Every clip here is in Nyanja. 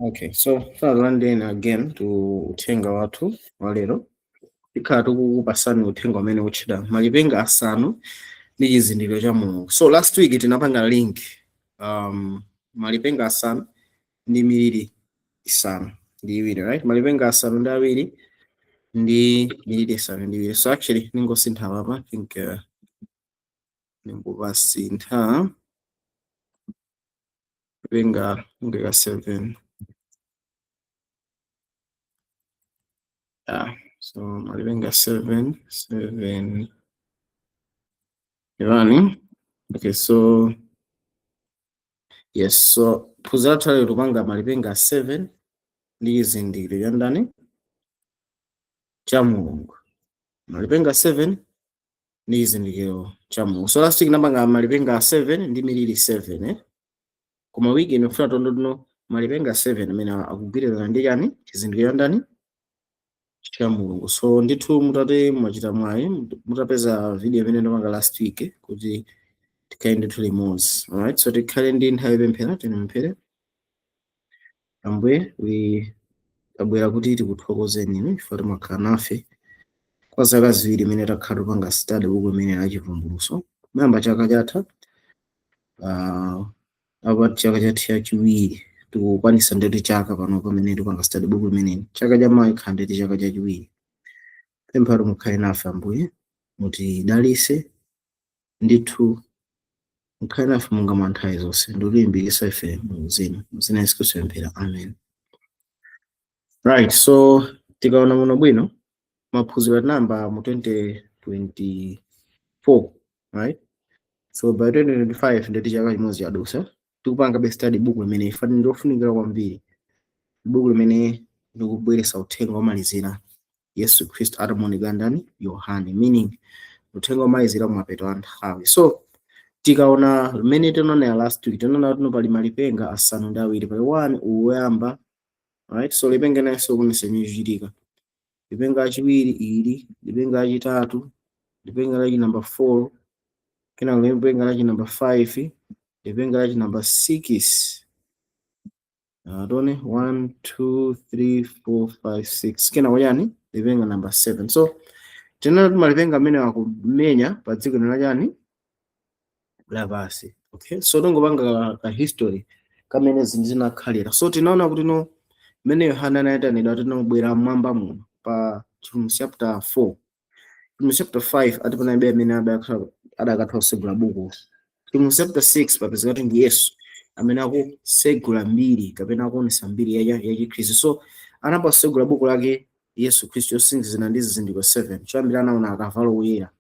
Okay, so talandireni again to uthenga wathu wa lero. Tikhala tikukupasani uthenga umene utchedwa Malipenga Asanu ndi Chizindikiro cha Mulungu. So last week tinapanga link malipenga asanu ndi miliri isanu ndi iwiri, right? Malipenga asanu ndi awiri ndi miliri isanu ndi iwiri. So actually ningosintha papa, I think ningopasintha lipenga ngeka 7. Yeah, so malipenga 7 7 Irani. Okay, so yes, so phunziro lathu lero tupanga malipenga 7 ndi chizindikiro cha ndani? Cha Mulungu. Malipenga 7 ndi chizindikiro cha Mulungu. So last week napanga malipenga 7 ndi miliri 7, eh? Koma wiki ino kufuna tondono malipenga 7 amene akugwirizana ndi chani? Chizindikiro cha ndani? Cha Mulungu. So ndithu mutate mwachita mwayi mutapeza video imene ndapanga last week kuti tikhale ndithu limodzi. Alright, so tikhale ndi nthawi yopemphera, tipemphere. Ambuye, we tabwera kuti tikuthokozeni inu chifukwa timakhala nafe kwa zaka 2 imene takhala tupanga study buku imene la Chivumbulutso. Kuyamba chaka chatha, apa chaka chathu chachiwiri tikukwanisa ndeti chaka pano pamene tikupanga study buku imeneli. Chaka cha mawa ikhala ndeti chaka chachiwiri. Pemphero, mukhale nafe Ambuye, mutidalitse ndithu, mukhale nafe monga mwa nthawi zonse, ndikulimbikitsa ife mu uzimu. Muzina Yesu Khristu pemphera, amen. Right, so tikaona muno bwino maphunziro tinayamba mu 2024, right? So by 2025 ndeti chaka chimodzi chadutsa tikupanga be study buku limene ifani ndiofunikira kwambiri, buku limene likubweretsa uthenga womalizira Yesu Khristu atamuonekera ndani? Yohane, meaning uthenga womalizira kumapeto a nthawi. So tikaona limene tinaonera last week, tinaona kuti pali malipenga asanu ndi awiri. Pali 1 uwoyamba, right? So lipenga nayenso kuonesa chimene chichitika, lipenga lachiwiri ili, lipenga lachitatu, lipenga lachi number 4, kenako lipenga lachi number 5, lipenga lachi number 6, tone 1 2 3 4 5 6, kenako chani? Lipenga number 7. So tinaona kuti malipenga amene akumenya pa dziko lino chani? Lapansi. Okay, so tongopanga ka history kamene zinthu zinakhalira. So tinaona kuti no, mmene Yohana anayitanidwa tinobwera mmwamba muno pa Chivumbulutso chapter 4, Chivumbulutso chapter 5, ati panalibe amene adakatha kusegula buku. Chivumbulutso chapter 6 papezeka kuti ndi Yesu amene akusegula mbiri kapena akuonesa mbiri ya Chikhristu. So anapa kusegula buku lake Yesu Khristu yosindikizana ndi zizindikiro 7. Choyambira anaona akavalo woyera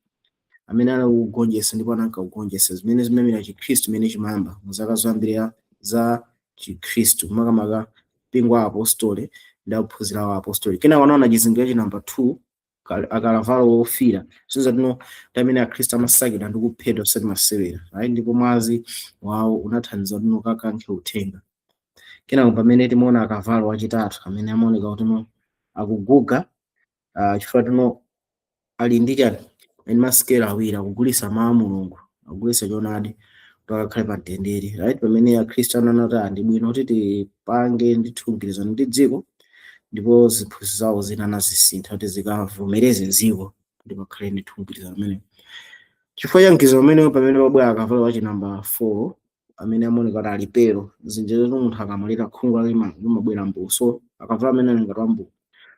amene anakugonjetsa ndipo anankakugonjetsa, zimene zimamira Chikhristu chimene chimayamba mu zaka zoyambirira za Chikhristu, makamaka mpingo wa apostoli ndi akuphunzira wa apostoli. Kenako anaona chizindikiro cha number 2, akalavalo wofira, sinza tino amene Akhristu amasakidwa ndi kuphedwa osati masewera, right? Ndipo mwazi wawo unathandiza tino kakankhe uthenga. Kenako pamene timaona akavalo wachitatu amene amaoneka kuti no akuguga, chifukwa tino ali ndi chani? Ali masikelo awiri, akugulisa mawu a Mulungu, akugulisa choonadi kuti akakhale pa mtendere, right? Pamene Akhristu anaona kuti ndi bwino kuti tipange ndithu mgwirizano ndi dziko, ndipo ziphunzitso zawo zina anazisintha kuti zikavomereze dziko kuti pakhale ndithu mgwirizano umenewo. Chifukwa cha mgwirizano umenewo, pamene pabwera akavalo wachi number 4 amene amaoneka kuti ali pale zinjira zoti munthu akamwalira khungu lake limabwera mbuwu. So akavalo amene ali ngati wambuwu,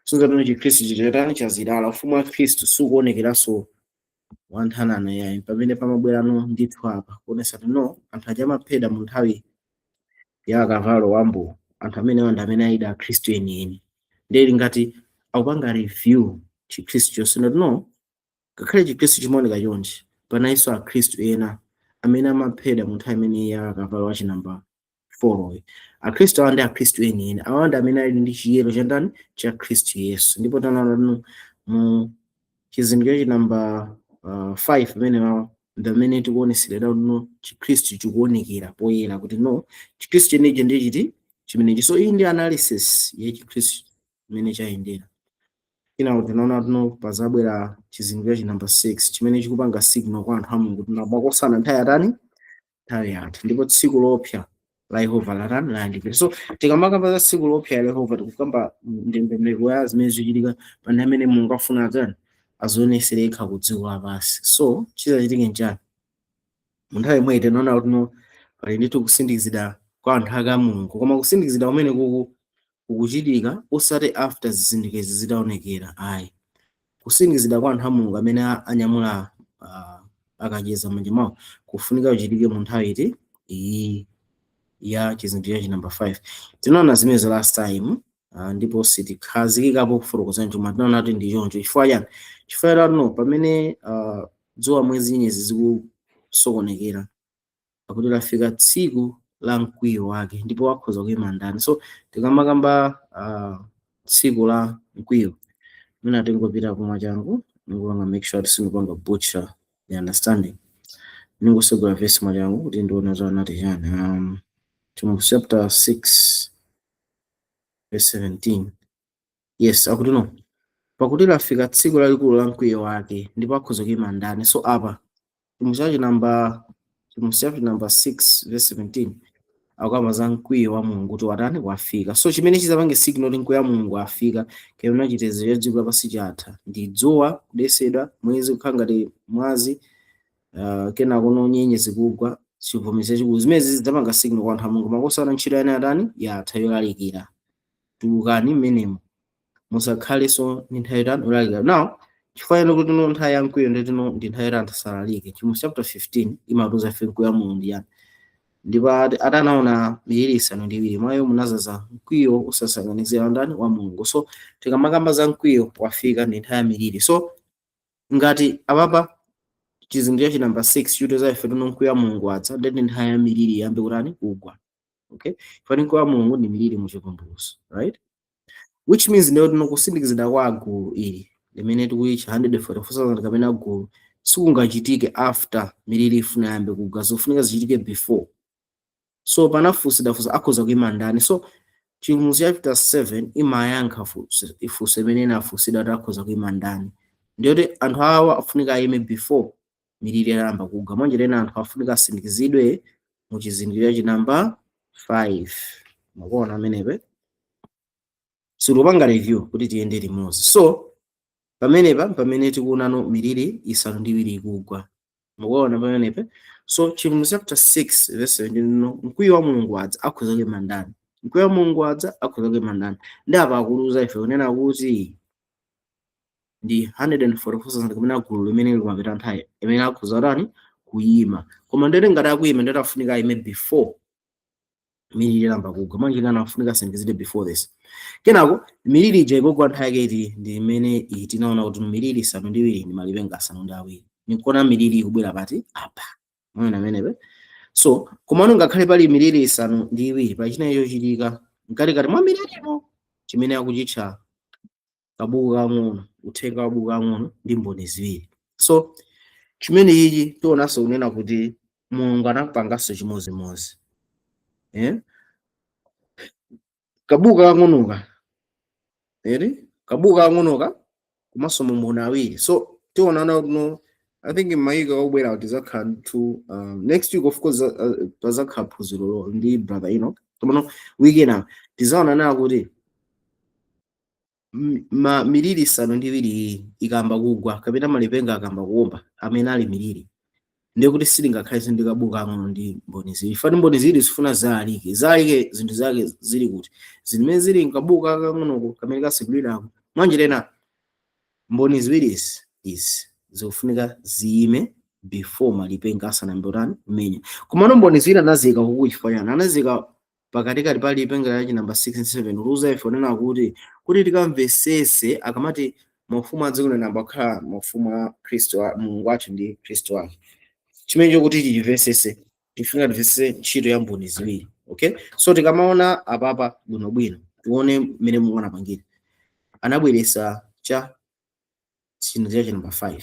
sinzatino Chikhristu chichetani chazilala, ufumu wa Khristu sukuonekeranso wanthanana yayi. Pamene pamabwerano ndithu apa kuonesa kuti no, anthu aja amaphedwa mu nthawi ya akavalo wambuwu, anthu amene anthu amene ayida Akhristu enieni. Ndeli ngati akupanga review Chikhristu chonse, ndati no, ngakhale Chikhristu chimaoneka chonchi, panalinso Akhristu ena amene amaphedwa mu nthawi imene ya akavalo wachi number 4. Akhristu awa ndi Akhristu enieni, awa ndi amene ali ndi chiyero cha ndani? Cha Khristu Yesu. Ndipo tanaona tino mu chizindikiro cha number 5 pamene mawa ndi amene tikuoneseredwa no Chikhristu chikuonekera poyera kuti no, Chikhristu chenechi ndi chiti chimenechi. So iyi ndi analysis ya Chikhristu imene chayendera. Kenako tinaona tino pazabwera chizindikiro cha number 6 chimene chikupanga signal kwa anthu a Mulungu kuti makosana nthawi yatani? Nthawi yatha, ndipo tsiku lopsa. La Yehova latani? Layandikira. So tikamakamba za tsiku loopsa la Yehova, tikukamba ndondomeko ya zimene zikuchitika pa nthawi imene Mulungu afuna atani? Azionesere yekha ku dziko lapansi. So chizachitike nchani mu nthawi imweyi? Tinaona kuti no, pali ndithu kusindikizidwa kwa anthu ake a Mulungu, koma kusindikizidwa kumene kuku kukuchitika osati after zizindikiro zitaonekera, ayi. Kusindikizidwa kwa anthu a Mulungu amene anyamula akacheza m'manja mwawo kufunika kuchitike mu nthawi iti? Iyi ya chizindikiro cha number 5. Tinaona zimenezo last time, ndipo sitikhazikikapo kufotokoza choma. Tinaona kuti ndi choncho. Chifukwa chani? Chifukwa no, pamene dzuwa, mwezi, nyenyezi zikusokonekera, pakuti lafika tsiku la mkwiyo wake, ndipo akhoza kuyima ndani? So tikamakamba tsiku la mkwiyo, mwina tingopita kumwa changu, ndikupanga make sure kuti sindikupanga butcher the understanding. Ningosegula verse mwachangu kuti ndione zanati chani. Chivumbulutso chapter 6 verse 17. Yes, akuti no, pakuti lafika tsiku lalikulu la mkwiyo wake, ndipo akhoza kuyima ndani? So apa Chivumbulutso chapter number 6 verse 17 akukamba za mkwiyo wa Mulungu kuti watani? Wafika. So chimene chizapange signal kuti mkwiyo wa Mulungu afika kapena chitetezo cha dziko lapansi chatha ndi dzuwa kudesedwa, mwezi kukhala ngati mwazi, kenako no nyenyezi kugwa, chivomezi chachikulu. Zimene zidzapanga signal kwa anthu a Mulungu, makosana ntchito yane atani? Yatha yolalikira. Tulukani mmenemo, musakhalenso ndi nthawi yotani? Yolalikira. Now chifukwa chani kuti no nthawi ya mkwiyo nditino ndi nthawi yoti anthu asalalike? Chivumbulutso chapter 15 imatiuza ife mkwiyo wa Mulungu ndi yani. Ndipo atanaona miliri isanu ndi iwiri, mwayo munazaza mkwiyo usasanganizira ndani? Wa Mulungu. So tikamakamba za mkwiyo wafika, ndi nthawi ya miliri. So ngati apapa chizindikiro cha number 6 chitiuza ife tuno mkwiyo wa Mulungu adza, ndeti nthawi ya miliri iyambe kutani? Kugwa. Okay, fani mkwiyo wa Mulungu ndi miliri mu Chivumbulutso, right? Which means ndiyo tino kusindikizidwa kwa gulu ili limene tikuyitcha 144,000 kapena gulu sikungachitike after miliri ifuna yambe kugwa, zofunika zichitike before. So panafunsidwa funso, akhoza kuyima ndani? So Chivumbulutso chapter 7 imayankha funso imene inafunsidwa kuti akhoza kuyima ndani. Ndiyoti anthu awa afunika ayime before miliri yayamba kugwa. Mwanjira ina, anthu afunika asindikizidwe mu chizindikiro cha number 5. Mukuona amenepe? Sitikupanga review kuti tiyende limodzi. So pamenepa pamene tikuonano miliri isanu ndi iwiri ikugwa, mukuona pamenepe? So Chivumbulutso chapter 6 verse 17 no, mkwiyo wa Mulungu adza, akhoza kuyima ndani? Mkwiyo wa Mulungu adza, akhoza kuyima ndani? Ndi apa akuluza ife kunena kuti ndi 144,000 kapena gulu limene likumapita nthawi imene akhoza tani? Kuyima. Koma ndete ngati akuyima, ndete afunika ayime before miliri yamba kugwa. Mwanjira ina, afunika asindikizidwe before this. Kenako miliri ija ikugwa nthawi yake iti? Ndi imene iyi tinaona kuti miliri isanu ndi iwiri ndi malipenga asanu ndi awiri. Nikuona miliri ikubwera pati apa? Mwana amenepe. So komano ngakhale pali miliri isanu ndi iwiri, pali china chochitika mkatikati mwa milirimo chimene akuchitcha kabuku kang'ono, uthenga wa buku kang'ono ndi mboni ziwiri. So chimene ichi tionanso kunena kuti Mulungu anapanganso chimozimozi, eh? Kabuku kang'onoka eri, kabuku kang'onoka komanso mboni awiri. So tionana kuno, I think m'mayiko akubwera tizakhala ndithu, next week of course, pazakhala phunziro ndi Brother Enoch. Komano week ina tizaonana kuti ma miliri isanu ndi iwiri iyi ikamba kugwa kapena malipenga akamba kuwomba amene ali miliri, ndiye kuti silingakhalenso ndi kabuku kang'ono ndi mboni ziwiri. Fani mboni ziwiri zifuna zaalike zaalike zinthu zake zili kuti? Zimene zili mkabuku kakang'onoko kamene kasekulirako. Mwanjira ina, mboni ziwirizi izi zikufunika ziyime before malipenga asanayambe kutani? Kumenya. Komano mboni ziwiri anazika kuku chifukwa chani? Anazika pakatikati pa lipenga lachi namba 6 and 7 kutiuza ife onena kuti tikamvesese akamati maufumu a dziko lino akhala maufumu a Khristu Mulungu wathu ndi Khristu wake. Chimene chokuti tichimvesese, tifunika timvesese ntchito ya mboni ziwiri. Okay, so tikamaona apapa bwinobwino, tione mmene Mulungu anapangira. Anabweresa cha chinthu chachi namba 5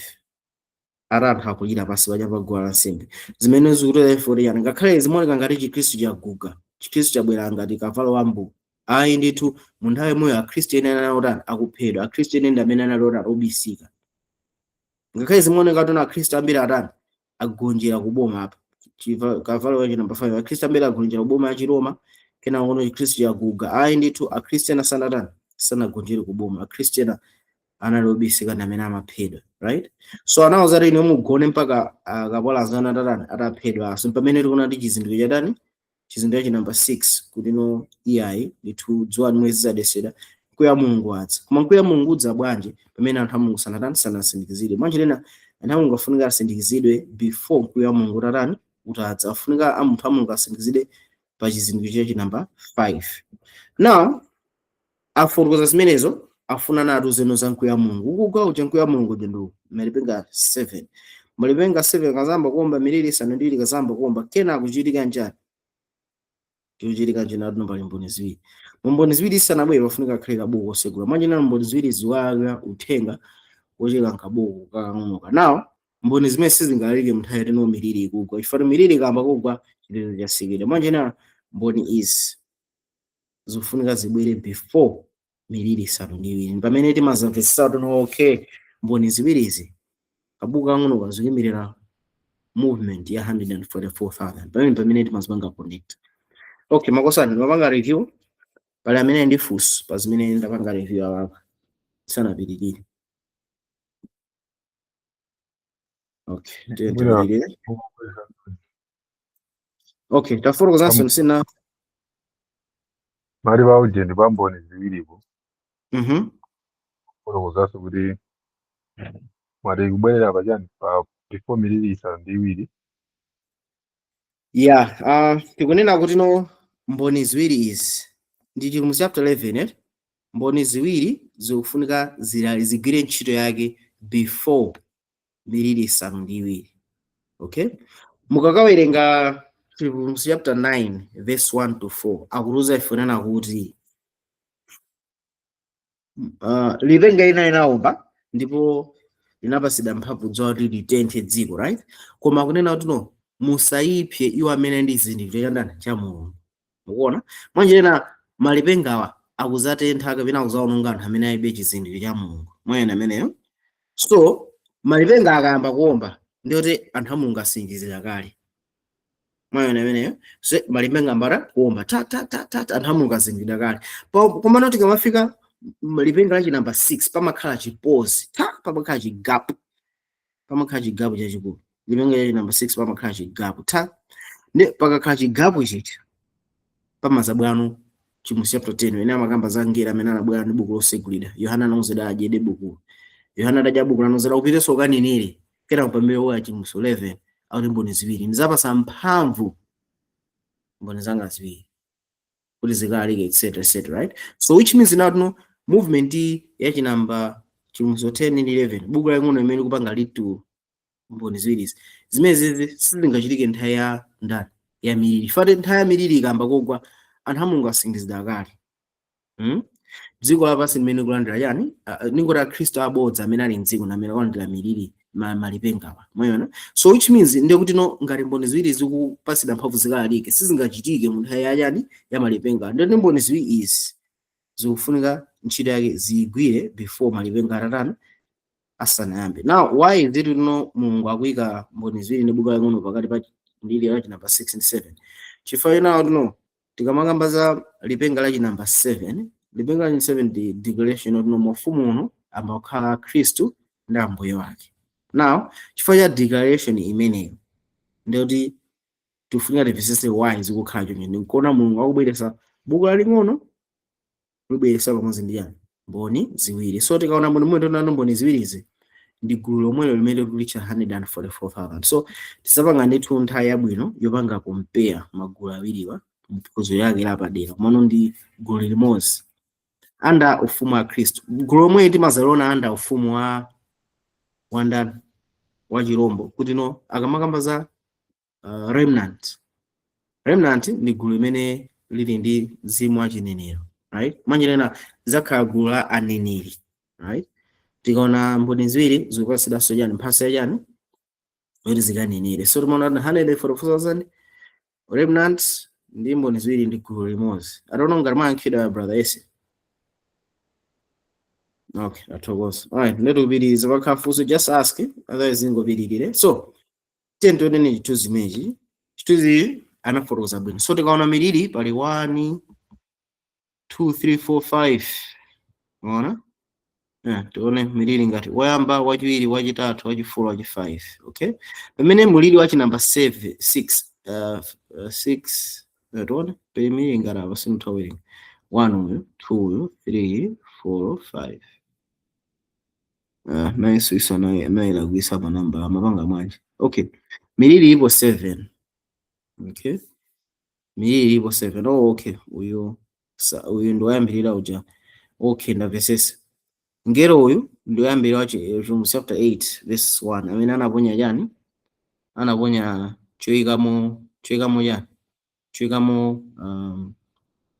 ata anthu akulira pansi paja pa guwa lansembe, zimene zikutera ife kuti yani ngakhale zimaoneka ngati Chikhristu chaguga, Chikhristu chabwera ngati kavalo wambu, ayi ndithu. Mu nthawi imweyo Akhristu ene anali otani? Akuphedwa. Akhristu ene ndi amene anali otani? Obisika. Ngakhale zimaoneka kuti akhristu ambiri atani? Agonjera kuboma apa. Kavalo wachi number 5, Akhristu ambiri agonjera kuboma ya Chiroma, kena ngono Chikhristu chaguga. Ayi ndithu, Akhristu ena sanatani? Sanagonjere kuboma. Akhristu ena anali obisika ndi amene amaphedwa, right? So anawuza kuti ine mugone mpaka akapolo anzanu atatani? Ataphedwa. So pamene tikuona ndi chizindikiro chatani? Chizindikiro cha number 6, kuti no, iyayi ndithu, dzuwa ndi mwezi zadesera, mkwiyo wa Mulungu adza. Koma mkwiyo wa Mulungu udza bwanji pamene anthu a Mulungu sanatani? Sanasindikizidwe? Mwanjira ina, anthu a Mulungu afunika asindikizidwe before mkwiyo wa Mulungu utatani? Utadza. Afunika a munthu a Mulungu asindikizidwe pa chizindikiro cha number 5. Now afotokoza zimenezo, afuna natu zeno za mkwiyo wa Mulungu ukugwa uja. Mkwiyo wa Mulungu uja ndi malipenga 7. Malipenga 7 kazamba kuomba, miliri 7 kazamba kuomba, kena kuchitika njani? Chikuchitika njani? Atuno pali mboni ziwiri. Mboni ziwiri isanabwere pafunika akhale kabuku kosegula. Mwanjira, mboni ziwiri ziwala uthenga wocheka nkabuku kakang'onoka. Now mboni zimene sizingalalike mnthawi yatino miliri ikugwa, chifukwa miliri ikamba kugwa, chitetezo chasikidwa. Mwanjira, mboni izi zikufunika zibwere before miliri 7. Pamene timazamvetsetsa tuno, okay, mboni ziwirizi, kabuku kang'ono kazikuyimirira movement ya 144,000. Pamene timazipanga connect. Okay, makosani, ndimapanga review. Pali amene ndi funso pa zimene ndapanga review apapa sanapitirire? Okay, ndiye Mwina tipitirire. Okay, tafotokozanso nsina. Mali ba ujeni ba mboni ziwiripo fotokozanso kuti mwati kubwerera pachani pa before miliri 7? Yeah, tikunena kuti no, mboni ziwiri izi ndi Chivumbulutso chapter 11, eh? Mboni ziwiri zikufunika zigwire ntchito yake before miliri 7. Okay, mukakawerenga Chivumbulutso chapter 9 verse 1 to 4, akutiuza ifunana kuti lipenga ina inaomba ndipo linapasidwa mphamvu dzuwa kuti litenthe dziko, right? Koma akunena kuti no, musayipse iwo amene ndi chizindikiro cha ndani? Cha Mulungu. Mukuona, mwanjira ina malipengawa akuzatentha kapena akuzaononga anthu amene alibe chizindikiro cha Mulungu. Mwayena ameneyo? So malipenga akayamba kuomba, ndiyoti anthu a Mulungu asindikizira kale. Mwayona ameneyo? So malipenga ambara kuomba ta ta ta ta ta, anthu a Mulungu asindikira kale. Komano tikamafika lipenga lachi number 6, pamakhala chipozi ta, pamakhala chigap, pamakhala chigap chachikulu. Lipenga lachi number 6 pamakhala chigap ta. Ndi pakakhala chigap chicha, pamazabwano Chivumbulutso chapter 10 ene amakamba za ngelo amene anabwera ndi buku losegulira. Yohana anauzidwa adyede bukulo. Yohana adadya buku, anauzidwa upitenso ukanenere. Kena pamene wa Chivumbulutso 11 akuti mboni ziwiri ndizapasa mphamvu, mboni zanga ziwiri, kuti zikalalike, etc etc, right? So which means now no, movement yachinamba Chivumbulutso 10 ndi 11, buku laling'ono imene kupanga lead to mboni ziwirizi, zimene zizi sizingachitike nthawi ya ndani? Ya miliri. Fate nthawi ya miliri ikamba kugwa, anthu a Mulungu asindikizidwa kale, Dziko lapansi limene kulandira yani? Ningoti Akhristu abodza amene ali mdziko namene akulandira miliri, malipengawa. Mwayiona? So which means ndiye kuti no, ngati mboni ziwiri zikupasidwa mphamvu zikalalike, sizingachitike mu nthawi ya yani? Ya malipenga. Ndiye mboni ziwiri izi zikufunika ntchito yake ziyigwire before malipenga atatani? Asanayambe. Now why is it no Mulungu akuyika mboni ziwiri ndi buku laling'ono pakati pa ndili lachi number 6 ndi 7? Chifukwa ina no, tikamakamba za lipenga lachi number 7, lipenga lachi 7 ndi declaration of no, mafumu uno amakhala Khristu ndi Ambuye wake. Now chifukwa cha declaration imeneyo, ndiyoti tifunika timvetsetse why zikukhala choncho. Ndikuona Mulungu akubweretsa buku laling'ono, kulibweretsa pamodzi ndi yani? Mboni ziwiri. So tikaona mboni mwe, tionano mboni ziwirizi ndi gulu lomwelo limene kulitcha 144,000. So tisapanga ndithu nthawi yabwino yopanga compare magulu awiriwa mphunziro yake lapadera, komano ndi gulu limodzi under ufumu wa Khristu. Gulu lomwe timazaliona under ufumu wa ndani? Wa chirombo. Kuti no, akamakamba za remnant, remnant ndi gulu limene lili ndi mzimu wachinenero, right? Mwanjira ina zakhala gulu la aneneri, right? Tikaona mboni ziwiri zikupasidwanso chani? Mphatso ya chani? Kuti zikanenere. So timaona kuti 144,000, remnant ndi mboni ziwiri ndi gulu limodzi. I don't know ngati mwayankhidwa, brother Ese. Okay, athokoza. Alright, ndikupitiriza. Pakhala funso, just ask, otherwise ingopitirire. So tiye tionene chithunzi chimenechi. Chithunzi anafotokoza bwino. So tikaona miliri pali 1, 2, 3, 4, 5. Unaona? Tione miliri ngati woyamba, wachiwiri, wachitatu, wachi4, wachi5. Okay, pamene muliri wachi number 7, 6, 6, tione pali miliri ngati apa, sindithawiringa. 1 uyu, 2 uyu, 3, 4, 5. Nayenso iso anayilagwisa manamba amapanga mwanji. Okay, miliri ipo 7. Okay, miliri ipo 7. Oh, okay, uyu uyu ndi woyambirira uja. Okay, ndamvesesa. Ngelo uyu ndi woyambirira wachi Chivumbulutso chapter 8 verse 1, amene anaponya chani? Anaponya choyikamo chani? Choyikamo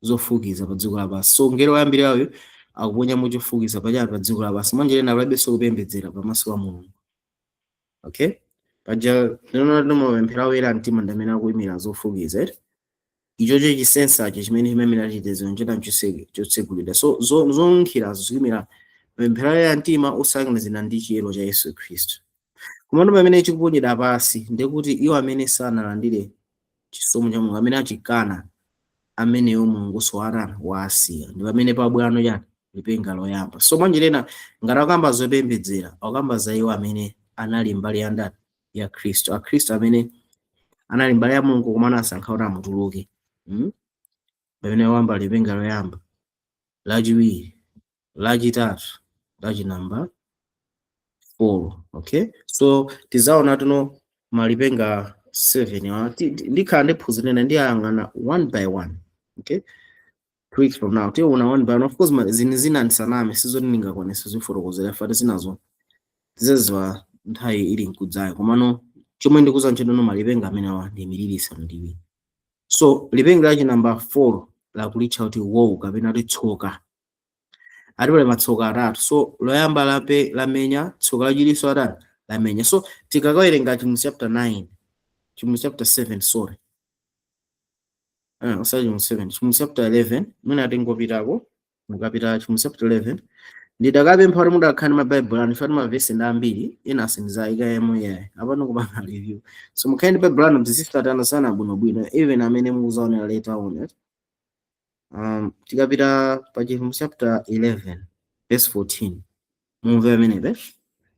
zofukiza pa dziko lapansi. So ngelo woyambirira uyu akuponyamo chofukiza pachani? Pa dziko lapansi. Mwanjira ina palibenso kupembedzera pamaso pa Mulungu. Okay, paja lino timapemphera oyera mtima ndi amene akuyimira zofukiza, eti? Ichocho chisensacho chimene chimayimira chitetezo nchita chotsegulidwa. So zonunkhirazo zikuyimira mapemphero oyera mtima osakanizana ndi chiyero cha Yesu Khristu. Komano pamene chikuponyedwa pasi, ndekuti iwo amene sanalandire chisomo cha Mulungu, amene achikana, ameneyo Mulungu so wasiya. Ndi pamene pabwano chani? Lipenga loyamba. So mwanjira ina, ngati akamba zopembedzera, akamba za iwo amene anali mbali ya ndani? Ya Khristu. Akhristu amene anali mbali ya Mulungu koma anasankha kuti amutuluke. Pamene wamba lipenga loyamba, lachiwiri, lachitatu, lachinamba 4. Okay, so tizaona tuno malipenga 7 wa ndikhala ndiphunzirena, ndiyang'ana one by one. Okay, 2 weeks from now tiona one by one. Of course zini zina ndisaname, sizoti ndingakwanisa zifotokozera fati zinazo tizaziwa nthawi ili nkudzayo. Komano chomwe ndikuza nchenono, malipenga amenewa ndi miliri isanu ndi iwiri. So lipenga lachi number 4 lakulitcha kuti woe kapena kuti tsoka. Ati pali matsoka atatu. So loyamba lape lamenya, tsoka lachiwiriso atatu lamenya. So tikakawerenga Chivumbulutso chapter 9, Chivumbulutso chapter 7, sorry, osati Chivumbulutso 7, Chivumbulutso chapter 11, mwina atingopitako. Mukapita Chivumbulutso chapter 11, ndidakapempha kuti mudakhala ndi mabaibulo anu, fati mavesi ndi ambiri, ena sindizayika yemwe yayi apano kupanga review. So mukhale ndi baibulo anu, tizisatana sana bwinobwino, even amene mukuzaonera later on, eh? Tikapita pa Chivumbulutso chapter 11 verse 14, mumve amenepe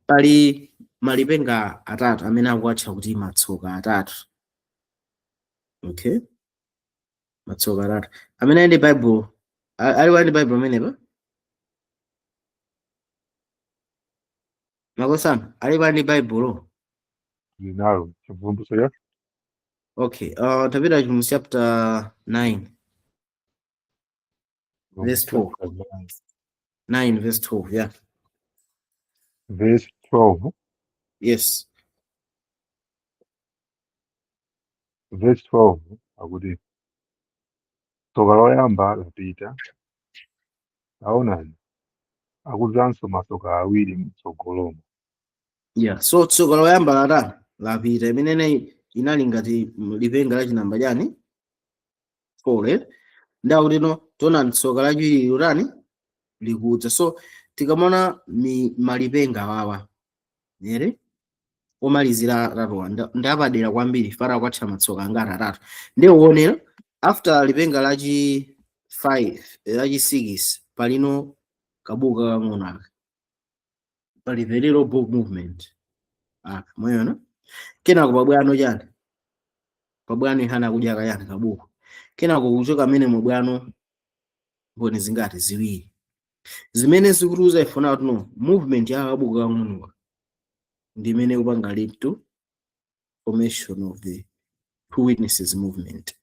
pali malipenga atatu amene akuatcha kuti matsoka atatu. Okay, matsoka atatu. Amene ali ndi Bible, ali ndi Bible amenepa, makosana, ali ndi Bible? Linalo Chivumbulutso ya Okay, tapita Chivumbulutso chapter 9 verse 12. 9 verse 12, yeah. Verse 12. Yes. Verse 12 akuti tsoka loyamba lapita, taonani, akudzanso masoka awiri mtsogolomo. Yeah, so tsoka loyamba latani? Lapita, imene inali ngati lipenga la chinamba chani? 4, eh? Ndakuti no, taonani, tsoka lachiwiri lutani? Likudza. So tikamona malipenga awawa nere omalizira atatuwa ndapadera kwambiri, fara kwatcha matsoka angati? Atatu. Ndi uonera after lipenga lachi 5, lachi 6, palino kabuka kang'ono aka, pali the little book movement aka, mwayona? Kenako pabwano chani? Pabwano ihana kudya kayani? Kabuku. Kenako kuchoka amene mubwano mboni zingati? Ziwiri, zimene zikutiuza ifuna kuti no movement ya kabuku kang'onoka ndi imene kupanga lead to formation of the two witnesses movement.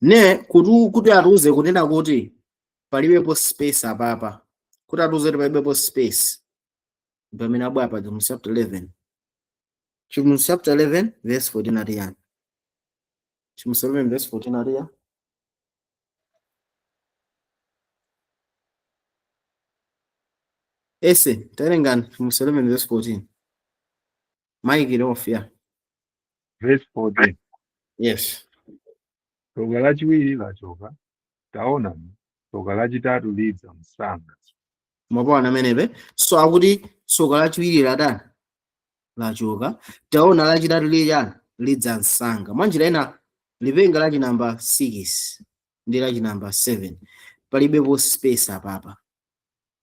Ne kuti atiuze kunena kuti palibepo space apapa, kuti atiuze kuti palibepo space, pamene abwera pa Chivumbulutso chapter 11, Chivumbulutso chapter 11 verse 14 ati yani? Chivumbulutso 11 verse 14 ati yani? Ese tawerengani Chivumbulutso 11 verse 14. Mic it off, yeah. Verse 14. Yes. Tsoka lachiwiri lachoka, taonani, tsoka lachitatu lidza msanga. Mwapaona amenepe? So akuti tsoka lachiwiri latani? Lachoka, taona lachitatu lili chani? Lidza msanga. Mwanjira ina, lipenga lachi namba 6 ndi lachi namba 7 palibepo space apapa,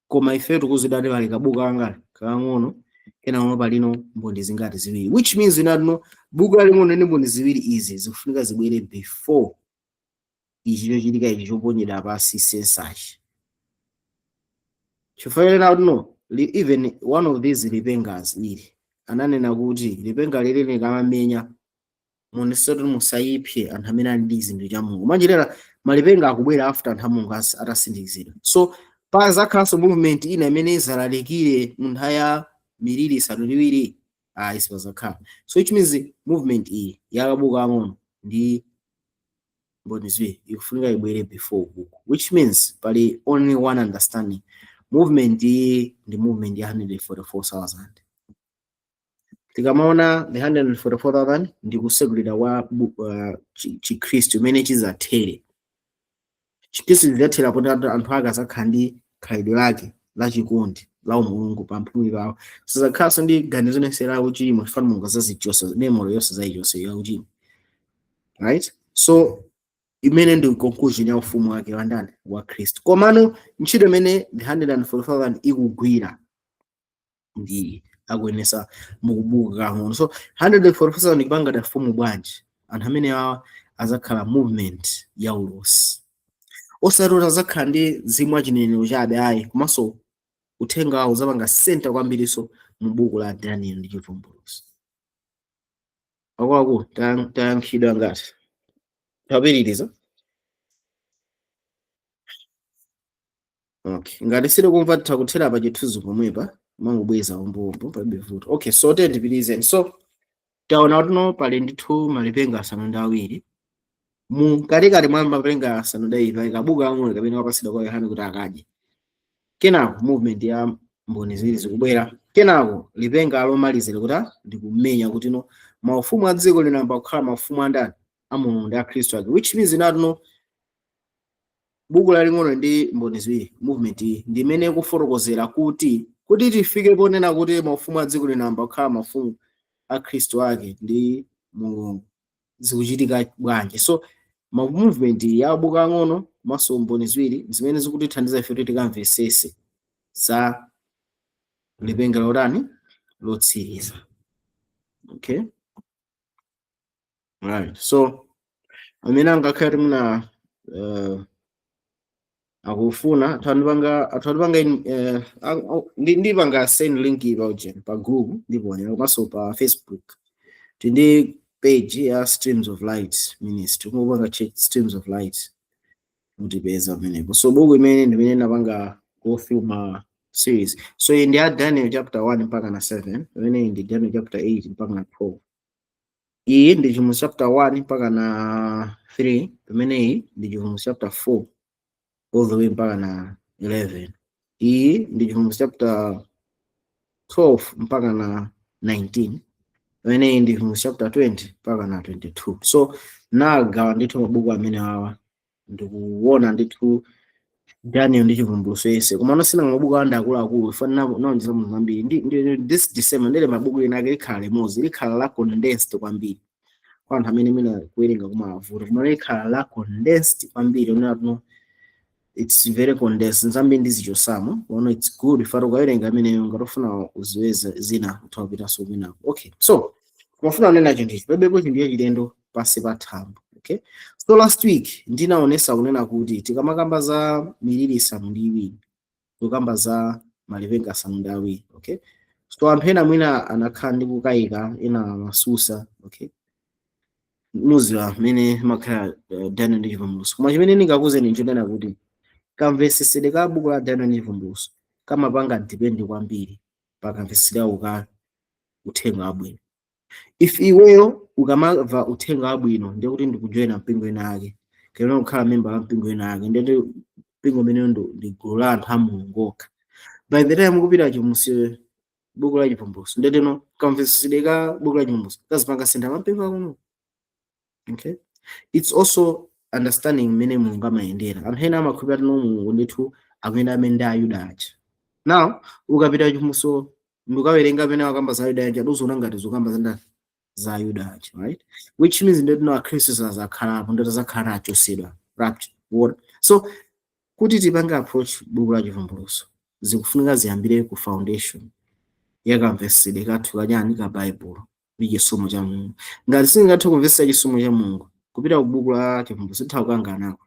koma ife tikuzidwa kuti pali kabuku kangati? Kang'ono. Kenako palino mboni zingati? Ziwiri, which means inatino buku laling'ono ndi mboni ziwiri izi zikufunika zibwere before ichi chochitika ichi choponyedwa pasi censer chi, chifukwa chena kuti no even one of these lipengas ili ananena kuti lipenga lili likamamenya, munisoti musayiphe anthu amene ali ndi zinthu cha Mulungu. Mwanjirera malipenga akubwera after anthu a Mulungu atasindikizidwa. So pazakhalanso movement ina imene izalalikire mu nthawi ya miliri isanu ndi iwiri? Ayi, sipazakhala. So which means movement iyi yakabuku ang'ono ndi mboni ziwiri ikufunika ibwere before buku, which means pali only one understanding: movement iyi ndi movement ya 144,000. Tikamaona the 144,000 ndi kusegulira kwa chikhristu imene chizathere. Chikhristu chidzathera poti anthu ake azakhala ndi khalidwe lake lachikondi la umulungu pa mphumi pawo, sizakhalanso ndi ganizo lonse la uchimo, chifukwa Mulungu azazichosa memory yonse zayichonse ya uchimo, right? So imene ndi conclusion ya ufumu wake wa ndani? Wa Khristu. Komano ntchito imene the 144,000 ikugwira ndi akuyenesa mukubuka kang'ono. So 144,000 ikupanga ufumu bwanji? Anthu amene awa azakhala movement ya ulosi, osati kuti azakhala ndi mzimu wachinenero chabe, ayi, komanso uthenga wawo uzapanga center kwambiriso mu buku la Daniel ndi Chivumbulutso. Akuluakulu, tayankhidwa ngati tapitiriza. Okay, ngati sitikumva titha kuthera pa chithunzi pomwepa, mangobweza umbombo, palibe vuto. Okay, so tiyendipitizeni. So taona kuti pali ndithu malipenga asanu ndi awiri. Mu katikati mwa malipenga asanu ndi awiri pali kabuku kang'ono kamene kapasidwa kwa Yohane kuti akadye. Kenako movement ya mboni ziwiri zikubwera. Kenako lipenga lomalizira kuti ndikumenya kuti no maufumu a dziko linamba kukhala maufumu andani? A Mulungu ndi a Khristu ake, which means inati buku laling'ono ndi mboni ziwiri, movement iyi ndi imene ikufotokozera kuti tifike ponena kuti maufumu a dziko linamba kukhala mafumu a Khristu ake ndi Mulungu zikuchitika bwanji. So ma movement ya buku ang'ono maso mboni ziwiri zimene zikutithandiza ife kuti tikamvesese za lipenga lotani? Lotsiriza. Okay, right. So amene angakhale muna akufuna athandipanga ndipanga send link pa ujeni pa group, ndiponera komanso pa Facebook tindi page ya Streams of Light Ministry. Kumupanga check Streams of Light, mutipeza pamenepo. So buku imene ndimene napanga go through ma series. So iyi ndi ya Daniel chapter 1 mpaka na 7, pamene iyi ndi Daniel chapter 8 mpaka na 12. Iyi ndi Chivumbulutso chapter 1 mpaka na 3, pamene iyi ndi Chivumbulutso chapter 4 all the way mpaka na 11. Iyi ndi Chivumbulutso chapter 12 mpaka na 19, pamene iyi ndi Chivumbulutso chapter 20 mpaka na 22. So nagawa ndithu mabuku amene awa ndikuona ndithu Daniel ndi Chivumbulutso yese, koma nosina mabuku anda akuluakulu fanana naonjeza munthu ambiri. Ndi this December ndile mabuku ena ake likhala limodzi, likhala la condensed kwambiri kwa anthu amene mwina kuwerenga kumavuta, koma likhala la condensed kwambiri onena tuno it's very condensed, zambiri ndizichosamo. Ono it's good if ukawerenga ameneyo, ngatofuna uziweza zina utha kupitanso kwinako. Okay, so kumafuna kunena chinthu ichi, palibepo chinthu chachilendo pansi pa thambo. Okay, so last week ndinaonesa kunena kuti tikamakamba za miliri isanu ndi iwiri, tikukamba za malipenga asanu ndi awiri. Okay, so anthu ena mwina anakhala ndi kukayika, ena amasusa. Okay, muziwa mmene makhala Daniel ndi Chivumbulutso, koma chimene ndingakuuzeni nchonena kuti kamvesesede ka buku la Daniel ndi Chivumbulutso kamapanga depend kwambiri pa kamvesesedwe ka uthenga wabwino. If iweyo ukamamva uthenga wabwino ndiye kuti ndikujoyina mpingo ena ake kapena kukhala member la mpingo ena ake, ndiye mpingo umeneyo ndi gulu la anthu a Mulungu okha, by the time mukupita chivumbulutso, buku la Chivumbulutso, ndiye teno kamvesesedwe ka buku la Chivumbulutso kazipanga sentha mpingo akuno. Okay, it's also understanding mmene Mulungu amayendera. Anthu ena amakhulupirira tino Mulungu ndithu akuyenda amene ndi Ayuda aja. Now ukapita Chivumbulutso ndikukawerenga amene akamba za Ayuda aja, uziona ngati zikukamba za ndani? za Ayuda aja, right? Which means ndeti no Akhristu sazakhalapo, ndeti azakhala achosedwa, rapture. What? So kuti tipange approach buku la Chivumbulutso, zikufunika ziyambire ku foundation yakamvesedwe kathu kachani ka Baibulo ndi chisomo cha Mulungu. Ngati singathe kumvetsa chisomo cha Mulungu, kupita ku buku la Chivumbulutso titha kukanganako.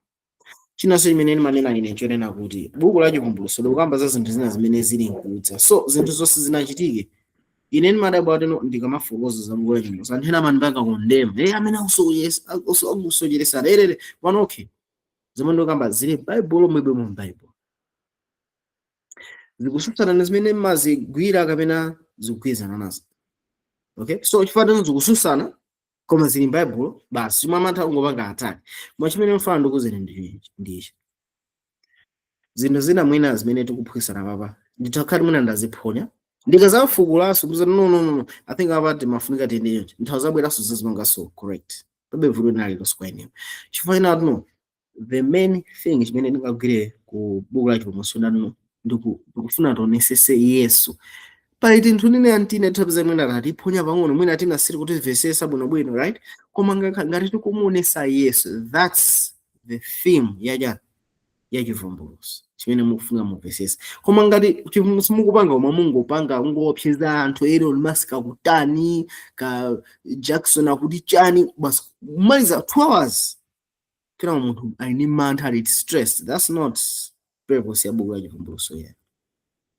Chinanso chimene ndimanena ine nchonena kuti buku la Chivumbulutso likukamba za zinthu zina zimene zili nkudza, so zinthu zonse zinachitike. Ine ndimadabwa kuti ndikamafotokoza za buku la Chivumbulutso, anthu ena amandipanga condemn, amene akusocheresana erere pano. Okay, zomwe ndikukamba zili m'Baibulo, mwibe mu Baibulo zikusutsana ndi zimene mmazigwira kapena zikugwirizana nazo? Okay, so chifukwa zikusutsana koma zili m'Baibulo basi, chimwe amatha kungopanga atali mwa chimene mfana ndikuzeni ndichi zinthu zina mwina zimene tikuphunzitsana papa, nditakhati mwina ndaziphonya, ndikazafukulanso kuza no, no, no, no, I think apa timafunika tiendeyo, nthawi zabweranso zizipanganso correct, pabe vuto linali kwa ineyo. Chifukwa ina no, the main thing chimene ndingagwire ku buku la Chivumbulutso ndano ndikufuna tionesese Yesu. Pali tinthu nine antine titapeza mwina tatiphonya pang'ono, mwina tina siri kutimvesesa bwinobwino, right? Koma ngati tikumuonesa Yesu, that's the theme yacha ya Chivumbulutso chimene mukufuna mumvesese. Koma ngati Chivumbulutso mukupanga koma mungopanga ungoopseza anthu, Elon Musk akutani, ka Jackson akuti chani, basi kumaliza 2 hours kila munthu ali ndi mantha, ali stressed, that's not purpose ya buku la Chivumbulutso. Yeah,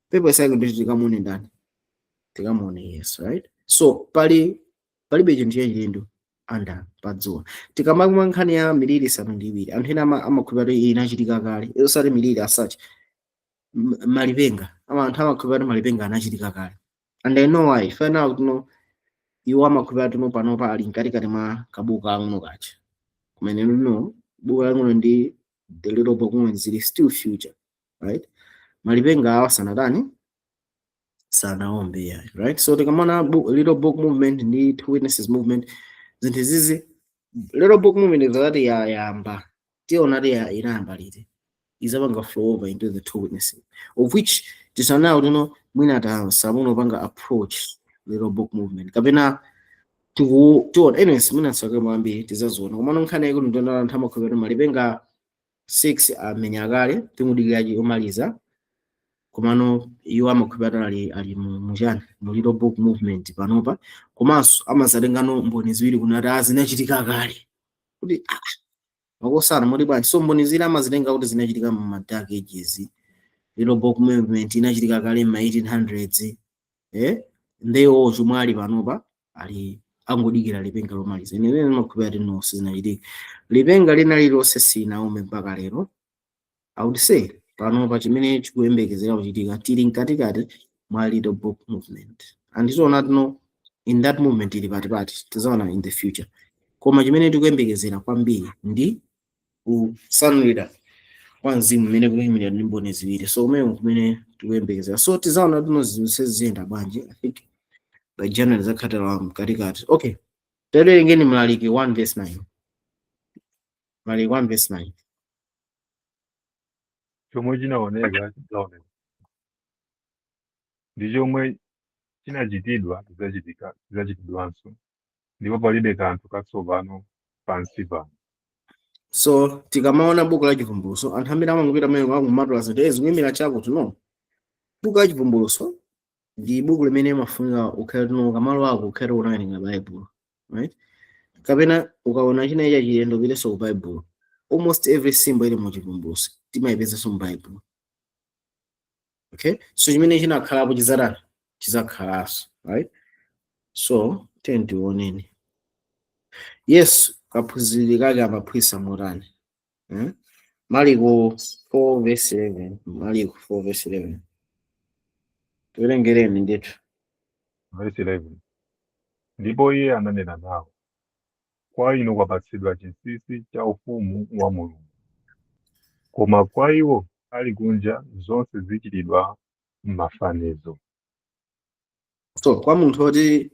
purpose yake nditi tikamuone ndani? Tikamuone Yesu, right? So palibe chinthu chachilendo anda padzuwa. Tikamakuma nkhani ya miliri isanu ndi iwiri, anthu ena amakhulupirira kuti inachitika kale, osati miliri asachi malipenga ama anthu amakhulupirira kuti malipenga anachitika kale, and I know why. Fana kuti no, iwo amakhulupirira kuti no, panopa ali mkatikati mwa kabuku kang'ono kacha, kumene no buku lang'ono ndi the little book one zili still future, right? Malipenga awa sanatani? Sanaombe yayi, right? So tikamona little book movement ndi two witnesses movement, zinthu zizi, little book movement zakati yayamba, tiona ti inayamba liti, izapanga flow over into the two witnesses, of which tisanawo tino mwina tasamuno panga approach little book movement kapena tiona. Anyways, mwina tsake mwambiri tizaziona. Komano nkhani yaikulu ndionala anthu amakhulupirira malipenga 6 amenya kale, timudikira omaliza. Komano iwo amakhulupirira ali muchani, mu little book movement panopa. Komanso amazatengano mboni ziwiri kunati zinachitika kale, kuti makosana moti bwanji? So mboni ziwiri amazitenga kuti zinachitika mu ma Dark Ages, little book movement inachitika kale ma 1800s, ndeyo chomwe ali panopa ali angodikira lipenga lomaliza. Ine lene ndimakhulupirira kuti no, sizinachitika. Lipenga lina lililonse silinaombe mpaka lero. I would say panopa chimene chikuyembekezera kuchitika, tili mkatikati mwa little book movement, and tizoona tino in that movement ili patipati, tizaona in the future. Koma chimene tikuyembekezera kwambiri ndi kusanulira kwa mzimu mmene kuyimirira ndi mboni ziwiri. So kumene kumene tikuyembekezera, so tizaona tino zinthu ziyenda bwanji. I think by January zakhatala mkatikati. Okay, tawerengeni Mlaliki 1 verse 9, Mlaliki 1 verse 9. Chomwe chinaoneka chidzaoneka, ndi chomwe chinachitidwa chidzachitika, chidzachitidwanso, ndipo palibe kanthu katsopano pansi pano. So tikamaona buku la Chivumbulutso, anthu ambiri amangopita mmene kwakumatula zinthu ezi zikuyimira chakuti no. Buku la Chivumbulutso ndi buku limene mafunika ukhale tino kamalo ako ukhale unawerenga Baibulo, right? Kapena ukaona china chachilendo, upitenso ku Baibulo. Almost every symbol ili mu Chivumbulutso timayipezanso mu Baibulo, okay? So chimene chinakhalapo chizatani? Chizakhalaso, right? So tiye tioneni Yesu kaphunziro kake amaphunzitsa motani, Mariko 4 verse 11, Mariko 4 verse 11, tiwerengereni ndithu. Verse 11: Ndipo iye ananena nawo, "Kwa inu kwapatsidwa chinsinsi cha ufumu wa Mulungu, koma kwa iwo ali kunja zonse zichitidwa m'mafanizo." So kwa munthu oti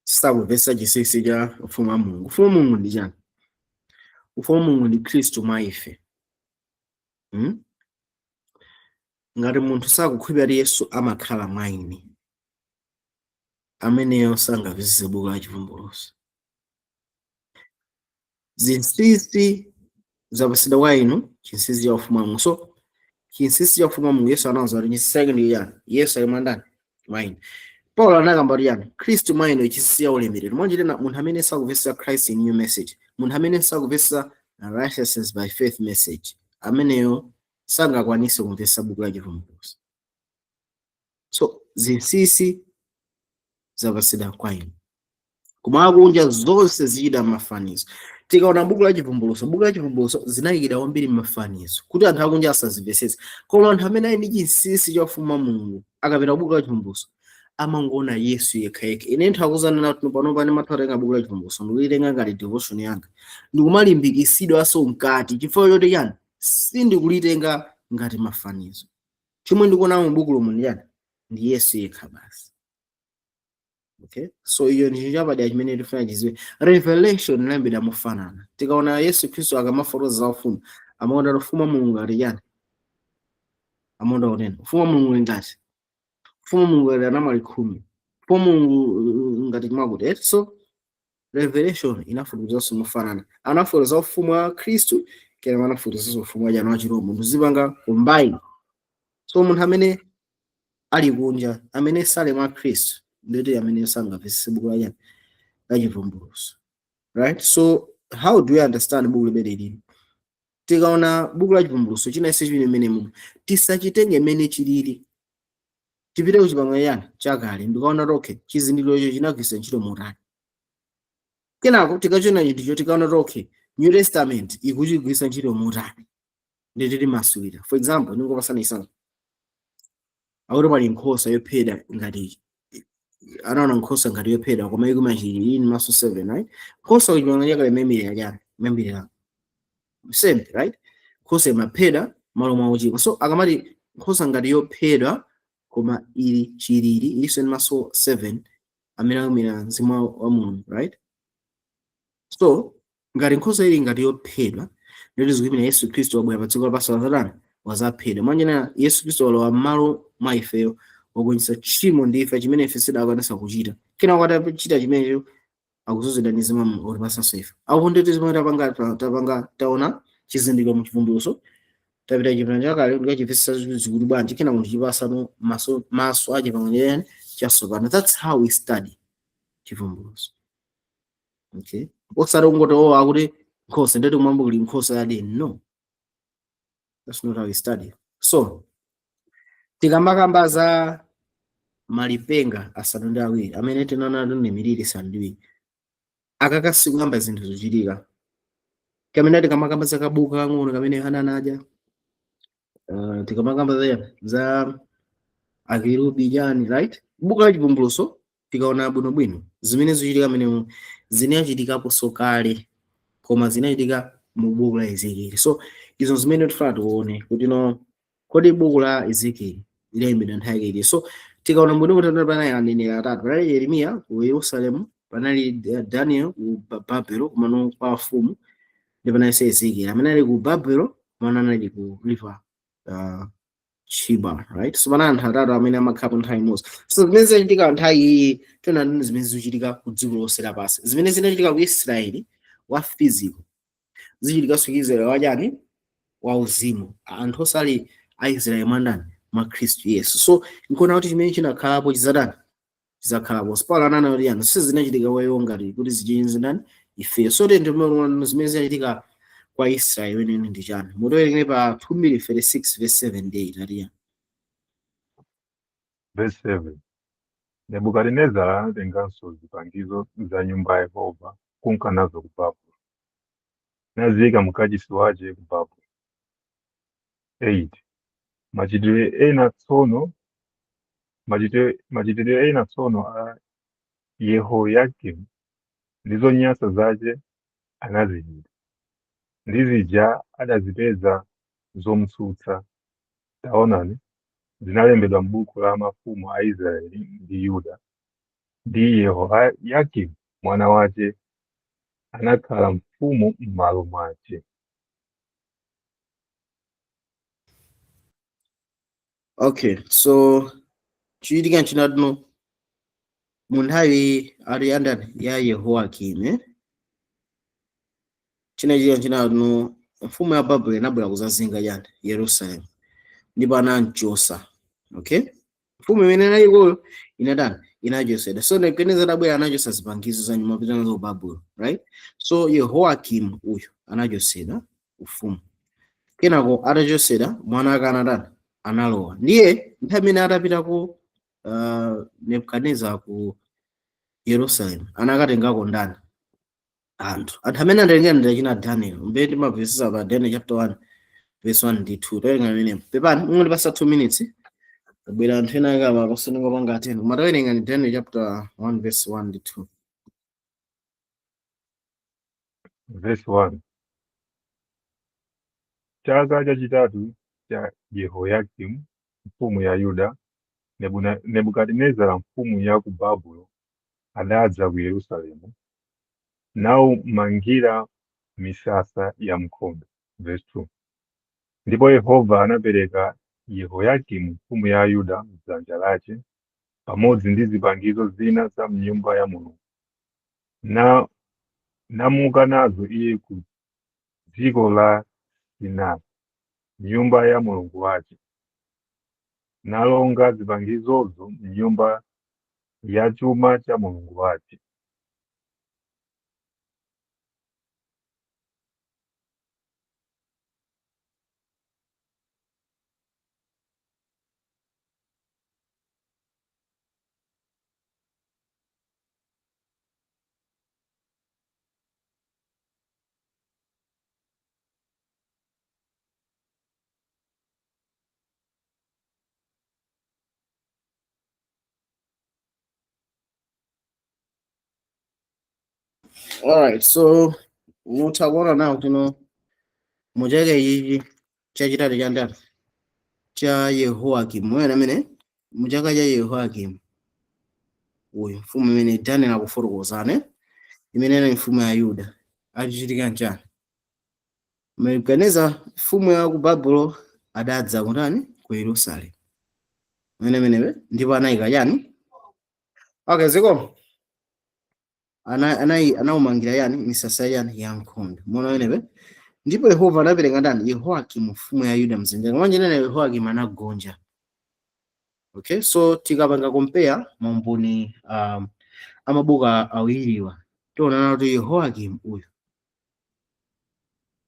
sakumvetsa chinsinsi cha ufumu wa Mulungu, ufumu wa Mulungu ndi chani? Ufumu wa Mulungu ndi Khristu mwa ife, Ngati munthu sakukhulupirira kuti Yesu amakhala mwa ine, Ameneyo sangamvetsetse buku la Chivumbulutso. Zinsinsi zapatsidwa kwa inu, chinsinsi cha ufumu wa Mulungu. So chinsinsi cha ufumu wa Mulungu, Yesu anawuza kuti chinsinsi chake ndi chani? Yesu ali mwandani? Mwa inu. Paulo anakamba kuti yani? Khristu mwa inu, chinsinsi cha ulemerero. Mwanjitena munthu amene sakumvetsa Christ in you message, munthu amene sakumvetsa righteousness by faith message, ameneyo sangakwanise kumvetsa buku la Chivumbulutso. So zinsinsi zapatsidwa kwa inu, koma akunja zonse zichita mafanizo. Tikaona buku la Chivumbulutso, buku la Chivumbulutso zinayikidwa kwambiri mafanizo kuti anthu akunja asazimvetsetse. Koma anthu amene ali ndi chinsinsi cha ufumu wa Mulungu akapita buku la Chivumbulutso amangoona Yesu yekha yekha. Ine nthawi kuti pano pane matha kutenga buku la Chivumbulutso ndikulitenga ngati devotion yanga, ndikumalimbikitsidwanso mkati chifukwa choti chani? Sindikulitenga ngati mafanizo. Chomwe ndikuona mu buku lomwe ndi chani? Ndi Yesu yekha basi. Okay, so iyo ndi chapadera chimene tifuna chiziwe. Revelation inalembedwa mofanana. Tikaona Yesu Khristu akamafotokoza za ufumu, amaona kuti ufumu wa Mulungu ali chani? Amaona kunena ufumu wa Mulungu uli ngati, ufumu wa Mulungu ali anamwali 10, ufumu wa Mulungu ngati mwakuti, eh? So Revelation inafotokozanso mofanana. Anafotokoza ufumu wa Khristu, kena anafotokozanso ufumu wa chani? Wa Chirombo. Ndizipanga combine. So munthu amene ali kunja, amene sali mwa Khristu, nditi amene sangamvetsetse buku la chani? La Chivumbulutso, right? So how do we understand buku limene lili? Tikaona buku la Chivumbulutso, chinanso chimene mmene mumu tisachitenge mmene chilili. Tipite ku Chipangano chani? Chakale, ndikaona kuti okay, chizindikiro chinagwiritsa ntchito motani. Kenako tikachiona chinthucho, tikaona kuti okay, New Testament ikuchigwiritsa ntchito motani, nditi timasulira. For example, ndingopasana isana akuti pali nkhosa yophedwa, ngati anaona nkhosa ngati yophedwa koma ikumachiri ili maso 7, right? Nkhosa kuchipangano chakale imayimirira chani? Imayimirira nsembe, right? Nkhosa imaphedwa malo mwa uchimo. So akamati nkhosa ngati yophedwa koma ili chilili, ilinso ndi maso 7 amene akuimira mzimu wa Mulungu, right? So ngati nkhosa ili ngati yophedwa, nditi zikuyimira Yesu Khristu wabwera pa dziko lapansi, wazatani? Wazaphedwa. Mwanjena Yesu Khristu walowa m'malo mwa ifeyo, wagonjetsa tchimo ndi ife, chimene ife sidakwanisa kuchita. Kenako atachita chimenecho, akuzunzidwa ndi mzimu wa Mulungu kutipasanso ife. Apo nditi zimene tapanga, taona chizindikiro mu Chivumbulutso, tapita Chipangano Chakale ndikachimvetsetsa zikuti bwanji, kenako ndichipasano maso a Chipangano Chatsopano. That's how we study Chivumbulutso, okay? Osati kungoti, "Oh, akuti nkhosa, ndeti kumwamba kuli nkhosa yadi." No, that's not how we study. So tikamakamba za malipenga 7 amene tinaona ndi miliri 7, akakasikuyamba zinthu zochitika kamene tikamakamba za kabuku kang'ono kamene Yohana anadya, tikamakamba za akerubi chani, right? Buku la Chivumbulutso, tikaona bwinobwino zimene zikuchitika menemo zinachitikaponso kale, koma zinachitika mu buku la Ezekieli. So izo zimene tifuna tione kuti no, kodi buku la Ezekieli lilembedwa nthawi iti? So tikaona bwinobwino, panali aneneri atatu. Panali Yeremiya ku Yerusalemu, panali Daniel ku Babelo kumano kwa afumu, ndi panalinso Ezekiel amene ali ku Babelo kumano anali ku river Chebar, right? So pana anthu atatu amene amakhala nthawi imodzi. So zimene zinachitika nthawi iyi, tiona ndi zimene zikuchitika ku dziko lonse lapansi. Zimene zinachitika ku Israeli wa physical zichitikanso ku Israeli wachani? Wa uzimu, anthu osali Aisraeli mwandani? Mwa Khristu Yesu. So nkuona kuti chimene chinakhalapo chizatani? Chizakhalapo. Paulo ananena kuti yani sizinachitika kwa iwo ngati kuti zichinzi ndani? Ife. So tende zimene zinachitika kwa Israeli wenene ndi chani? Mutowerengere pa 2:36 verse 7 ndi 8 atiya. Verse 7. Nebukadinezara anatenganso zipangizo za nyumba ya Yehova kunka nazo ku Babulo, naziyika mkachisi wace ku Babulo. 8 Machitidwe ena tsono a Yehoyakimu ndi zonyansa zace anazichita, ndi zija adazipeza zomutsutsa, taonani, zinalembedwa m'buku la mafumu a Israeli ndi Yuda. Ndi Yehoyakimu mwana wace anakhala mfumu m'malo mwace. Okay, so chichitika nchinatuno. Mu nthawi ali yandani ya Yehoyakimu, china chinano mfumu ya Babuloni inabwera kuzazinga yani Yerusalemu ndipo anamchosa. Okay, mfumu imene inalikoyo inatani? Inachosedwa. So Nebukadinezara adabwera anachosa zipangizo za nyumba kupita nazo ku Babuloni, right? So Yehoyakimu uyu anachosedwa ufumu, kenako atachosedwa mwana wake anatani? Analowa. Ndiye nthawi imene atapita ku Nebukadinezara ku Yerusalemu anakatengako ndani? Anthu amene anatengera ndi achina Daniel mbere timamvetsetsa pa Daniel chapter 1 verse 1 ndi 2. Tawerenga imene pepani mungondipasa 2 minutes, tabwera anthu ena ake apa kosenenga panga 10, koma tawerenga ni Daniel chapter 1 verse 1 ndi 2. Verse 1. Chaka chachitatu cha Yehoyakimu mfumu ya Yuda, Nebukadinezara mfumu ya ku Babulo adadza ku Yerusalemu, nawumangira misasa ya nkhondo. Verse 2. Ndipo Yehova anapereka Yehoyakimu mfumu ya Yuda m'dzanja lace, pamodzi ndi zipangizo zina za m'nyumba ya Mulungu, na namuka nazo iye ku dziko la Sinai, nyumba ya Mulungu wace, nalonga zipangizozo m'nyumba ya chuma cha Mulungu wace. Alright, so mutha kuona nawo kuno muchaka ichi chachitatu cha ndani cha Yehoyakimu, mwena amene muchaka cha Yehoyakimu uyu mfumu imene Daniel akufotokozane imene inali mfumu ya Yuda achichitika nchani? Nebukadinezara mfumu ya ku Babulo adadza kutani? Ku Yerusalemu mwene amenewe ndipo anayika yani okay ziko anawumangira yani misasa yani ya nkhondo muona wenewe. Ndipo Yehova anapereka ndani? Yehoyakimu mfumu ya Yuda mzinda manje nene Yehoyakimu anagonja. Okay, so tikapanga compare maumboni amabuka awiriwa tionana kuti Yehoyakimu uyu,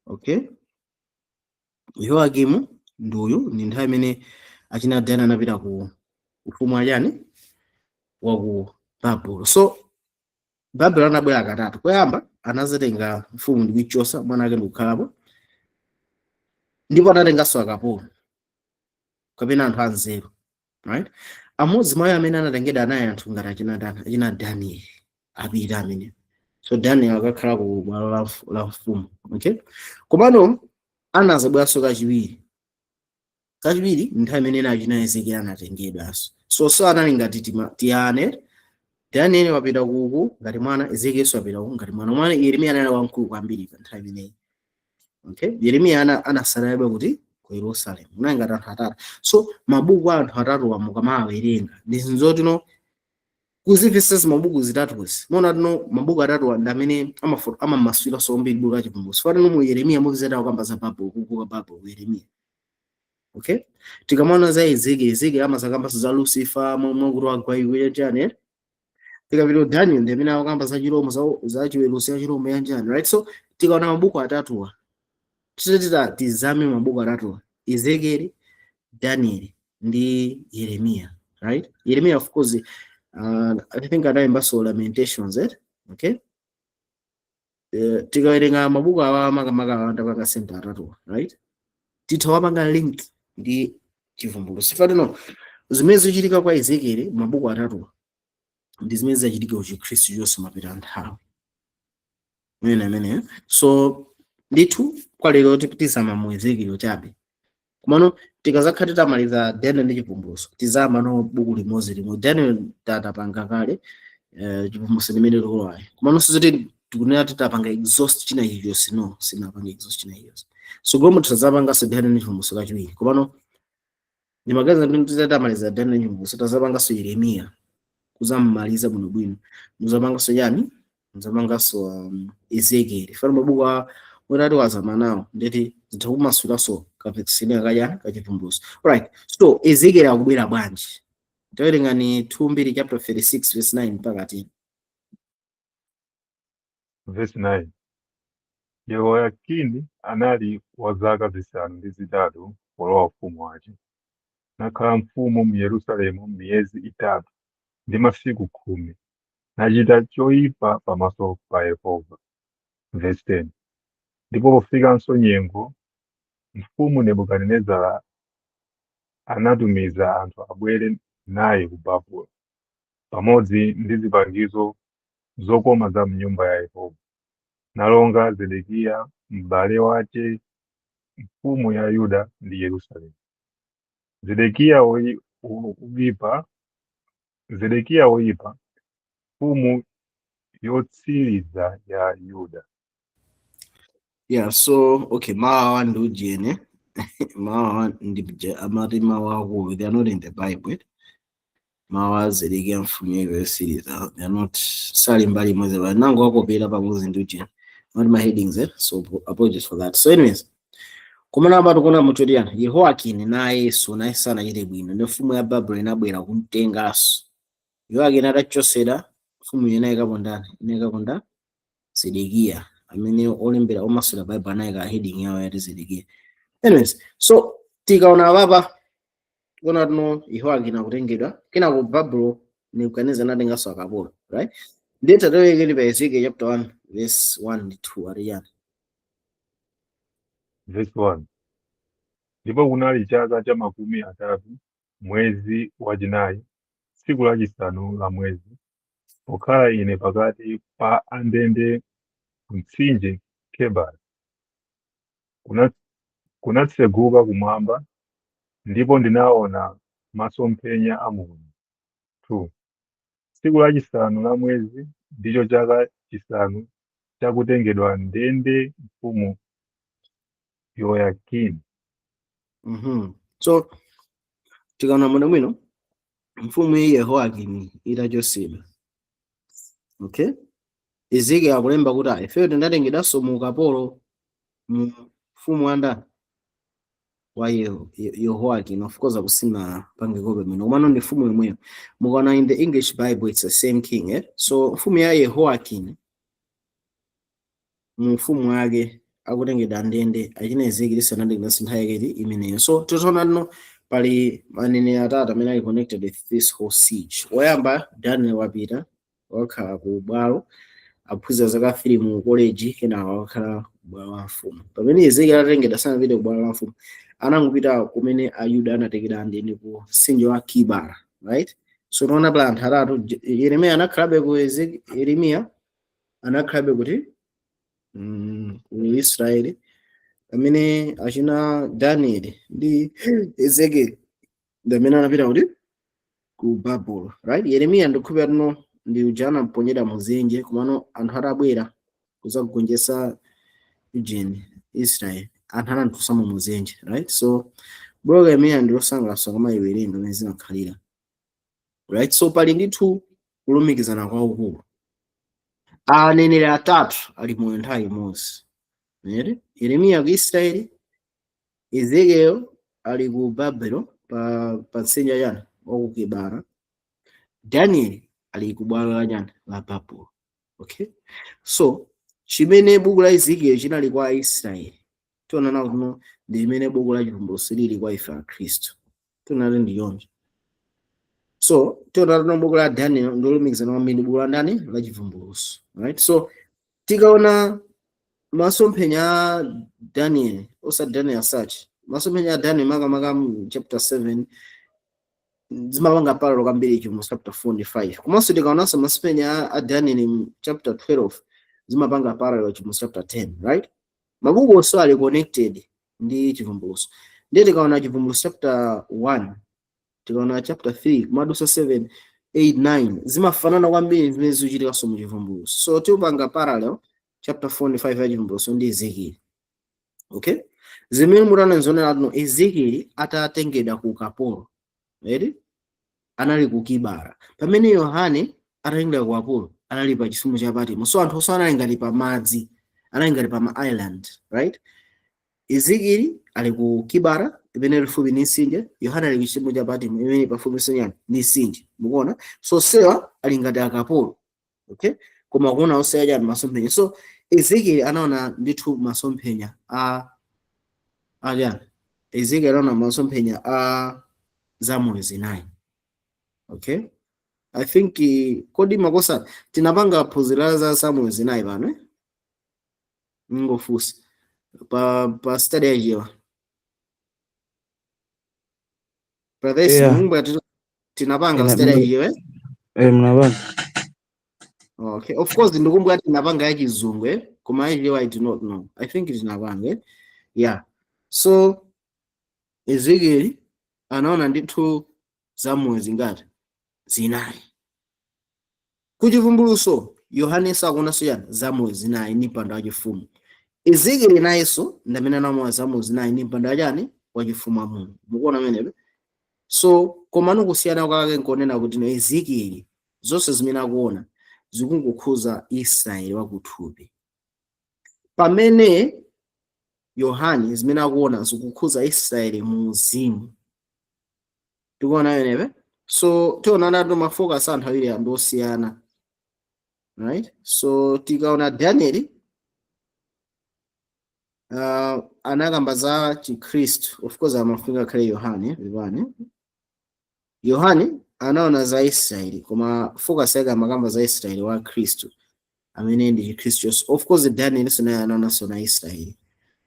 okay, Yehoyakimu ndi uyu ndi nthawi imene achina Daniel anapita ku ufumu wachani wa ku Babulo. So Babulo anabwera katatu. Koyamba anazatenga mfumu ndi kuichosa mwana wake ndikukhalapo, ndipo anatenganso akapolo kapena anthu anzeru, right? Amodzi mwa amene anatengedwa anayi anthu ngati achina Daniel, achina Daniel apita amene. So Daniel akakhala ku bwalo la mfumu, okay? Komano anazabweranso kachiwiri. Kachiwiri nthawi imene achina Ezekiel anatengedwanso. So anali ngati tiyane Daniel wapita kuku ngati mwana, Ezekiel wapita kuku ngati mwana. Mwana Yeremiya anali wamkulu kwambiri pa nthawi imeneyi. Okay? Yeremiya anasalirabe kuti ku Yerusalemu. Unali ngati anthu atatu. So mabuku a anthu atatu mukamawawerenga ndi zinthu zoti no kuzimvetsetsa mabuku zitatuzi. Muona tino mabuku atatu ndi amene amamaswira so mbiri buku la Chivumbulutso. Fano mu Yeremiya mupezera kukamba za Babulo, kukuka Babulo ku Yeremiya. Okay? Tikamaona za Ezekiel, Ezekiel amazakamba za Lucifer, momwe kuti wagwa iwe chani. Tikapita Daniel ndi amene akukamba za chirombo, za chiweruzo cha chirombo ya njani, right? So tikaona mabuku atatuwa, titati tizame mabuku atatuwa, Ezekiel, Daniel ndi Yeremiya, right? Yeremiya of course, I think analembanso Lamentations, eh? Okay? Tikawerenga mabuku awa makamaka ndapanga senta atatuwa, right? Tithawapanga link ndi Chivumbulutso. Sifatino zimene zikuchitika kwa Ezekiel mabuku atatuwa ndi zimene zachitika ku Chikhristu chonse mapita nthawi imene amene. So ndithu kwa lero tizama mu Ezekiel chabe, komano tikazakhala titamaliza Daniel ndi Chivumbulutso tizama no buku limodzi limodzi. Daniel tatapanga kale, Chivumbulutso limene likulowayo, komano sizoti tikunena titapanga exhaust china chilichonse, no, sinapanga exhaust china chilichonse. So gomo tizapanganso Daniel ndi Chivumbulutso kachiwiri, komano ndimaganiza kuti titamaliza Daniel ndi Chivumbulutso tazapanganso Yeremiya. Kuzammaliza bwinobwino. Muzamanganso chani? Muzamanganso Ezekiel. Fana mabuku a otati wazamanawo, ndeti zitha kumasulanso kapekisini kachani, kachivumbulutso. Alright, so Ezekiel akubwera bwanji? Tawerengani 2 Mbiri chapter 36 verse 9 mpaka 10. Verse 9. Yehoyakini anali wa zaka 8 polowa ufumu wake, nakhala mfumu mu Yerusalemu miyezi 3 ndi masiku 10, nachita choyipa pamaso pa Yehova. Verse 10. Ndipo pofikanso nyengo, mfumu Nebukadinezara anatumiza anthu abwere naye ku Babulo, pamodzi ndi zipangizo zokoma za mnyumba ya Yehova, nalonga Zedekiya m'bale wace mfumu ya Yuda ndi Yerusalemu. Zedekiya woyipa, Zedekiya woyipa, mfumu yotsiriza ya Yuda. Yeah, so okay, mawa ndi ujene, mawa ndi amati mawu akulu, they are not in the Bible. Mawu a Zedekiya mfumu yotsiriza, they are not, sali mbali imodzi, but nango akopera pamodzi ndi ujene, not my headings, eh? So apologies for that. So anyways, kumana apa tikuona muchotiyana Yehoyakini nayenso, naye sanachite bwino, ndi mfumu ya Babuloni inabwera kumtenganso Yehoyakini. Atachosera mfumu inayikapo ndani? Inayikapo nda Zedekiya, amene olembera omasula Bible anayika heading yawo yati Zedekiya. Anyways, so tikaona apapa tikuona tuno Yehoyakini akutengedwa kenako Babulo, Nebukadinezara anatenganso akapolo, right? Ndiye tatiwerengeni pa Ezekiel chapter 1 verse 1 ndi 2, atiyani? Verse 1. Ndipo kunali chaka cha 30, mwezi wachinayi, tsiku lachisanu la mwezi, pokhala ine pakati pa andende ku mtsinje Kebara, kunatseguka kumwamba, ndipo ndinaona masomphenya a Mulungu. 2 Tsiku lachisanu la mwezi, ndicho chaka chisanu chakutengedwa ndende mfumu Yoyakini. So tikaona muno mwino, mfumu iyi Yehoyakini itachosedwa, okay, Ezekiel akulemba kuti ah, ifeyo tinatengedwanso mu ukapolo mu mfumu wa ndani? Wa Yehoyakini. Of course akusina pange kope mwino, komano ndi mfumu imweyo. Mukaona in the English Bible, it's the same king, eh? So mfumu ya Yehoyakini, mu mfumu wake akutengedwa ndende achina Ezekiel sanatengedwa nthawi yake imeneyo. So titaona tino pali aneneri atatu amene ali connected with this whole siege. Woyamba Daniel, wapita wakhala ku bwalo, aphunzira zaka 3 mu college, kenaka wakhala ku bwalo la mfumu. Pamene Ezekiel atengedwa, sanapite ku bwalo la mfumu, anangopita kumene Ayuda anatengedwa ndende ku mtsinje wa Kibara, right? So tiona pala anthu atatu. Yeremiya anakhalabe ku Yeremiya anakhalabe kuti ku Israeli, pamene achina Daniel ndi Ezekiel ndi amene anapita kuti? Ku Babulo, right? Yeremiya ndikukhulupirira tino ndi uja anamponyera muzenje, komano anthu atabwera kuzagonjetsa Eugene Israel, anthu anamtusamo muzenje, right? So buku la Yeremiya ndi losangalatsa kamayiwerenga amene zimakhalira, right? So pali ndithu kulumikizana kwaukulu. Aneneri atatu ali moyo nthawi imodzi. Ere? Yeremiya ku Israeli, Ezekiel ali ku Babelo pa mtsinje chani, wa ku Kebara, Daniel ali ku bwalo la chani, la Babulo. Okay, so chimene buku la Ezekiel chinali kwa Aisraeli, tiona nawo kuno ndi chimene buku la Chivumbulutso lili kwa ife Akhristu. Tiona ndi yonje. So tiona kuno buku la Daniel ndolumikizana kwambiri ndi buku la ndani? La Chivumbulutso, right? So tikaona masomphenya a Daniel, osati Daniel such, masomphenya a Daniel makamaka mu chapter 7 zimapanga parallel kwambiri mu chapter 4 ndi 5. Komanso tikaonanso masomphenya a Daniel mu chapter 12 zimapanga parallel mu chapter 10, right? Mabuku onse ali connected ndi Chivumbulutso. Ndiye tikaona Chivumbulutso chapter 1, tikaona chapter 3, kumadusa 7, 8, 9, zimafanana kwambiri zimene zikuchitikanso mu Chivumbulutso. So tikupanga parallel chapter 4 ndi 5 ya Chivumbulutso ndi Ezekiel, okay? Zimene mutana nzionera tuno, Ezekiel atatengedwa ku ukapolo, right? anali ku Kibara, pamene Yohane atengedwa ku ukapolo anali pa chisumbu cha Patimo. So anthu onse anali ngati pa madzi, anali ngati pa ma island, right? Ezekieli ali ku Kibara imene ili pafupi ndi mtsinje, Yohane ali ku chisumbu cha Patimo imene ili pafupi ndi mtsinje. Mukuona? So sewa ali ngati akapolo, okay, koma kuona onse aja masomphenya. So Ezekieli anaona ndithu masomphenya a aja, Ezekieli anaona masomphenya a zamoyo zinayi. Okay, I think kodi makosa tinapanga phunziro za zamoyo zinayi pano, eh? Ngofusa pa study yachiwa brothers. Yeah. Mungu tinapanga Ina- study yachiwa, eh? Eh, mnapanga. Okay, of course ndikumbuka tinapanga yachizungu, eh? Koma yachiwa I do not know. I think tinapanga, eh? Yeah, so Ezekiel anaona ndithu zamoyo zingati? Zinayi. Kuchivumbulutso Yohane sakuonanso yani zamoyo zinayi ndi mpando wachifumu. Ezekiel nayenso ndamene anaona zamoyo zinayi ndi mpando wachani? Wachifumu wa Mulungu. Mukuona amenepe? So komano kusiyana kwake nkonena kuti no, Ezekiel zonse zimene akuona zikungokhuza Israeli wakuthupi, pamene Yohane zimene akuona zikukhuza Israeli mu uzimu. Tikuona amenepe? So tionana tu ma focus anthu awiri ndi osiyana, right? So tikaona Daniel, anakamba za Chikhristu. Of course amafunika akhale Yohane, vivane. Yohane anaona za Israeli, koma focus yake amakamba za Israeli wa Khristu amene ndi Chikhristu. Of course Daniel naye anaonanso na Israeli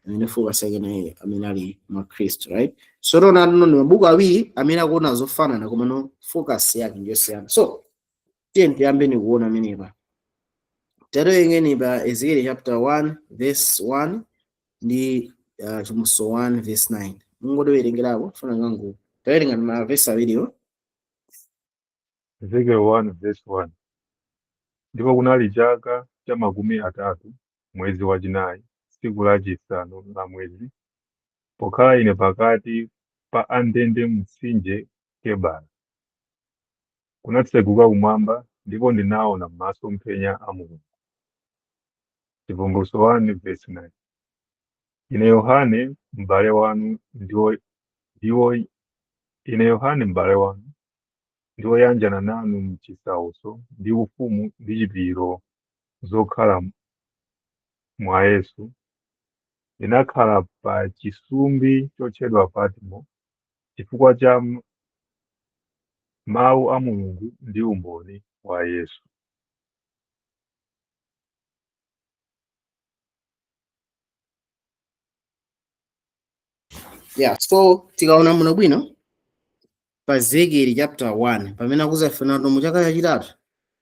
amene focus yake naye amene ali mwa Khristu, right? So tiona no ndi mabuku awiri amene akuona zofanana, koma no, focus yake ndiyosiyana. So tiye tiyambe ni kuona amenepa. Tawerengeni pa Ezekiel chapter 1 verse 1 ndi Chivumbulutso 1 verse 9. Mungotiwerengerapo funa ngangu tawerenga ma verse awiriwo. Ezekiel 1 verse 1. Ndipo kunali chaka cha 30, mwezi wachinayi, tsiku lachisanu la mwezi, pokhala ine pakati pa andende mtsinje Kebara, kunatseguka kumwamba, ndipo ndinaona masomphenya a Mulungu. Chivumbulutso 1 verse 9. Ine Yohane m'bale wanu ndiwo ine Yohane m'bale wanu ndiwoyanjana nanu m'chisautso ndi ufumu ndi chipiriro zokhala mwa Yesu, ndinakhala pa chisumbi chotchedwa Patmo chifukwa cha mawu a Mulungu ndi umboni wa Yesu. Yeah, so tikaona muno bwino pa Ezekiel chapter 1 pamene akuza funa mu chaka chachitatu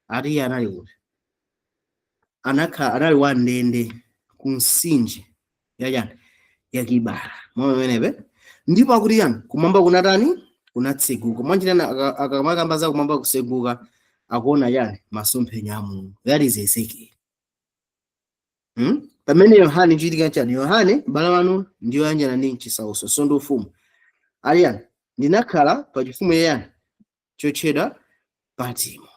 ati iye anali kuti anakhala anali wa ndende ku mtsinje yachani? Ya Kibara. Mwa pamenepe ndipo akuti yani kumwamba kunatani? Kunatseguka. Mwanjira akamakamba za kumwamba kuseguka akuona yani masomphenya a Mulungu. That is Ezekiel. Pamene Yohane chitika chani? Yohane m'bale wanu ndiyo yanjana ndi mchisautso so ndi ufumu ali yani ndinakhala pa chifumu yani chotchedwa Patimo.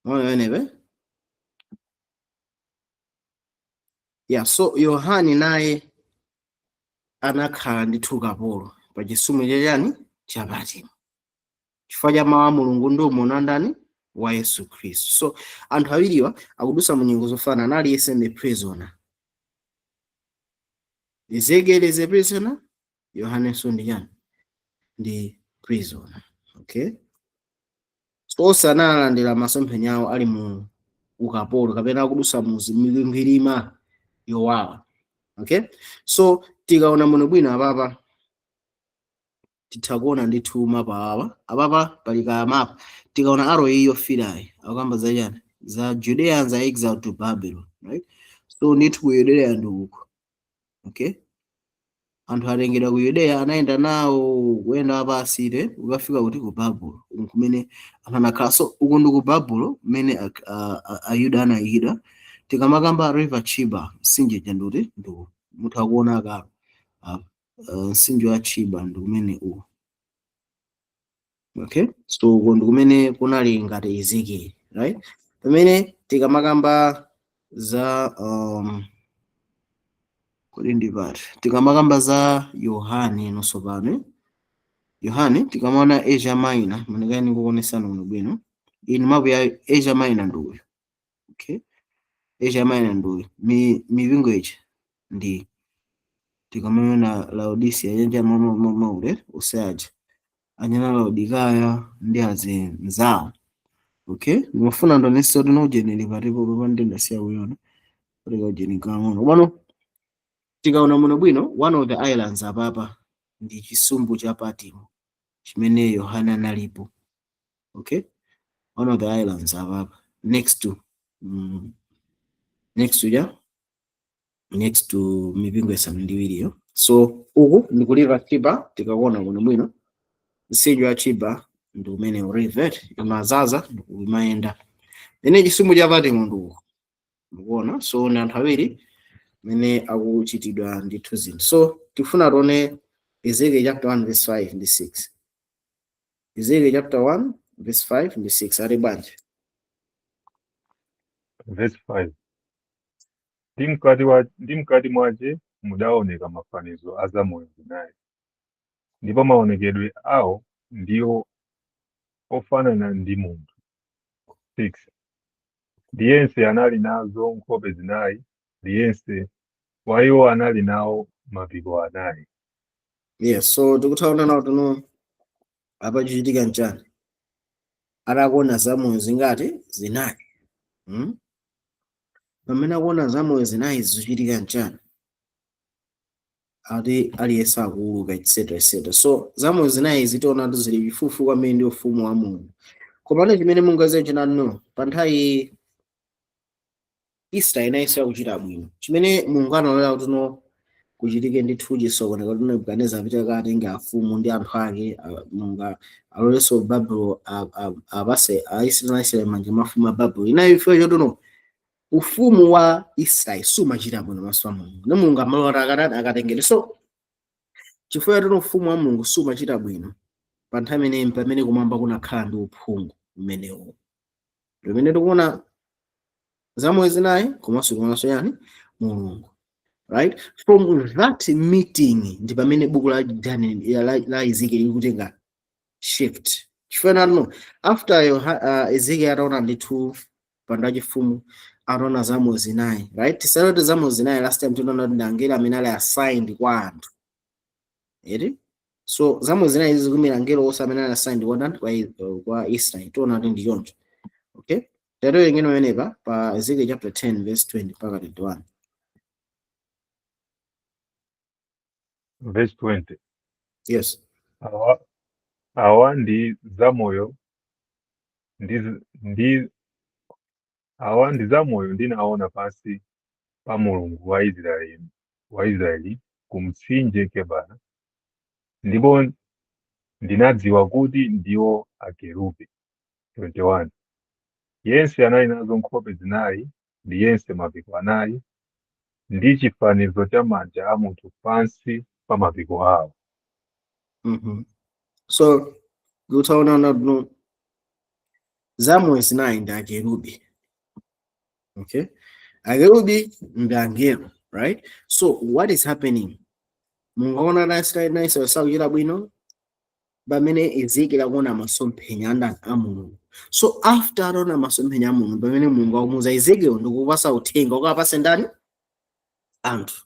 Mwaona pamenepe? Yeah, so Yohane naye anakhala ndithu kapolo pa chisumbu chachani? Cha Patimo, chifukwa cha mawu a Mulungu ndi umboni wa ndani? Wa Yesu Khristu. So anthu awiriwa akudusa mu nyengo zofanana, aliyense ndi prisoner. Ezekiel is a prisoner, Yohanenso ndi chani? Ndi prisoner. Okay, so onse analandira masomphenya awo ali mu ukapolo kapena akudusa mu mikwingwirima yowawa. Okay, so tikaona muno bwino apapa titha kuona ndithu mapa awa. Apapa pali ka mapa, tikaona arrow iyi yofirayi akukamba za chani? Za Judeans are exiled to Babylon, right? So ndithu ku Yudeya ndi uko. Okay, anthu atengedwa ku Yudeya anayenda nawo kuyenda wapasire ukafika kuti ku Babulo kumene anthu anakhala. So uku ndi ku Babulo kumene Ayuda anayikidwa. Tikamakamba river Chiba, mtsinje janduti ndi mutha kuona kalo mtsinje wa Chiba ndi kumene uku. Okay, so uko ndi kumene kunali ngati Ezekiel, right? Pamene tikamakamba za kodi ndi pati tikamakamba za Yohane nonso pano, eh? Yohane tikamaona Asia Minor, manekani kuonesana uno bwino. Inu mapu ya Asia Minor ndi uyu. Okay, Asia Minor ndi uyu. Mipingo ichi ndi tikamaona Laodicea yenja maule usaja anyana Laodikaya ndi azinzawo. Okay, ndimafuna ndonese kuti nojeneri patipo papande ndasiya kuyona kuti kaujeni kang'ono pano. Tikaona muno bwino, one of the islands apapa ndi chisumbu cha Patimo chimene Yohana analipo. Okay, one of the islands apapa next to ja next to mipingo isanu ndi iwiriyo. So uku ndi ku River Chebar. Tikakuona kuno bwino, mtsinje wa Chebar ndi umene river imazaza imayenda ene chisumbu cha Patimo ndi uku mukuona. So ndi anthu awiri mene akuchitidwa ndithu zinthu. So tifuna tione Ezekiel chapter 1 verse 5 ndi 6. Ezekiel chapter 1 verse 5 ndi 6 ali bwanji? Verse 5: Ndi mkati mwace mudaoneka mafanizo a zamoyo zinayi, ndipo maonekedwe awo ndiwo ofanana ndi munthu. 6 Ndi yense anali nazo nkhope zinayi, ndi yense wa iwo anali nawo mapiko anayi. Yes, so tikuthaona nawo tuno apa chichitika nchani? Atakuona zamoyo zingati? Zinayi, Pamene akuona zamoyo zinayi, zikuchitika nchani? Ati aliyense akuuluka, etc etc. So zamoyo zinayi zitiona zili chifupifupi kwambiri ndi ufumu wa Mulungu. Komano chimene mungaziwe chinano, pa nthawi Israeli inayesera kuchita bwino, chimene Mulungu analolera kuti no kuchitike ndithu chisokoneko kuti Nebukadinezara apite katenge afumu ndi anthu ake, Mulungu alolenso Babulo apase Aisraeli manja mafumu a Babulo. Inayo ifeyo chotono ufumu wa Israeli sumachita bwino maso a Mulungu, ndi Mulungu amalola akatani akatengere. So chifukwa chotono ufumu wa Mulungu sumachita bwino pa nthawi imeneyi, pamene kumwamba kunakhala ndi uphungu umenewo pamene tikuona zamoyo zinayi komanso kuonanso yani Mulungu, right? From that meeting ndi pamene buku la Daniel la Ezekiel likutenga shift, chifukwa no after Ezekiel ataona ndithu pando achifumu, ataona zamoyo zinayi, right? Tisanoti zamoyo zinayi, last time tinaona kuti ndi angelo amene ali assigned kwa anthu eri. So zamoyo zinayi izi zikumira angelo onse amene ali assigned kwa ndani? Kwa Israel. Tiona kuti ndi choncho. Okay, tatowerengeni pamenepa pa Ezekiel chapter 10 verse 20 mpaka 21. Verse 20. Yes. Awa ndi zamoyo ndi, ndi awa ndi zamoyo ndinaona pansi pa Mulungu wa Israeli ku mtsinje Kebara, ndipo ndinadziwa kuti ndiwo akerubi. 21 Yense anali nazo nkhope zinayi, ndi yense mapiko anayi, ndi chifanizo cha manja a munthu pansi pa mapiko awo. So kutaona no zamoyo zinayi ndi akerubi. Okay, akerubi ndi angelo, right? So what is happening? Mungaona na Israeli na Israeli sakuchita bwino pamene Ezekiel akuona masomphenya andani? A Mulungu. So after ataona masomphenya a Mulungu, pamene Mulungu akumuuza Ezekiel ndikupasa uthenga ukapase ndani? Anthu.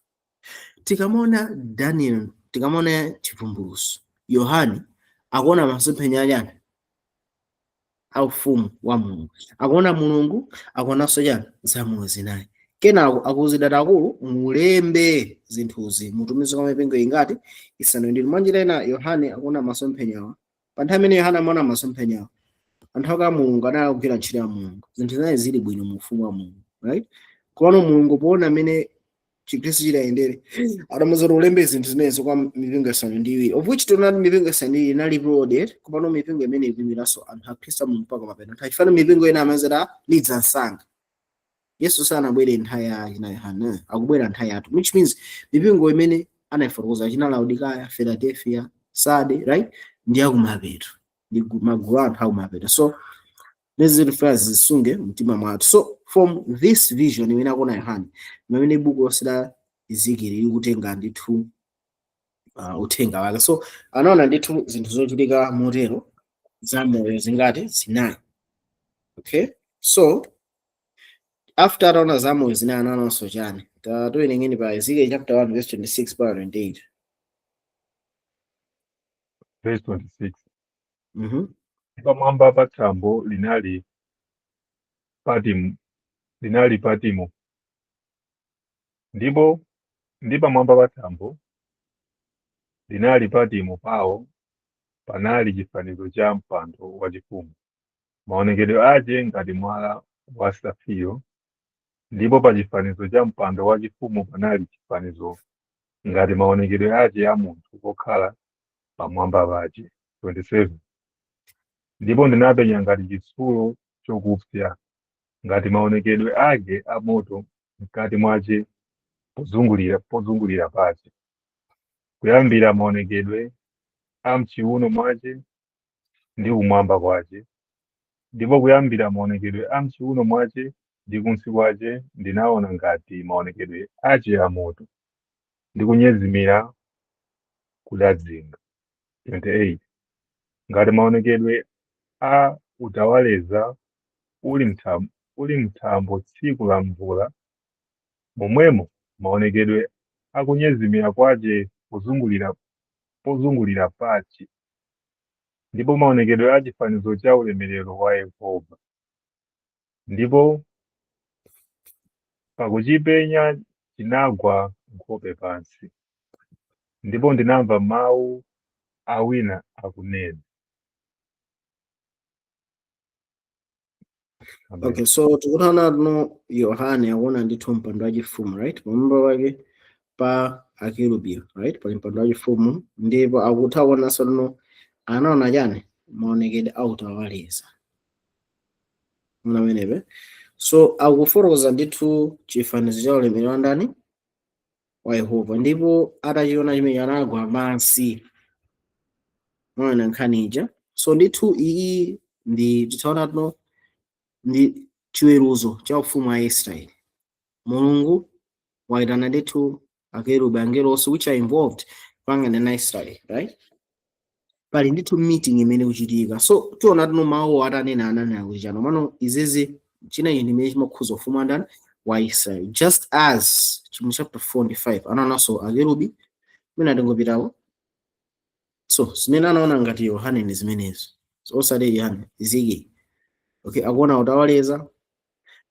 Tikamaona Daniel, tikamaona Chivumbulutso, Yohane akuona masomphenya achani? Aufumu wa Mulungu. Akuona Mulungu, akuonanso chani? Zamoyo zinayi. Kenako akuwuzidwa, akulu, mulembe zinthuzi, mutumize kwa mipingo ingati? Isanu ndi. Mwanjira ina Yohane akuona masomphenyawa. Pa nthawi imene Yohane amaona masomphenyawa, anthu ake a Mulungu anali kugwira ntchito ya Mulungu, zinthu zinayi zili bwino mu ufumu wa Mulungu, right? Komano Mulungu poona amene Chikhristu chidayendere, adamuza kuti ulembe zinthu zimenezo kwa mipingo isanu ndi iwiri, of which tionati mipingo isanu ndi iwiri inali loaded. Komano mipingo imene ikuimiranso anthu akhristu a Mulungu mpaka mapeto nthawi, chifukwa mipingo ina amazera lidza msanga. Yesu sanabwere nthawi ya china Yohane, akubwera nthawi yathu, which means mipingo imene anayifotokoza china Laodikaya, Philadelphia, Sade, right, ndi akumapeto. Ndi magulu a anthu akumapeto. So nezilifuna zisunge mtima mwathu. So from this vision imene akuona Yohane, pamene buku lonse la Ezekiel likutenga ndithu uthenga wake. So anaona ndithu zinthu zochitika motero, zamoyo zingati? Zinayi. Okay, so after ataona zamoyo zinayi, anaonanso chani? Tatiwerengeni pa Ezekiel chapter 1 verse 26 pa 28. Verse 26. Pamwamba pa thambo linali Patimo, ndipo ndi pamwamba pa thambo linali Patimo pawo panali chifanizo cha mpando wachifumu, maonekedwe ache ngati mwala wa safiro, ndipo pa chifanizo cha mpando wachifumu panali chifanizo ngati maonekedwe ache a munthu wokhala pamwamba pache. 27 Ndipo ndinapenya ngati chitsulo chokupsa, ngati maonekedwe ake a moto mkati mwache pozungulira pache, kuyambira maonekedwe a mchiuno mwache ndi kumwamba kwache, ndipo kuyambira maonekedwe a mchiuno mwache ndi kunsi kwache ndinaona ngati maonekedwe ache a moto ndi kunyezimira kudadzinga. 28 Ngati maonekedwe a utawaleza uli mthambo tsiku la mvula, momwemo maonekedwe akunyezimira kwache pozungulira pache, ndipo maonekedwe a chifanizo cha ulemerero wa Yehova. Ndipo pakuchipenya chinagwa nkhope pansi, ndipo ndinamva mawu a wina akunena. Amen. Okay, so tikuona no Yohane akuona ndithu mpando wachifumu, right? Pamwamba pake pa akerubi, right, pali mpando wachifumu, ndipo akutha kuonanso lino anaona chani? Maonekedwe a utawaleza amenepe. So akufotokoza ndithu chifanizo cha ulemerero wa ndani? Wa Yehova. Ndipo atachiona chimene anagwa pansi. Mwaona nkhani ija? So ndithu iyi ndi titaona tuno ndi chiweruzo cha ufumu wa Israeli. Mulungu waitana ndithu akerubi, angelo onse which are involved pangana na Israeli, right? Pali ndithu meeting imene kuchitika. So tiona tuno mawu atanena, ananena kuti chano mano izizi china chinthu imene chimakhuza ufumu wa ndani? Wa Israeli. Just as mu chapter 4 ndi 5 anaonanso akerubi imene atingopitawo. So zimene anaona ngati Yohane ndi zimenezo. So osati Yohane, Ezekiel, okay, akuona utawaleza,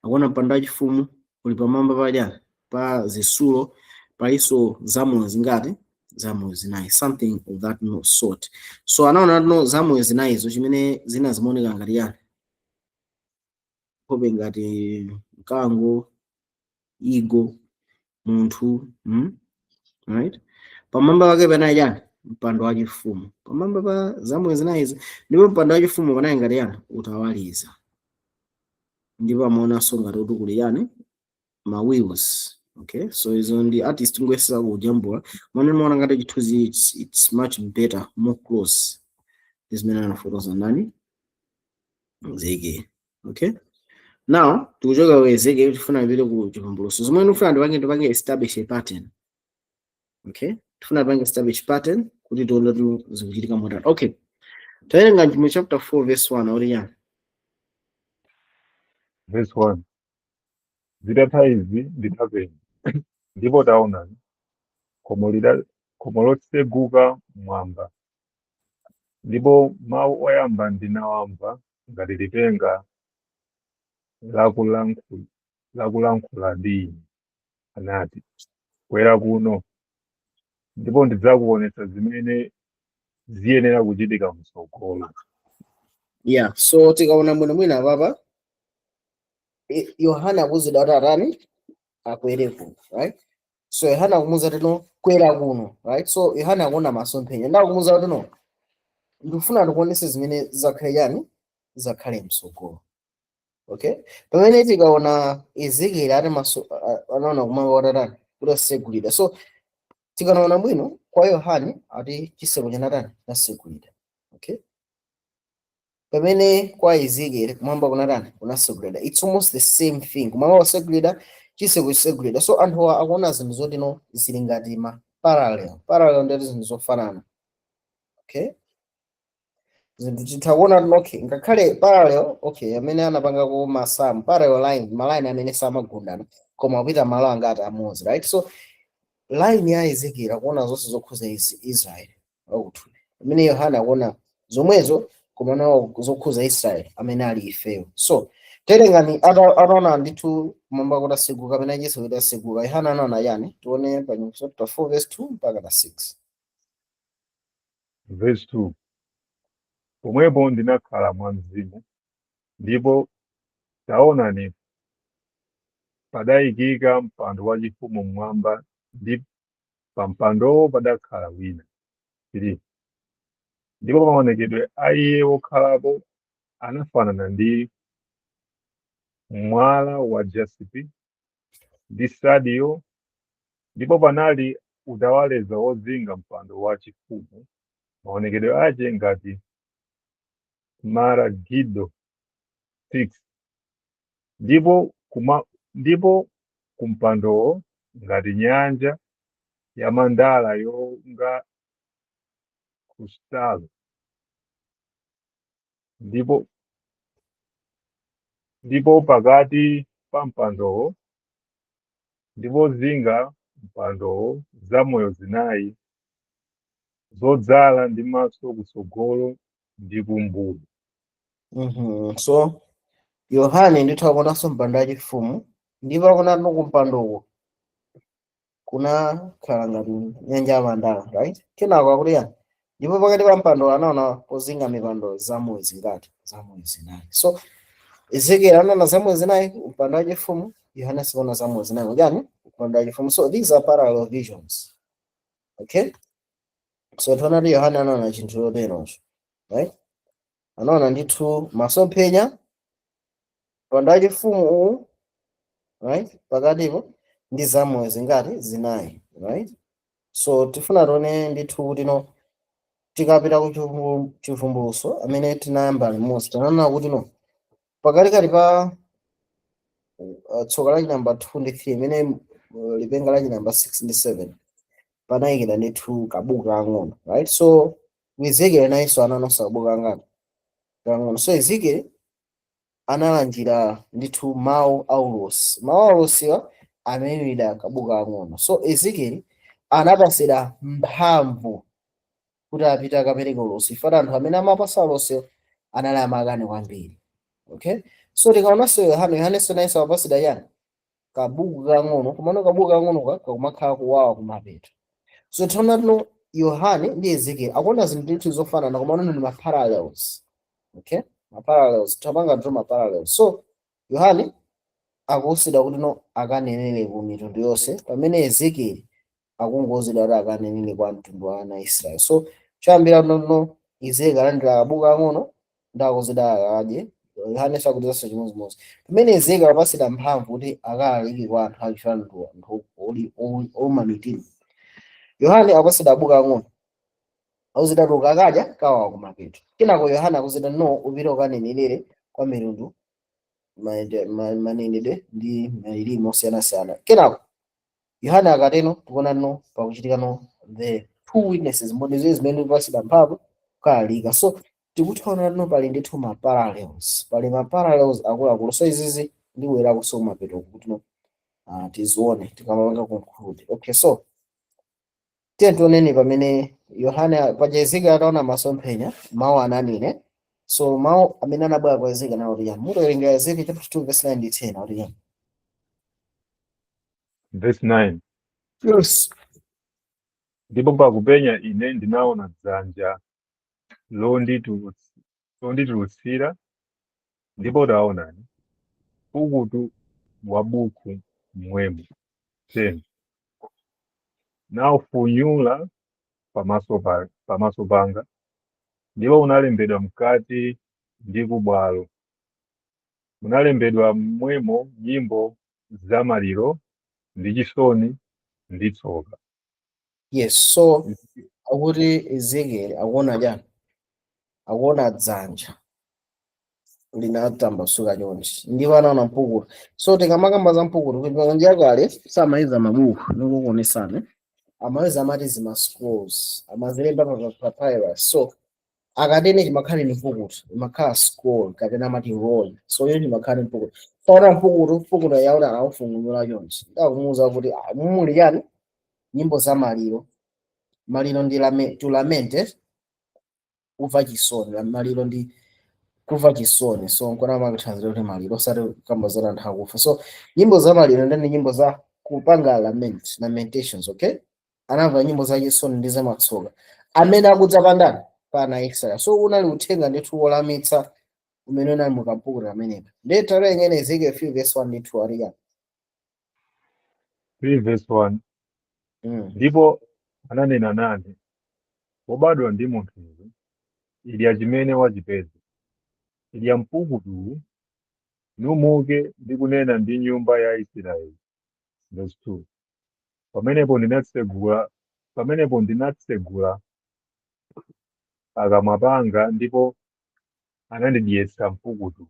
akuona mpando wachifumu uli pamwamba pachani? Pa zitsulo. Palinso zamoyo zingati? Zamoyo zinayi, something of that no sort. So anaona no zamoyo zinayizo chimene zina zimaoneka ngati yani? Nkhope ngati mkango, eagle, munthu, Right, pamwamba pake panali chani? Mpando wachifumu pamwamba pa zamoyo zinayizo, ndipo mpando wachifumu panali ngati yani? Utawaleza. Ndipo amaonanso ngati kuti kuli yani? Ma wheels. Okay, so izo ndi artist ngoyesera kujambula. Mwana maona ngati chithunzi it's much better, more close zimene anafotokoza ndani? Ezekiel. Okay, now tikuchoka ku Ezekiel, tifuna tipite ku Chivumbulutso. Zomwe ndikufuna ndipange establish a pattern. Okay, tifuna tipange establish pattern kuti tione kuti zikuchitika motani. Okay, tawerenga mu chapter 4 verse 1 akuti chani? Verse 1. Zitatha izi ndinapenya, ndipo taonani, khomo lotseguka mmwamba, ndipo mawu oyamba ndinawamva ngati lipenga lakulankhula ndi ine, anati, "Kwera kuno, ndipo ndidzakuonetsa zimene ziyenera kuchitika mtsogolo." Yeah, so tikaona bwinobwino apapa, Yohana akuzidwa kuti atani? Akwere kuno, right? So Yohana akumuwuza kuti, "No, kwera kuno," right? So Yohana akuona masomphenya, ndakumuwuza kuti, "No, ndikufuna ndikuonese zimene zakhale chani? Zakhale mtsogolo." Okay, pamene tikaona Ezekiel ati maso anaona kumwamba kwatatani? Kutasegulidwa. So tikanaona bwino kwa Yohane ati chiseko chinatani? Chinasegulidwa. Okay. Pamene kwa Ezekiel kumwamba kunatani? Kunasegulidwa. It's almost the same thing, kumwamba kusegulidwa, chitseko chisegulidwa. So anthu akuona zinthu zotino zili ngati ma parallel. Parallel ndeti zinthu zofanana, okay? Zinthu titha kuona tino, okay, ngakhale parallel, okay, amene anapangako masamu, parallel line, ma line amene samagundana koma kupita malo angati? Amodzi, right? So line ya Ezekiel akuona zonse zokhuza Israel wakuthupi, pamene Yohana akuona zomwezo koma nawo zokhuza Israel amene ali ifeyo. So terengani, ataona ndithu kumwamba kutaseguka kapena chitseko kutaseguka, Yohana anaona yani? Tione pa chapter 4 verse 2 mpaka na 6. Verse 2. Pomwepo ndinakhala mwa mzimu, ndipo taonani, padayikika mpando wachifumu mmwamba, ndi pa mpandowo padakhala wina. 3. Ndipo maonekedwe a iye wokhalapo anafanana ndi mwala wa jasipi ndi sardiyo, ndipo panali utawaleza wozinga mpando wachifumu, maonekedwe ache ngati maragido. 6. Ndipo kumpandowo ngati nyanja ya mandala yonga krustalo, ndipo pakati pa mpandowo ndipo zinga mpandowo zamoyo zinayi, zodzala ndi maso kutsogolo ndi kumbuyo. So Yohane ndithu akuonanso mpando wachifumu, ndipo akuona kumpandoko kunakhala ngati nyanja ya mandala, right? Kenako akuti yani? Ndipo pakati pa mpando anaona pozinga mipando zamoyo zingati? Zamoyo zinayi. So Ezekiel anaona zamoyo zinayi mpando wachifumu, Yohane sikuona zamoyo zinayi chani? Mpando wachifumu. So these are parallel visions, okay? So tiona kuti Yohane anaona chinthu choterocho, right? Anaona ndithu masomphenya, mpando wachifumu uwu, right, pakatipo ndi zamoyo zingati? Zinayi, right? So tifuna tione ndithu kuti no, tikapita ku Chivumbulutso amene tinayamba limodzi, tanaona kuti no, pakatikati pa tsoka la namba 2 ndi 3, imene lipenga la namba 6 ndi 7, panayikidwa ndithu kabuku kang'ono, right? So Ezekiel nayenso anaonanso kabuku kangati? Kang'ono. So Ezekiel analandira ndithu mawu aulosi. Mawu aulosiwa amayimira kabuku kang'ono. So Ezekiel anapasidwa mphamvu kuti apite akapereke ulosi, fana anthu amene amapasa ulosi anali amakani kwambiri, okay? So tikaonanso Yohane, Yohanenso nayenso amapasidwa yani? Kabuku kang'ono. Komano kabuku kang'ono kakumakhala kuwawa kumapeto. So tiona tino Yohane ndi Ezekiel akuona zinthu ndithu zofanana, komano ndi ma parallels, okay? Ma parallels, tapanga ndithu ma parallels. So Yohane akuwuzidwa kuti no, akanenere ku mitundu yonse, pamene Ezekiel akungowuzidwa kuti akanenere kwa mtundu wa ana a Israeli. So choyambira nono, Ezekiel alandira kabuku kang'ono ndi akuzidwa akadye. Yohane sakutizanso chimodzimodzi, pamene Ezekiel apasidwa mphamvu kuti akalalike kwa anthu achifana anthu ouma mitima. Yohane apasidwa kabuku kang'ono, akuzidwa kuti ukakadya kawawa kumapeto. Kenako Yohane akuzidwa, no, upite ukanenere kwa mitundu, manenedwe ndi malilime osiyanasiyana. Kenako Yohane akateno, tikuona no pakuchitika no the two witnesses, mboni ziwiri zimene zikupasidwa mphamvu kukalalika. So tikuthaona no pali ndithu ma parallels, pali ma parallels akuluakulu. So izizi ndibwerako so kumapeto kuti no, tizione tikamapanga conclude, okay? So tiye tioneni pamene Yohane paja Ezekiel ataona masomphenya, mawu ananene. So mawu amene anabwera kwa Ezekiel anati yani? Mutowerenga Ezekiel chapter 2 verse 9 ndi 10, akuti yani? Verse 9. Yes. Ndipo pakupenya ine ndinaona dzanja londitulutsira, ndipo taonani, mpukutu wa buku mmwemo. 10. Naufunyulula pamaso panga, ndipo unalembedwa mkati ndi kubwalo, munalembedwa mmwemo nyimbo za maliro ndi chisoni ndi tsoka. Yes, so akuti Ezekiel akuona chani? Akuona dzanja. Linatambasuka chonchi ndipo anaona mpukutu. So tikamakamba za mpukutu, kuti njakale samayiza mabuku, nikukuonesana amaweza amati zima scrolls, amazilemba pa papyrus. So akatene chimakhala ni mpukutu, imakhala scroll kapena amati roll. So iyo chimakhala ni mpukutu. Faona mpukutu, mpukutu yaona anawufungulula chonchi, ndakumuwuza kuti, "Ah, mumuli yani nyimbo za maliro." Maliro ndi to lament, eh? Kumva chisoni. Maliro ndi kumva chisoni, so nkona amakuthanzira kuti maliro, osati kamba za anthu akufa. So nyimbo za maliro ndani nyimbo za kupanga lament, lamentations, okay? Anamva nyimbo za chisoni ndi zamatsoka amene akudza pandani pana Israel. So unali uthenga ndithu wolamitsa umene unali mukampukutu amenepa. Ndiye tawerengeni Ezekiel 3 verse 1 ndi 2 aliyani. 3 verse 1. Ndipo ananena nane, wobadwa ndi munthu iwe, idya chimene wachipeza, idya mpukutuwu, numuke ndi kunena ndi nyumba ya Israeli. Verse 2. Pamenepo ndinatsegula pakamwa panga ndipo anandidyetsa mpukutu.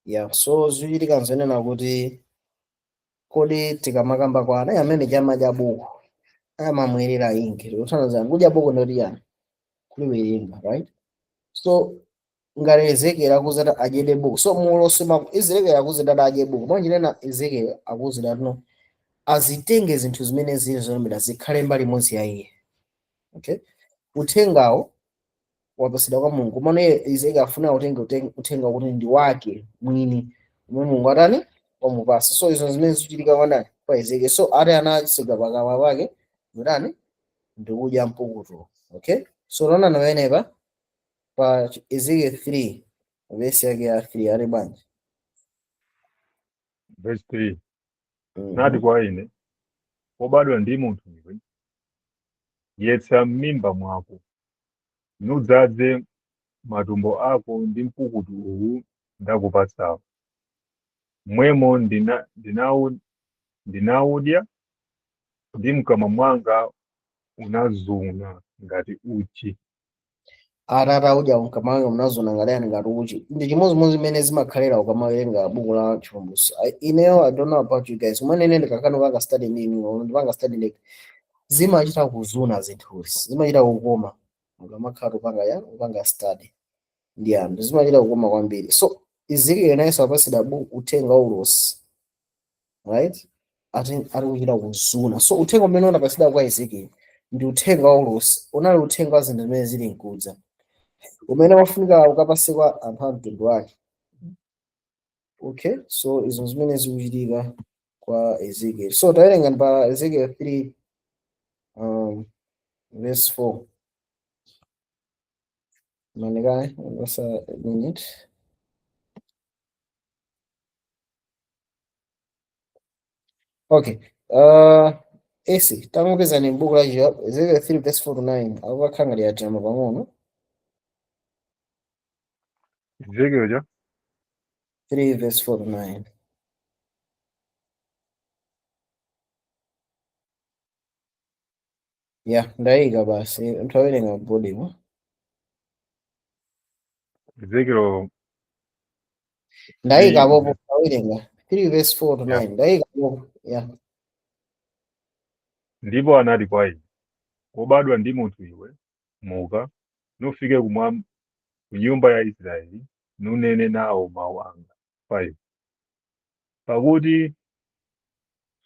Yeah, so zikuchitika nzenena kuti kodi tikamakamba kwa ana amene chamadya buku amamwerera inki, tikuthandiza kudya buku ndoti yani kuliwerenga, right? So ngati Ezekiel akuzati adyede buku, so mulosi Ezekiel akuzati adye buku mwanjinena, Ezekiel akuzati no azitenge zinthu zimene zili zolembedwa zikhale mbali imodzi ya iye, okay? Uthengawo wapasidwa kwa Mulungu, komano iye Ezekiel afuna utenge uthenga kuti ndi wake mwini umene Mulungu atani wamupasa. So izo zimene zikuchitika kwa ndani? Kwa Ezekiel. So ati anatsekula pakamwa pake ndani ndikudya mpukutu, okay? So unaona pamenepa pa Ezekiel 3 verse yake ya 3 ali bwanji? Verse 3. Nati kwa ine, wobadwa ndi munthu iwe, dyetsa m'mimba mwako, nudzaze matumbo ako ndi mpukutu uwu ndakupatsawo. Mmwemo ndinawudya, ndi mkamwa mwanga unazuna ngati uchi. Atata udya, mkamwa munazuna ngati yani? Ngati uchi. Ndi chimodzimodzi zimene zimakhalira ukamawerenga buku la Chivumbulutso. Ineyo, I don't know about you guys, kumene ine ndikakana kupanga study ndini ndipanga study like zimachita kuzuna zinthuzi, zimachita kukoma ukamakhala upanga ya upanga study ndi anthu, zimachita kukoma kwambiri. So Ezekiel nayenso apasidwa uthenga wa ulosi, right? Ati ari kuchita kuzuna. So uthenga umene unapasidwa kwa Ezekiel ndi uthenga wa ulosi, unali uthenga wa zinthu zimene zili mkudza umene wafunika ukapasikwa anthu a mtundu wake, okay? So izo zimene zikuchitika kwa Ezekiel. So tawerenga pa Ezekiel 3 verse 4. Manikae, just a minute. Okay. Esi, tangopeza ni buku la Ezekiel 3 verse 4 to 9. Akukakhala ngati yajama pang'ono. Ezekiel cha 3 verse 4 to 9. Yeah, ndayika basi. Mtawerenga bodimo. Ezekiel Ndayika 3 popo tawerenga. 3 verse 4 to 9. Ndayika popo. Yeah. Ndipo anati kwa ine, wobadwa ndi munthu iwe, muka, nufike ku nyumba ya Israeli, nunene nawo mawu anga. 5 Pakuti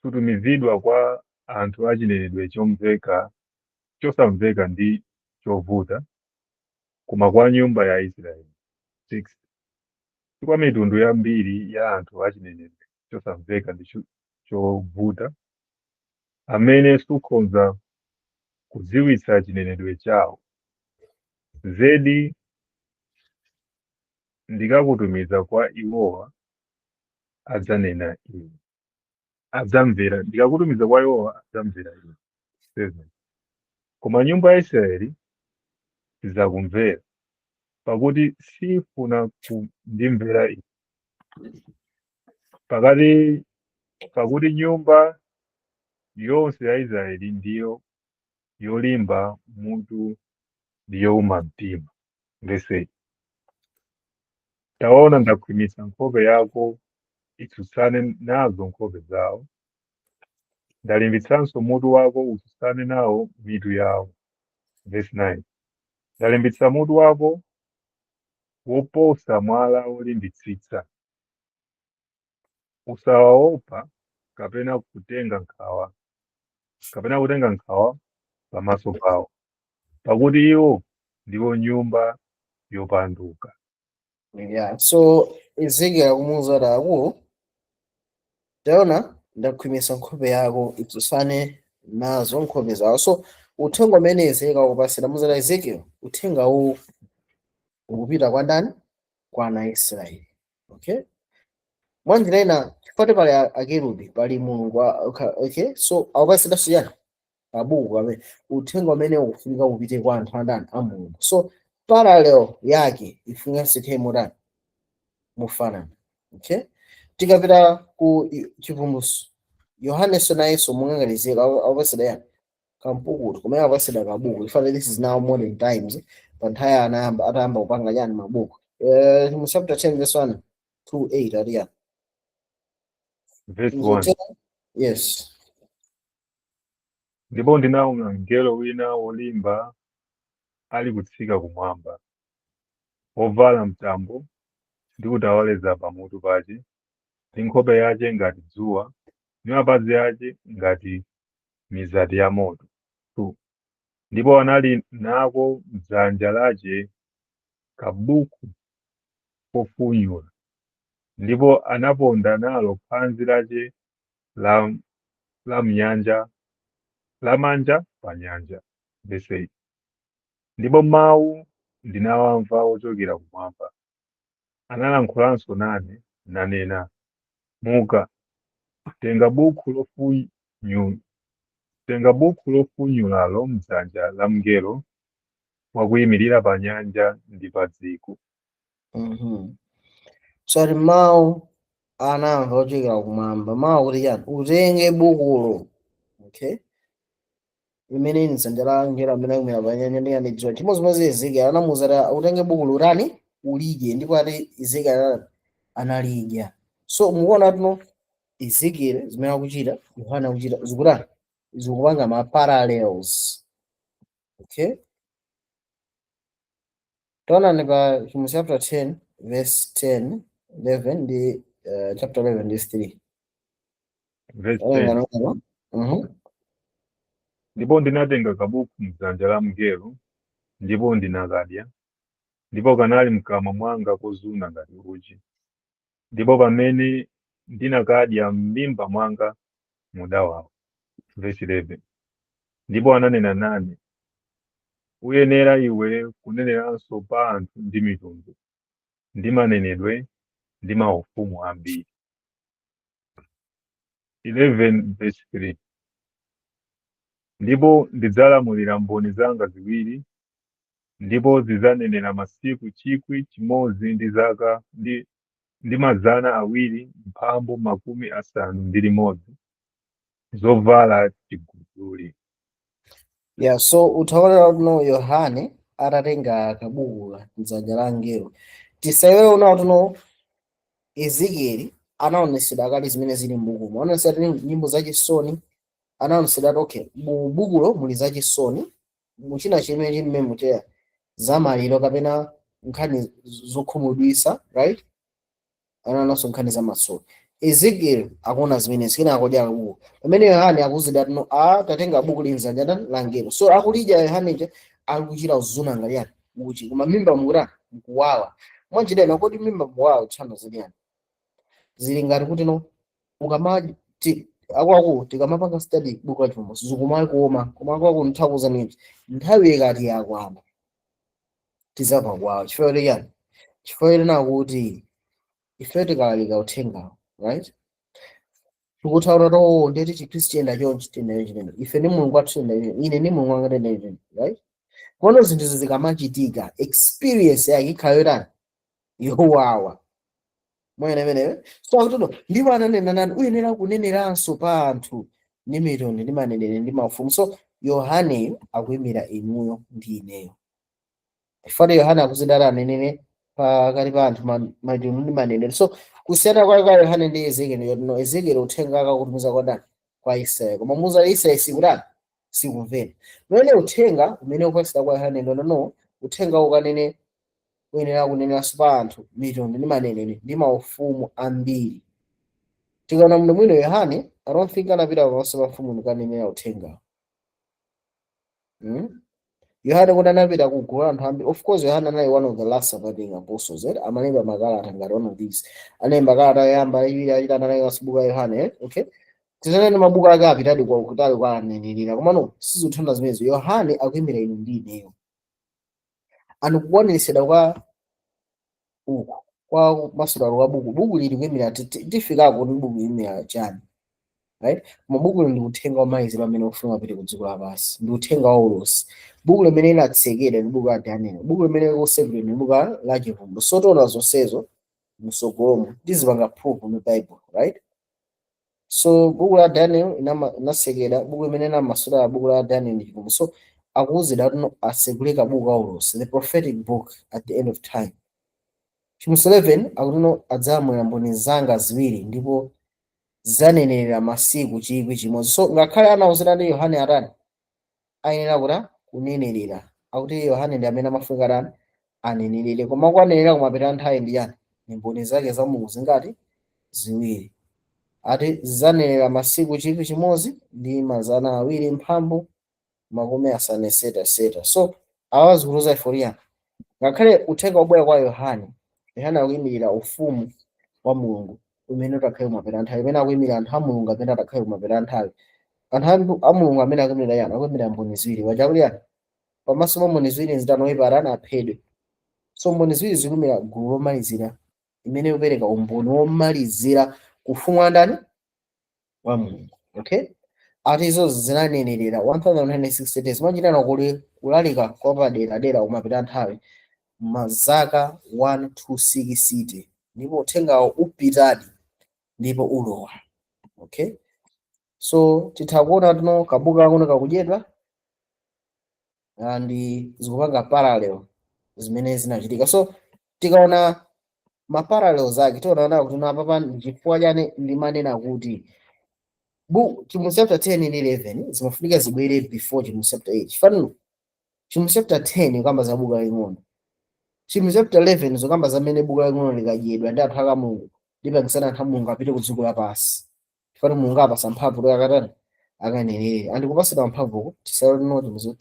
sutumizidwa kwa anthu achinenedwe chomveka chosamveka ndi chovuta, koma kwa nyumba ya Israeli. 6 Si kwa mitundu yambiri ya anthu achinenedwe chosamveka ndi chovuta, amene sukhoza kudziwitsa chinenedwe chawo. Zedi ndikakutumiza kwa iwowa adzanena iwe, adzamvera. Ndikakutumiza kwa iwowa adzamvera iwe. 7 Koma nyumba ya Israeli sidzakumvera, pakuti sifuna kundimvera ine. Pakati pakuti nyumba yonse ya Israeli ndiyo yolimba mutu ndi yowuma mtima. Verse 8. Taona, ndakhwimitsa nkhope yako itsutsane nazo nkhope zawo, ndalimbitsanso mutu wako utsutsane nawo mitu yawo. Verse 9. Ndalimbitsa mutu wako woposa mwala wolimbitsitsa. Usawaopa kapena kutenga nkhawa pamaso pawo, pakuti iwo ndiwo nyumba yopanduka. Yeah, so Ezekiel akumuwuza kuti, akulu, taona ndakhwimitsa nkhope yako itsutsane nazo nkhope zawo. So uthenga umene Ezekiel akupasira muzala Ezekiel, uthenga uwu ukupita kwa ndani? Kwa ana a Israeli, okay? Mwanjira ina, chifukwa pali akerubi, pali Mulungu, okay, so akupasiranso yani kabuku kamene uthenga umene ukufunika upite kwa anthu andani? A Mulungu. So parallel yake ifunika sithe motani? Mufanana, okay? Tikapita ku Chivumbulutso, Yohaneso nayenso mungangalizeka akupasira yani kampukutu, kumene akupasira kabuku. Ifana this is now modern times, pa nthawi anayamba atayamba kupanga yani mabuku. Mu chapter 10 verse 1 to 8 ati yani? Verse 1. Yes. Ndipo ndinaona mngelo wina wolimba ali kutsika kumwamba, wovala mtambo ndi utawaleza pamutu pace, ndi nkhope yace ngati dzuwa, ndi mapazi ace ngati mizati ya moto. 2 Ndipo anali nako m'dzanja lace kabuku kofunyula, ndipo anaponda nalo phazi lace la mnyanja lamanja pa nyanja. Verse 8. Ndipo mawu ndinawamva ochokera kumwamba, analankhulanso nane, nanena, "Muka, tenga buku lofunyulalo m'dzanja la mngelo wakuyimirira pa nyanja ndi pa dziko." So ati mawu anamva ochokera kumwamba, mawu kuti chani? Utenge bukulo, okay, limene mdzanja la angelo amene akumira pa nyanja ndi yani dzuwa. Chimodzimodzi Ezekiel anamuwuza kuti utenge bukulo, utani? Ulidye. Ndipo ati Ezekiel analidya. So mukuona tuno Ezekiel zimene akuchita, Yohana akuchita, zikutani? Zikupanga ma parallels, okay? Taonani pa Chivumbulutso chapter 10 verse 10 11 ndi chapter 11 verse 3. Verse 10. Ndipo ndinatenga kabuku m'dzanja la mngelo, ndipo ndinakadya, ndipo kanali mkamwa mwanga kozuna ngati uchi, ndipo pamene ndinakadya, m'mimba mwanga mudawawa. Verse 11. Ndipo ananena nane, "Uyenera iwe kuneneranso pa anthu ndi mitundu ndi manenedwe ndi maufumu ambiri." 11 verse 3. Ndipo ndidzalamulira mboni zanga ziwiri, ndipo zidzanenera masiku 1,000 ndi zaka ndi 261, zovala chiguduli. Yeah, so utaona tuno Yohane atatenga kabuku mdzanja la angelo. Tisaiwale una tuno Ezekieli anaonesedwa kale zimene zili m'bukumo. Anaonesedwa nyimbo zachisoni, anaonesedwa kuti okay, mu bukulo muli zachisoni, muchina chimene chili mmene mucheya zamaliro kapena nkhani zokhumudwitsa, right? Anaonanso nkhani zamatsoka. Ezekiel akuona zimenezi, kena akudya kabuku, pamene Yohane akuzidwa tino a tatenga buku linzanja la angelo. So akulidya Yohane je akuchita kuzuna ngati yani uchi, koma mimba mukutani? Mkuwawa. Mwanjira ina, kodi mimba mukuwawa tchano zili yani zili ngati kuti no ukama akuluakulu, tikamapanga study buku la Chivumbulutso zikumakoma, koma akuluakulu, nthawi niji nthawi ikati yakwana tizamva kwawo. Chifukwa kuti chani? Chifukwa choti kuti ife tikalalika uthengawo, right, tikuthaura to ndeti Chikhristu chiyenda chonchi, tiyenda chonchi, ife ndi Mulungu wathu tiyenda chonchi, ine ndi Mulungu wanga tiyenda chonchi, right? Kono zinthu zikamachitika, experience yake ikhala yotani? Yowawa. Mwene imeneyo. So akuti ndipo ananena nani, uyenera kuneneranso pa anthu ndi mitundu ndi manenero ndi maufumu. So Yohaneyo akuyimira inuyo ndi ineyo. Ifane Yohane akuzidala anenere Pakati pa anthu, mitundu ndi manenero. So kusiyana kwake kwa Yohane ndi Ezekiel yoti no, Ezekiel uthenga akakutumiza kwa ndani? Kwa Israeli. Koma muza Israeli sikutani? Sikumvera. Mmene uthenga umene ukupatsidwa kwa Yohane, no, uthenga ukanene uyenera kuneneranso pa anthu, mitundu ndi manenero ndi maufumu ambiri. Tikaona muno mwino, Yohane, I don't think anapita pamaso pa mfumu ndikanenera uthenga. Yohane kuti anapita kugulu la anthu ambiri? Of course, Yohane anali one of the last surviving apostles, eh? Amalemba makalata ngati one of these. Analemba kalata yoyamba, yachiwiri, achitatu, analemba buku la Yohane, eh? Okay, tizanene mabuku ake apitadi kwa kutali kwa anenelera, komano sizikuthanda zimenezo. Yohane akuyimira inu ndi ineyo. Anikukwaniritsidwa kwa uku kwa masula kwa buku. Buku lili kuyimira, tifikako ndi buku liyimira chani, right? Koma buku ndi uthenga wamaliziro amene ufuna apite ku dziko lapansi, ndi uthenga wa ulosi. Buku limene linatsekedwa ndi buku la Daniel, buku limene likusekedwa ndi buku la Chivumbulutso. So tiona zonsezo msogolomo, tizipanga proof mu Bible, right? So buku la Daniel inasekedwa. Buku limene linamasula buku la Daniel ndi Chivumbulutso. So akuwuzidwa kuti asegule kabuku ka ulosi, the prophetic book at the end of time. Chivumbulutso 11 akuti adzalamulira mboni zanga ziwiri ndipo zanenerera masiku 1,000. So ngakhale anawuzira ndi Yohane atani, ayenera kuti kunenerera, akuti Yohane ndi amene amafunika atani, anenerere. Koma kuanenera kumapita nthawi ndi yani? Ni mboni zake za Mulungu zingati? Ziwiri. Ati zanenera masiku 1266. So awa zikuluza iforia. Ngakhale uthenga wabwera kwa Yohane, Yohane akuyimirira ufumu wa Mulungu umene utakhale kumapita nthawi, imene akuyimirira anthu a Mulungu amene atakhale kumapita nthawi. Anthu a Mulungu amene akuyimirira yani? Akuyimirira mboni ziwiri. Wachakuti yani pamaso pa mboni ziwiri zitano oyipa atani? Aphedwe. So mboni ziwiri zikuyimira gulu lomalizira imene ikupereka umboni womalizira kufumu wa ndani? Wa Mulungu. Okay, ati izo zinanenerera 1960 days, mwachitana kuli kulalika kwa paderadera kumapita nthawi mazaka 1260, ndipo uthengawo upitadi ndipo ulowa. Okay, so titha kuona tino kabuku kakuno kakudyedwa and zikupanga parallel zimene zinachitika. So tikaona ma parallels ake, tiona kuti apapa nchifukwa chani ndimanena kuti bu Chivumbulutso chapter 10 ndi 11 zimafunika zibwere before Chivumbulutso chapter 8. Chifaniro Chivumbulutso chapter 10 kamba za buku laling'ono, Chivumbulutso chapter 11 zokamba zamene buku laling'ono likadyedwa ndi anthu aka Mulungu, lipangisana anthu a Mulungu apite ku dziko lapansi. Chifukwa Mulungu apasa mphamvu kuti akatani? Akanenere. Andikupasidwa mphamvuko tisalino Chivumbulutso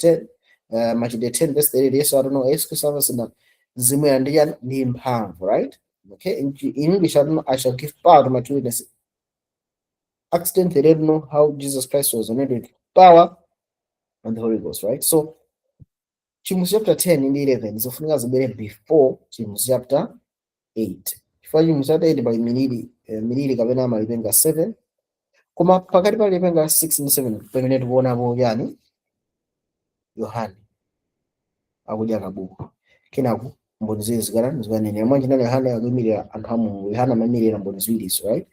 10, Machitidwe 10 verse 30, Yesu atono, Yesu Khristu apasidwa mzimu ya ndi chani? Ndi mphamvu, right? Okay, in English atono, "I shall give power to my two witnesses." Acts 10 30 know how Jesus Christ was anointed with power and the Holy Ghost, right? So Chivumbulutso chapter 10 ndi 11 zofunika zibwere before Chivumbulutso chapter 8, chifukwa Chivumbulutso chapter 8 pali miliri, miliri kapena malipenga 7. Koma pakati pa lipenga 6 ndi 7 pamene tikuonapo yani? Yohane akudya kabuku, kenako mboni ziwiri zikana zikanenera. Mwanjinani Yohane akuyimirira anthu a Mulungu, Yohane amayimirira mboni ziwirizo, right?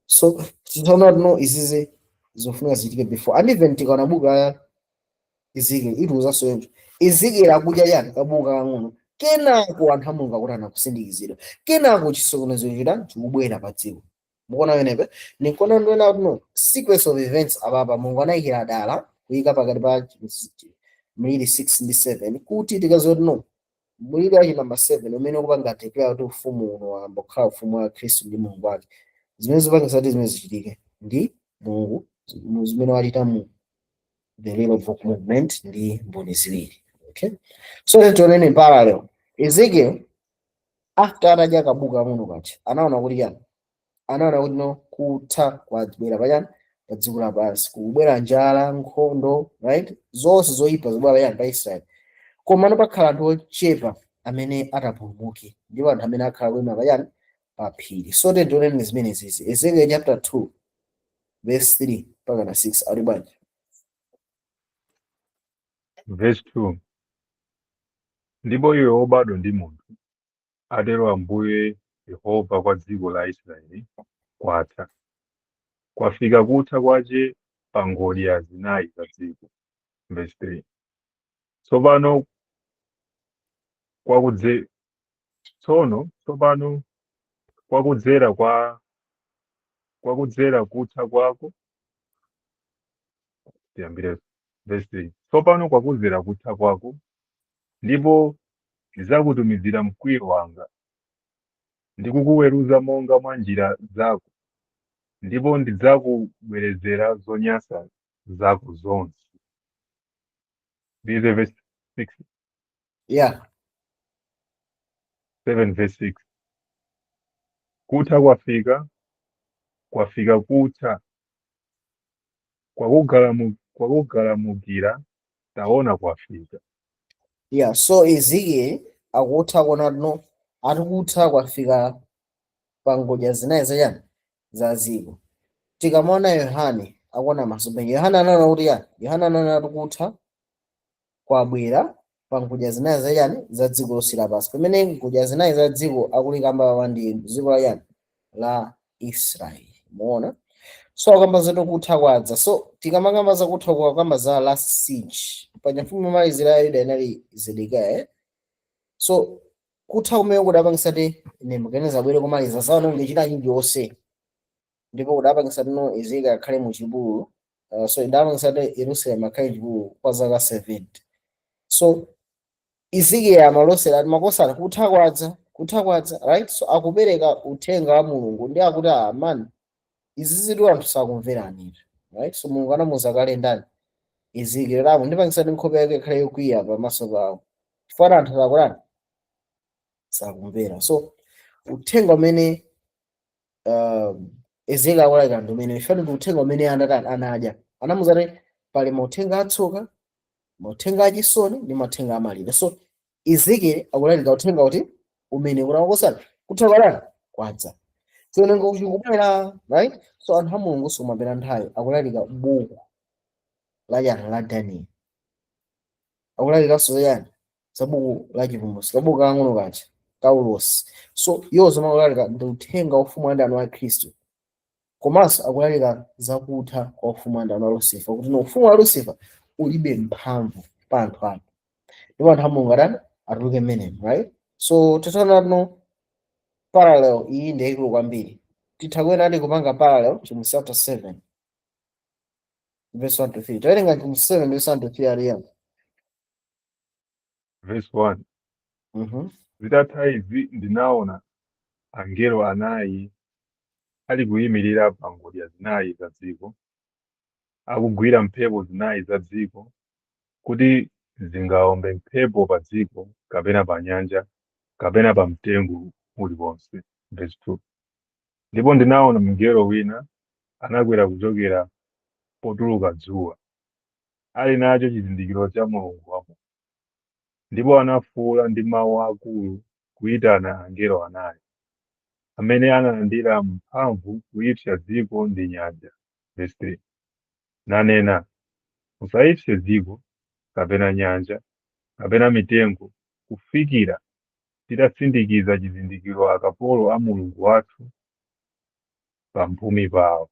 So titaona tino izizi zofunika zichitike before. And even tikaona buku la Ezekiel, itiuzanso yonjo Ezekiel akudya yani? Kabuku kakang'ono. Kenako anthu a Mulungu akuti anakusindikizidwa, kenako chisokonezo chita chikubwera pa dziko. Mukuona wenepe nikuona ndiona kuti no sequence of events apapa Mulungu anayikira dala kuyika pakati pa mliri 6 ndi 7, kuti tikaziwa kuti no, mliri wachi number 7 umene ukupanga declare kuti ufumu uno wayamba kukhala ufumu wa Khristu ndi Mulungu wake, zimene zipangisa kuti zimene zichitike ndi Mulungu zimene wachita mu the little book movement ndi mboni ziwiri. Okay, so then tionene in parallel Ezekiel after atadya kabuku kang'ono kacha, anaona kuti chani? Anaona kuti no, kutha kwabwera pachani? Pa dziko lapansi. Kukubwera njala, nkhondo, right? Zonse zoyipa zibwera pachani? Pa Israeli. Komano pakhala anthu ochepa amene atapulumuke, ndipo anthu amene akhala kuyima pachani? Pa phiri. So then tionene zimene zizi. Ezekiel chapter 2 verse 3 mpaka na 6 ali bwanji? Verse 2: Ndipo iwe wobadwa ndi munthu, atero Ambuye Yehova kwa dziko la Israeli: Kwatha, kwafika kutha kwace pa ngodya zinayi za dziko. Verse 3: Tsopano kwakudze Tsopano kwakudzera kutha kwako. Tiyambire verse 3. Tsopano kwakudzera kutha kwako, ndipo ndidzakutumizira mkwiyo wanga ndi kukuweruza monga mwa njira zako, ndipo ndidzakubwerezera zonyansa zako zonse. Ndize verse 6? Yeah. 7 verse 6. Kutha kwafika, kwafika kutha, kwakugalamukira, taona kwafika. Yeah, so Ezekiel akutha kuona no atikutha kwafika pa ngodya zinayi zachani za dziko. Tikamaona Yohane akuona masomphenya, Yohane anaona kuti yani? Yohane anaona kuti kutha kwabwera pa ngodya zinayi zachani za dziko lonse lapansi, pamene ngodya zinayi za dziko akulikamba pa ndi dziko la yani? La Israeli. Muona? So akamba zoti kutha kwadza. So tikamakamba za kutha, kwakamba za last siege. Paja mfumu yomalizira ya Yuda inali Zedekiya, eh? So kutha kumene kudapangisa ti Nebukadineza abwere kumaliza zaononge china chilichonse, ndipo kudapangisa tino Ezekiel akhale mu chipululu, so idapangisa ti Yerusalemu akhale chipululu kwa zaka 70. So Ezekiel amalosera ati, makosana, kutha kwadza, kutha kwadza, right? So akupereka uthenga wa Mulungu ndi akuti, ah man, izi zitu anthu sakumverani, right? So Mulungu anamuza kale ndani? Ezekiel lamo ndipangisa ndi nkhope yake ikhale yokwiya pamaso pawo, chifukwa anthu sakulani, sakumvera. So uthenga umene Ezekiel akulalika ndi umene ifani ndi uthenga umene anatani, anadya, anamuza kuti pali mauthenga atsoka, mauthenga achisoni ndi mauthenga amaliro. So Ezekiel akulalika uthenga kuti umene kuti akosana kutha kwadani kwadza, chionongeko chikubwera, right? So anthu a Mulungu somapera nthawi akulalika buku la yani? La Daniel. Akulalikanso yani? Za buku la Chivumbulutso, kabuku kang'ono kaja kaulosi. So iwo zomwe akulalika ndi uthenga wa ufumu wa ndani? Wa Khristu. Komanso akulalika zakutha kwa ufumu wa ndani? Wa Lucifer, kuti no, ufumu wa Lucifer ulibe mphamvu pa anthu ake, ndipo anthu a Mulungu atani? Atuluke mmenemo, right? So titaona no parallel iyi ndi yayikulu kwambiri. Titha kuyenadi kupanga parallel Chivumbulutso chapter 7 verse 1 to 3. Tawerenga Chivumbulutso 7 verse 1 to 3, aliya. Verse 1. Zitatha izi ndinaona angelo anayi ali kuyimirira pa ngodya zinayi za dziko, akugwira mphepo zinayi za dziko, kuti zingawombe mphepo pa dziko, kapena pa nyanja, kapena pa mtengo uliwonse. Verse 2. Ndipo ndinaona mngelo wina anakwera kuchokera potuluka dzuwa, ali nacho chizindikiro cha Mulungu wamoyo, ndipo anafuwula ndi mawu akulu kuyitana angelo anayi amene analandira mphamvu kuyipsa dziko ndi nyanja. Verse 3. Nanena, musayipse dziko, kapena nyanja, kapena mitengo, kufikira titasindikiza chizindikiro akapolo a Mulungu wathu pamphumi pawo.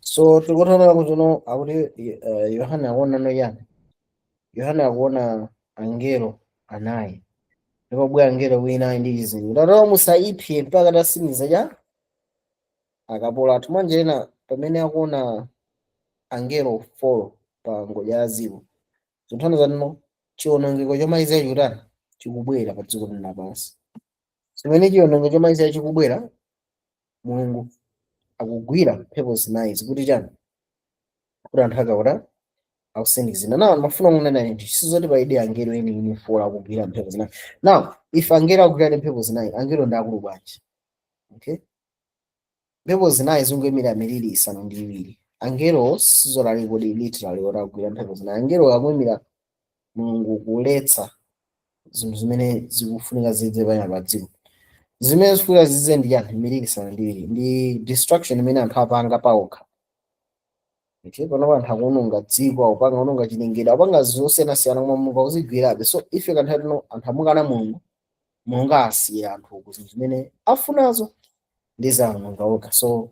So tikutanthauza kuti no akuti Yohane akuona no yani? Yohane akuona angelo anayi, ndipo bwe angelo wina ali ndi chizindikiro tatowa, musayipse mpaka tasindikiza cha akapolo athu. Mwanjira pamene akuona angelo 4 pa ngodya ya dziko, zikutanthauza no chiwonongeko chomalizira chikutani? Chikubwera pa dziko lino lapansi. Zimene chiwonongeko chomalizira chikubwera, Mulungu akugwira mphepo zinayi zikuti chani? Kuti anthu akakuta akusindikizira. Now mafuna kunena ndi sizoti paide angelo eni eni four akugwira mphepo zinayi. Now if angelo akugwira mphepo zinayi, angelo ndi akulu bwanji? Okay, mphepo zinayi zikuyimira miliri isanu ndi iwiri. Angelo sizolali kodi literally oti akugwira mphepo zinayi. Angelo akuyimira Mulungu kuletsa zinthu zimene zikufunika zidze panya pa dziko. Zimene zikufunika zidze ndi chani? Miliri isanu ndi iwiri ndi destruction imene anthu apanga paokha. Okay, pano anthu akuononga dziko, akupanga ononga chilengedwe, akupanga zosiyanasiyana, koma Mulungu akuzigwirabe. So ife kanthawi tino anthu amukana Mulungu, Mulungu asiya anthu ku zinthu zimene afunazo ndi zaononga okha. So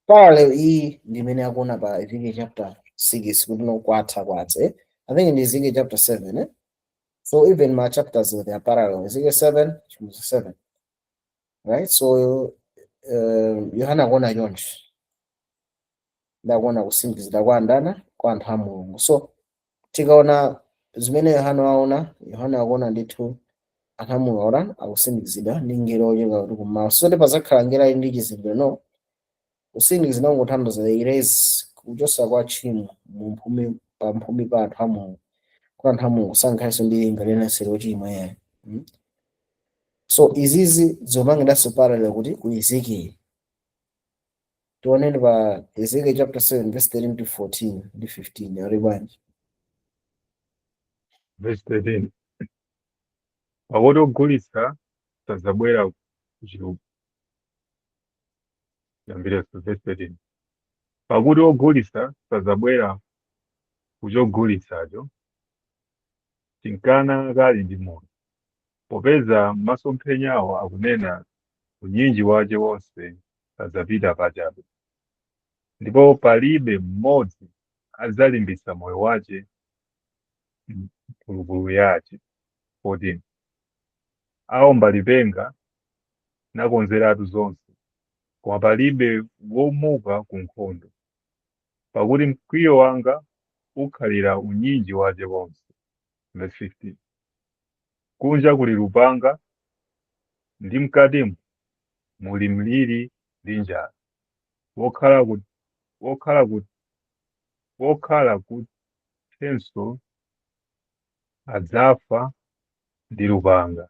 parallel iyi ndi imene akuona pa Ezekiel chapter 6 kuti no kwatha kwadza, eh? I think ndi Ezekiel chapter 7, eh? So even my chapters, they are parallel. Ezekiel 7, Chivumbulutso 7, right? So Yohana akuona chonchi, ndakuona kusindikizidwa kwa ndana, kwa anthu a Mulungu. So tikaona zimene Yohana waona, Yohana akuona ndithu anthu a Mulungu aona akusindikizidwa ndi ngelo ochoka kuti kummawa. So pazakhala ngelo ali ndi chizindikiro? No, kusindikizidwa kungotanthauza erase, kuchosa kwa tchimo mu pamphumi pa anthu a Mulungu, kwa anthu a Mulungu sankhalenso ndi linga linense lochimwa yayi. So izizi zomangidwanso parallel kuti ku Ezekiel. Tioneni pa Ezekiel chapter 7 verse 13 to 14 ndi 15, ali bwanji? Verse 13: Pakuti ogulitsa sadzabwera kuchilu yambireso. Verse 13: Pakuti ogulitsa sadzabwera kuchogulitsacho chinkana kali ndi moyo, popeza masomphenyawo akunena unyinji wace wonse sadzapita pachabe, ndipo palibe mmodzi adzalimbitsa moyo wace mphulupulu yace. 14 Aomba lipenga nakonzeratu zonse, koma palibe womuka ku nkhondo, pakuti mkwiyo wanga ukhalira unyinji wace wonse. Verse 15: Kunja kuli lupanga, ndi mkatimo muli mliri ndi njala. Wokhala kuthenso adzafa ndi lupanga,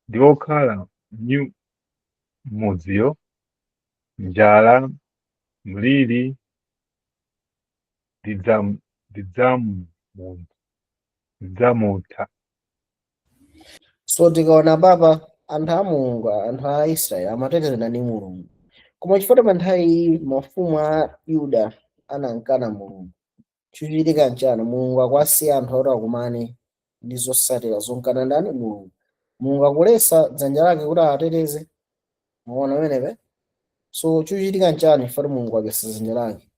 ndi wokhala m'mudziyo njala, mliri ndidzamutha. So tikaona papa, anthu a Mulungu, anthu a Israeli amatetezedwa ndi Mulungu, koma chifukwa pa nthawi iyi mafumu a Yuda anankana Mulungu, chochitika nchani? Mulungu akuwasiya anthu oti akumane ndi zotsatira zonkana ndani? Mulungu. Mulungu akulesa dzanja lake kuti awateteze. Muona pamenepe? So chochitika nchani? Chifukwa Mulungu akesa dzanja lake,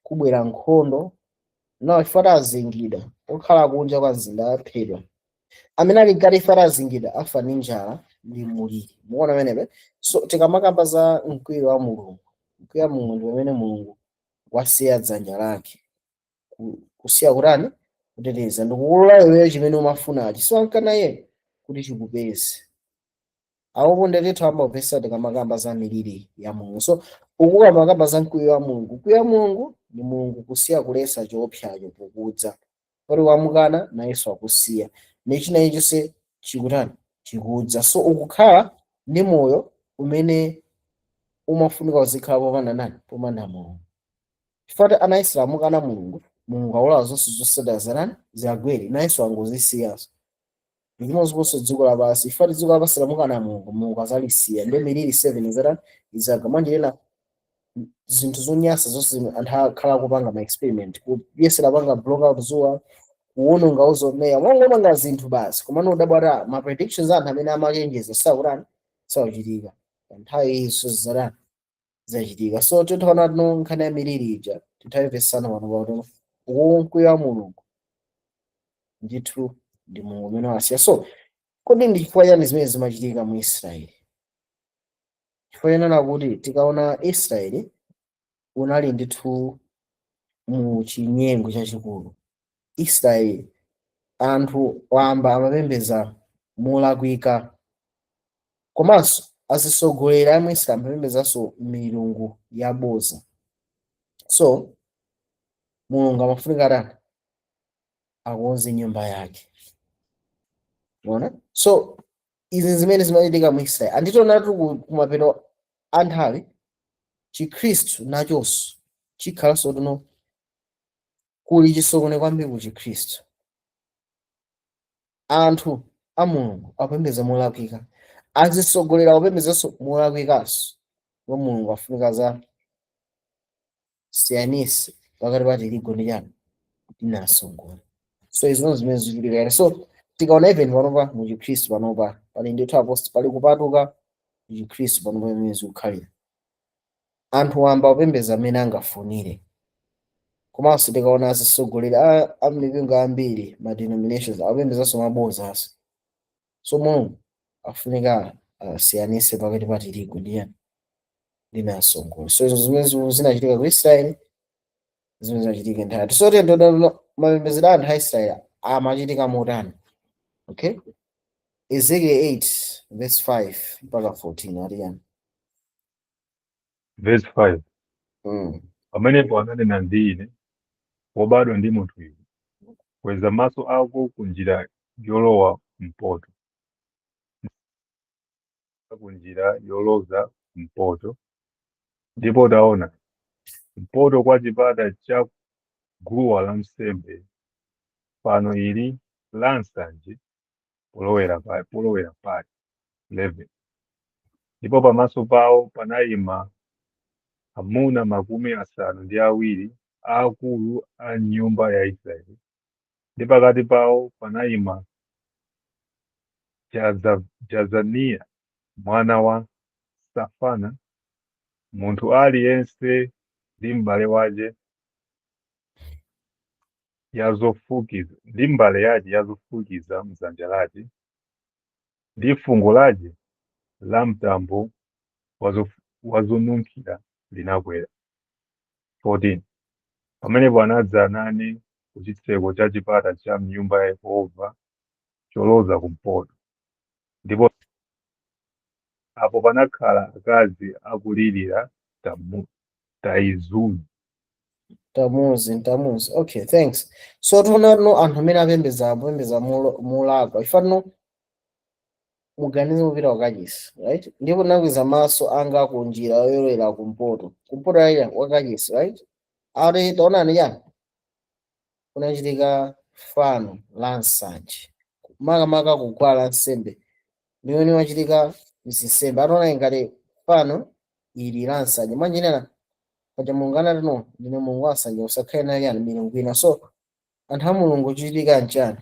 kubwera nkhondo nawo. Chifukwa azingidwa, okhala kunja kwa mzinda aphedwa, amene ali mkati ife atazingidwa afa ndi njala ndi mliri. Muona pamenepe? So tikamakamba za mkwiyo wa Mulungu, mkwiyo wa Mulungu ndi pamene Mulungu wasiya dzanja lake, kusiya kutani? Kuteteza, ndikukulola iweyo chimene umafunachi, so ankana iye kuti chikupeze. Awopo ndethu amapesa. Tikamakamba za miliri ya Mulungu, so ukukamakamba za mkwiyo wa Mulungu, mkwiyo wa Mulungu ndi Mulungu kusiya kulesa choopsacho pokudza poti wamukana, nayenso akusiya ndi china ichonse chikutani? Chikudza. So ukukhala ndi moyo umene umafunika uzikhala popanda nani? Popanda Mulungu. Chifukwa ana Israeli amukana Mulungu, Mulungu awolola zonse zotsatira zanani? Ziyagwere, nayenso angozisiyaso. Limodzinso dziko lapansi, chifukwa dziko lapansi lamukana Mulungu, Mulungu azalisiya ndi miliri 7 zatani? Izaga. Mwanjirena zinthu zonyansa zonse zimene anthu akhala akupanga ma experiment, kuyesera panga block out zuwa, kuwononga ozone, mwangomanga zinthu basi, komano udabwata ma predictions anthu amene amachenjeza sakutani? Sakuchitika. Nthawi iso zatani? Zachitika. So tithaona tino nkhani ya miliri ija titayimvesana pano pakuti uku mkwiyo wa Mulungu ndithu ndi Mulungu umene wasiya. So kodi ndi chifukwa chani zimene zimachitika mu Israeli? Chifukwa chanena kuti tikaona Israeli unali ndithu mu chinyengo chachikulu. Israeli, anthu wamba amapembedza molakwika, komanso atsogoleri a mu Israeli amapembedzanso milungu yaboza. So Mulungu amafunika tani? Akonze nyumba yake. Unaona? So izi zimene zimachitika mu Israeli, anditonatu kumapeto a nthawi Chikhristu nachonso chikhalanso tuno kuli chisokonezo kwambiri ku Chikhristu. Anthu a Mulungu akupembedza molakwika, azitsogolera akupembedzanso molakwikanso, ndipo Mulungu afunika za siyanise pakati pa tirigu ndi chani? Ndi namsongole. So izi zimene zikuchitika. So tikaona even panopa mu Chikhristu panopa pali ndithu apost, pali kupatuka mu Chikhristu panopa pamene zikukhalira. Anthu wamba kupembedza amene angafunire. Komanso tikaona atsogoleri a mipingo ambiri, ma denominations, akupembedzanso mabodzaso. So Mulungu afunika asiyanise pakati pa tirigu ndi yani, ndi namsongole. So izo zimene zinachitika ku Israeli, zimene zinachitika nthawi. So tiyeni mapembedzero a anthu a Israeli amachitika motani? Okay, Ezekiel 8 verse 5 mpaka 14 ati yani? Verse 5. Pamenepo ananena ndi ine, "Wobadwa ndi munthu iwe, kweza maso ako ku njira yolowa kumpoto, ku njira yoloza kumpoto, ndipo taona, kumpoto kwa chipata cha guwa lansembe fano ili la nsanje polowera pake." 11 Ndipo pamaso pawo panayima amuna 70 aakulu a nyumba ya Israeli, ndi pakati pawo panayima Jazaniya mwana wa Safana, munthu aliyense ndi m'bale wace yazofukiza, ndi mbale yace yazofukiza mdzanja lace, ndi fungo lace la mtambo wazonunkhira linakwera. 14 Pamenepo anadza nane ku chitseko cha chipata cha nyumba ya Yehova choloza kumpoto, ndipo apo panakhala akazi akulirira Taizumi. Tamuzi, Tamuzi. Okay, thanks. So tiona no anthu amene apembedza molakwa. Ifa no muganize mupita wakachisi, right? Ndipo nakweza maso anga ku njira yoyolera kumpoto. Kumpoto aya wakachisi, right? Ati taonani chani? Kunachitika fano la nsanje. Makamaka kuguwa la nsembe. Limene wachitika mzinsembe. Ataona ngati fano ili la nsanje. Mwanjinena paja Mulungu anati, "No, ndine Mulungu wa nsanje, usakhale naye yani milungu ina." So anthu a Mulungu chichitika nchani?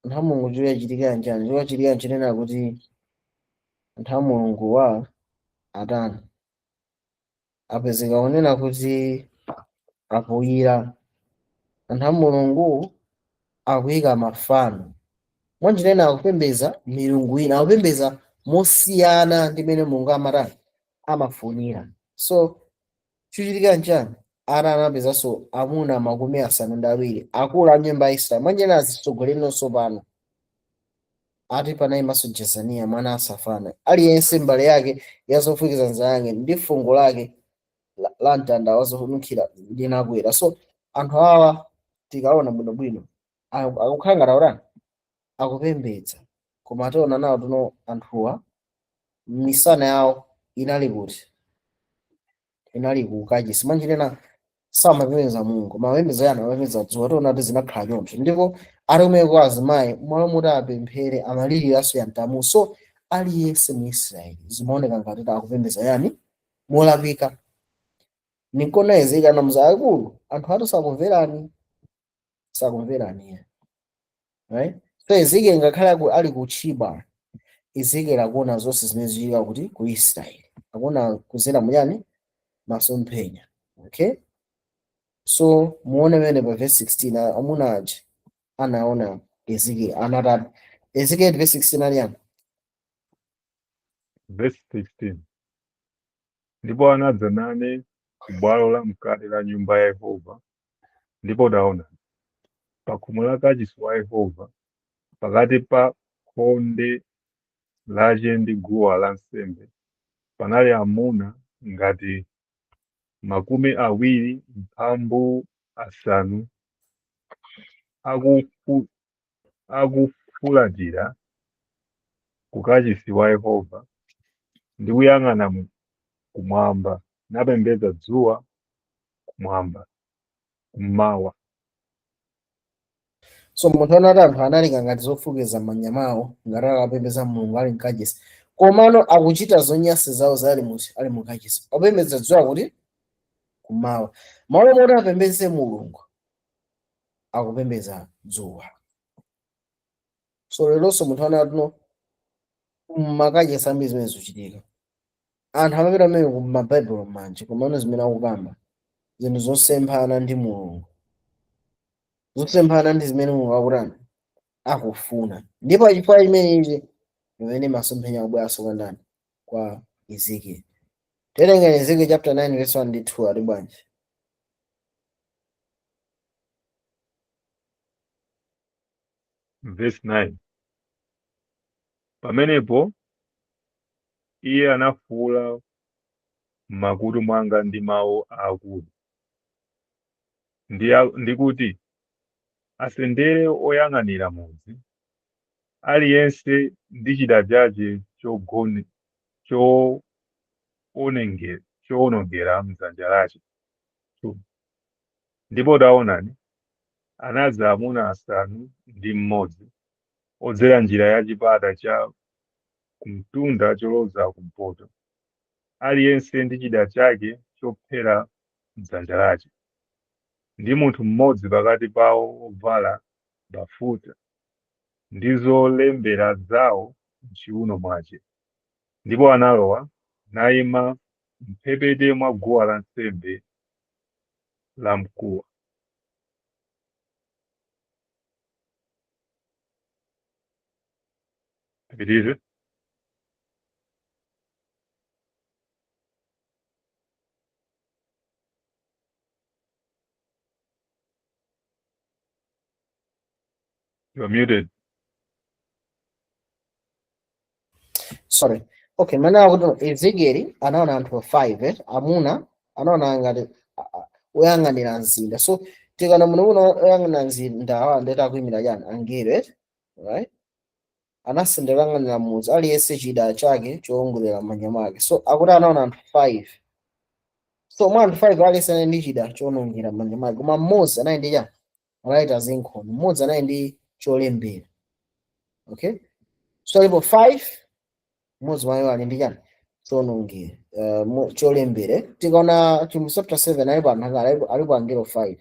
Anthu a Mulungu chochitika nchani? Chochitika nchinena kuti anthu a Mulungu wa atani apezeka kunena kuti akuyira. Anthu a Mulungu akuyika mafano. Mwanjinena akupembedza milungu ina, akupembedza mosiyana ndi mmene Mulungu amatani, amafunira. So chochitika nchani? Ana anapezanso amuna 70 akulu a nyumba ya Israeli. Mwanjinena azitsogoleri nonso pano. Ati panayimanso Jezaniya mwana wa Safana, aliyense mbale yake yazofukiza nzake ndi fungo lake la mtanda wazonunkhira linakwera. So anthu awa tikaona bwinobwino akukhala ngati akutani, akupembedza, koma tiona nawo tuno anthuwa misana yawo inali kuti? Inali ku kachisi. Mwanjinena samapembedza Mulungu koma amapembedza yani? Amapembedza dzuwa. Tiona kuti zinakhala choncho. Ndipo atumeko azimayi mwalo muti apemphere amaliriranso ya mtamu. So aliyense mu Israeli zimaoneka ngati akupembedza yani molakwika. Nikona Ezekiel anamuza, "Akulu, anthu atu sakumverani, sakumverani ya." Right? So Ezekiel ngakhale ali kutchiba, Ezekiel akuona zonse zimene zikuchitika kuti ku Israeli, akuona kuzera muyani, masomphenya. Okay, so muone pamene pa verse 16 amuna aja anaona Ezekiel anatatu. Ezekiel verse 16 ali yani? Verse 16. Ndipo anadza nane ku bwalo la mkati la nyumba ya Yehova, ndipo taona, pa khomo la kachisi wa Yehova, pakati pa khonde lace ndi guwa lansembe, panali amuna ngati 25 akufulatira ku kachisi wa Yehova ndi kuyang'ana kumwamba, napembedza dzuwa kumwamba kummawa. So munthu anati anthu analinga ngati zofukiza manyamawo, ngati akapembedza Mulungu ali mkachisi, komano akuchita zonyansa zawo zali muti, ali mukachisi, apembedza dzuwa kuti kummawa. Malo moti apembedze Mulungu, akupembedza dzuwa. So leronso munthu anati no mmakachisi ambiri zimene zikuchitika, anthu amapita mmene kumabaibulo m'manja, komano zimene akukamba Zinthu zosemphana ndi Mulungu, zosemphana ndi zimene Mulungu akutani, akufuna. Ndipo chifukwa chimenechi pamene masomphenya akubweranso kwa ndani? Kwa Ezekiel. Tiwerenge Ezekiel chapter 9 verse 1 ndi 2, ali bwanji? Verse 9. Pamenepo iye anafuula m'makutu mwanga ndi mawu aakulu, ndi kuti, asendere oyang'anira mudzi, aliyense ndi chida chache chowonongera m'dzanja lache. 2. Ndipo taonani, anadza amuna 6 odzera njira ya chipata cha kumtunda choloza kumpoto, aliyense ndi chida chake chophera m'dzanja lache, ndi munthu mmodzi pakati pawo wovala bafuta, ndi zolembera zawo m'chiuno mwache. Ndipo analowa, nayima mphepete mwa guwa lansembe lamkuwa. Tipitirize. You are muted. Sorry. Okay, mana akuti Ezekiel anaona anthu 5, amuna anaona ngati oyang'anira mzinda. So tikana muno uno oyang'anira mzinda awa ndeti akuyimira chani? Angelo, right? Anasendera oyang'anira mudzi, aliyense chida chake chowongolera m'manja mwake. So akuti anaona anthu 5. So mwa anthu 5 aliyense anali ndi chida chowonongera m'manja mwake, koma mmodzi anali ndi chani? Anali zinkhuni. Mmodzi anali ndi cholembera. Okay? So alipo 5, mmodzi wayo ali ndi chani? Chowonongera, cholembera. Tikaona chimu chapter 7 alipo anthu alipo angelo 5.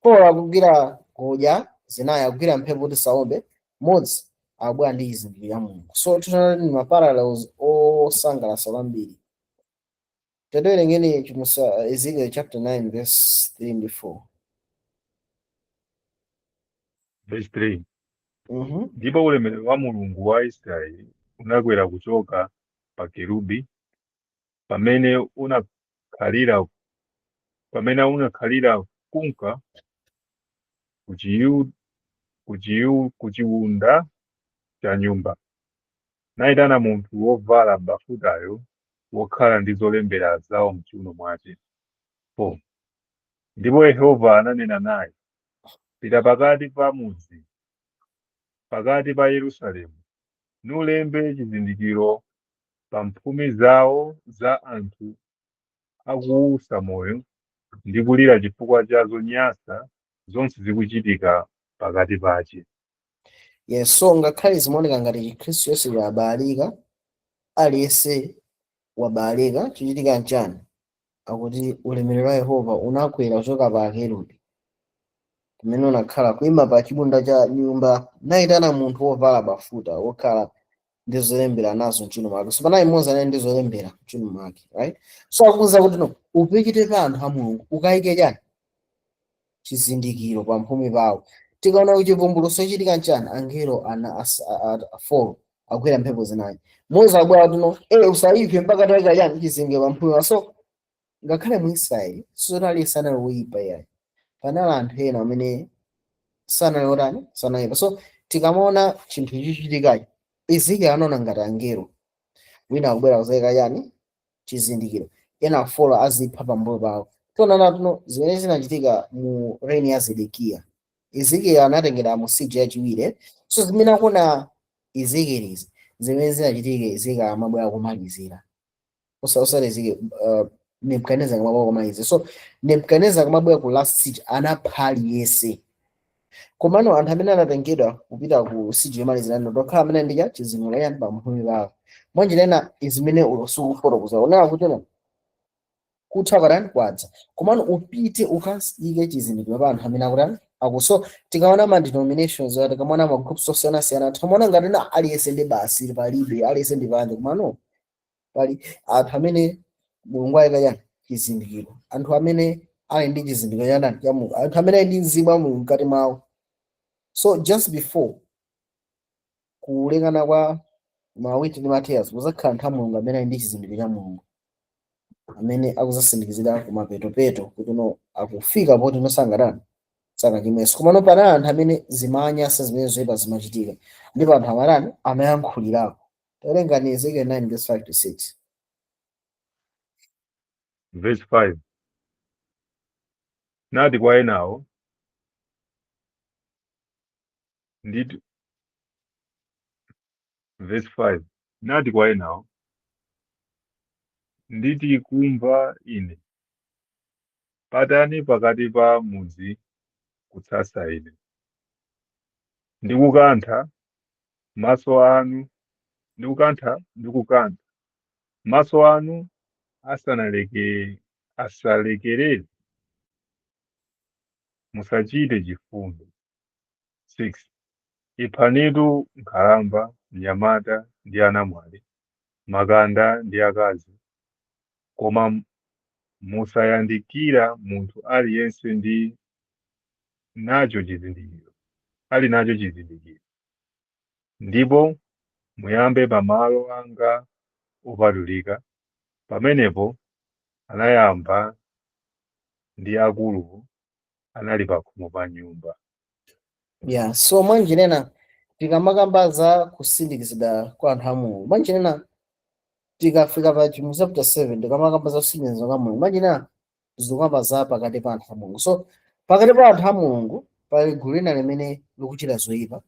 4 akugwira ngodya zinayi, akugwira mphepo kuti saombe, mmodzi akubwera ndi chizindikiro cha Mulungu. So tinaona ni ma parallels osangalatsa kwambiri. Tatiwerengeni chimusa Ezekiel chapter 9 verse 3 ndi 4. Verse 3. Ndipo ulemerero wa Mulungu wa Israeli unakwera kuchoka pa kerubi pamene unakhalira kunka kuchiwunda cha nyumba, nayitana munthu wovala bafutayo wokhala ndi zolembera zawo m'chiuno mwache. 4. Ndipo Yehova ananena naye, pita pakati pa mudzi, pakati pa Yerusalemu, nulembe chizindikiro pa mphumi zawo za anthu akuwusa moyo ndi kulira chifukwa cha zonyansa zonse zikuchitika pakati pache. Yes, so ngakhale zimaoneka ngati Chikhristu chonse chabalika, aliyense wabalika, chichitika nchani? Akuti ulemerero wa Yehova unakwera kuchoka pa akerubi kumene unakhala kuima pa chibunda cha nyumba, nayitana munthu wovala bafuta wokhala ndi zolembera nazo mchiuno mwake. So panali mmodzi anali ndi zolembera mchiuno mwake, right? So akuwuza kuti no, upite pa anthu a Mulungu ukayike chani? Chizindikiro pa mphumi pawo. Tikaona kuchivumbulutso chichitika nchani? Angelo ana 4 agwira mphepo zinayi, mmodzi abwera kuti no, usayiphe mpaka tayika chani? Chizindikiro pa mphumi pawo. So ngakhale mu Israeli sizoti aliyense anali woyipa yayi, panali anthu ena amene sanali otani, sanayipa. So tikamaona chinthu chichitikachi, Ezekiel anaona ngati angelo wina akubwera kuzayika chani? Chizindikiro, ena 4 azipha pambuyo pawo. Tionana tuno zimene zinachitika mu reign ya Zedekiya. Ezekiel anatengera mu siege yachiwiri. So zimene akuona Ezekiel izi zimene zinachitika Ezekiel amabwera kumalizira, osati Ezekiel, Nebukadnezar akamabwera kumalizira. So Nebukadnezar akamabwera ku last siege anapha aliyense, komano anthu amene anatengedwa kupita ku siege yomalizira ndokhala amene ndija chizindikiro yani pamphumi pawo. Mwanjira ina izimene ulosi ukufotokoza unena kuti no, kutha kwatani? Kwadza, komano upite ukayike chizindikiro pa anthu amene akutani, aku. So tikaona ma denominations, tikamaona ma groups osiyanasiyana, tikamaona ngati na aliyense ndi basi palibe aliyense ndi panja, komano pali anthu amene Mulungu ayika chani? Chizindikiro, anthu amene Ali ndi chizindikiro cha ndani? Cha Mulungu. Anthu amene ali ndi mzimu wa Mulungu mkati mwawo. So just before kulekana kwa ma wheat ndi ma tares, kuzakhala anthu a Mulungu amene ali ndi chizindikiro cha Mulungu, amene akuzasindikizira kumapetopeto kuti no, akufika poti no sangatani, sangachimwenso. Komano panali anthu amene zimanyasa zimene zoyipa zimachitika, ndipo anthu amatani? Amayankhulirako. Tawerengani Ezekiel 9 verse 5 to 6. Verse 5. Nati kwa enawo, nditi, verse 5. Nati kwa enawo, nditi kumva ine, patani pakati pa mudzi kutsatsa ine, ndikukantha maso anu, ndikukantha maso anu asalekerere, musachite chifundo. 6 Iphanitu nkhalamba, mnyamata ndi anamwali, makanda ndi akazi, koma musayandikira munthu aliyense ndi nacho chizindikiro, ali nacho chizindikiro. Ndipo muyambe pamalo anga opatulika. Pamenepo anayamba ndi akuluwo anali pakhomo pa nyumba. Yeah, so mwanjinena tikamakamba za kusindikizidwa kwa anthu a Mulungu, mwanjinena tikafika pa Chivumbulutso chapter 7, tikamakamba za kusindikizidwa kwa Mulungu, mwanjinena zikukamba za pakati pa anthu a Mulungu. So pakati pa anthu a Mulungu pali gulu lina limene likuchita zoyipa,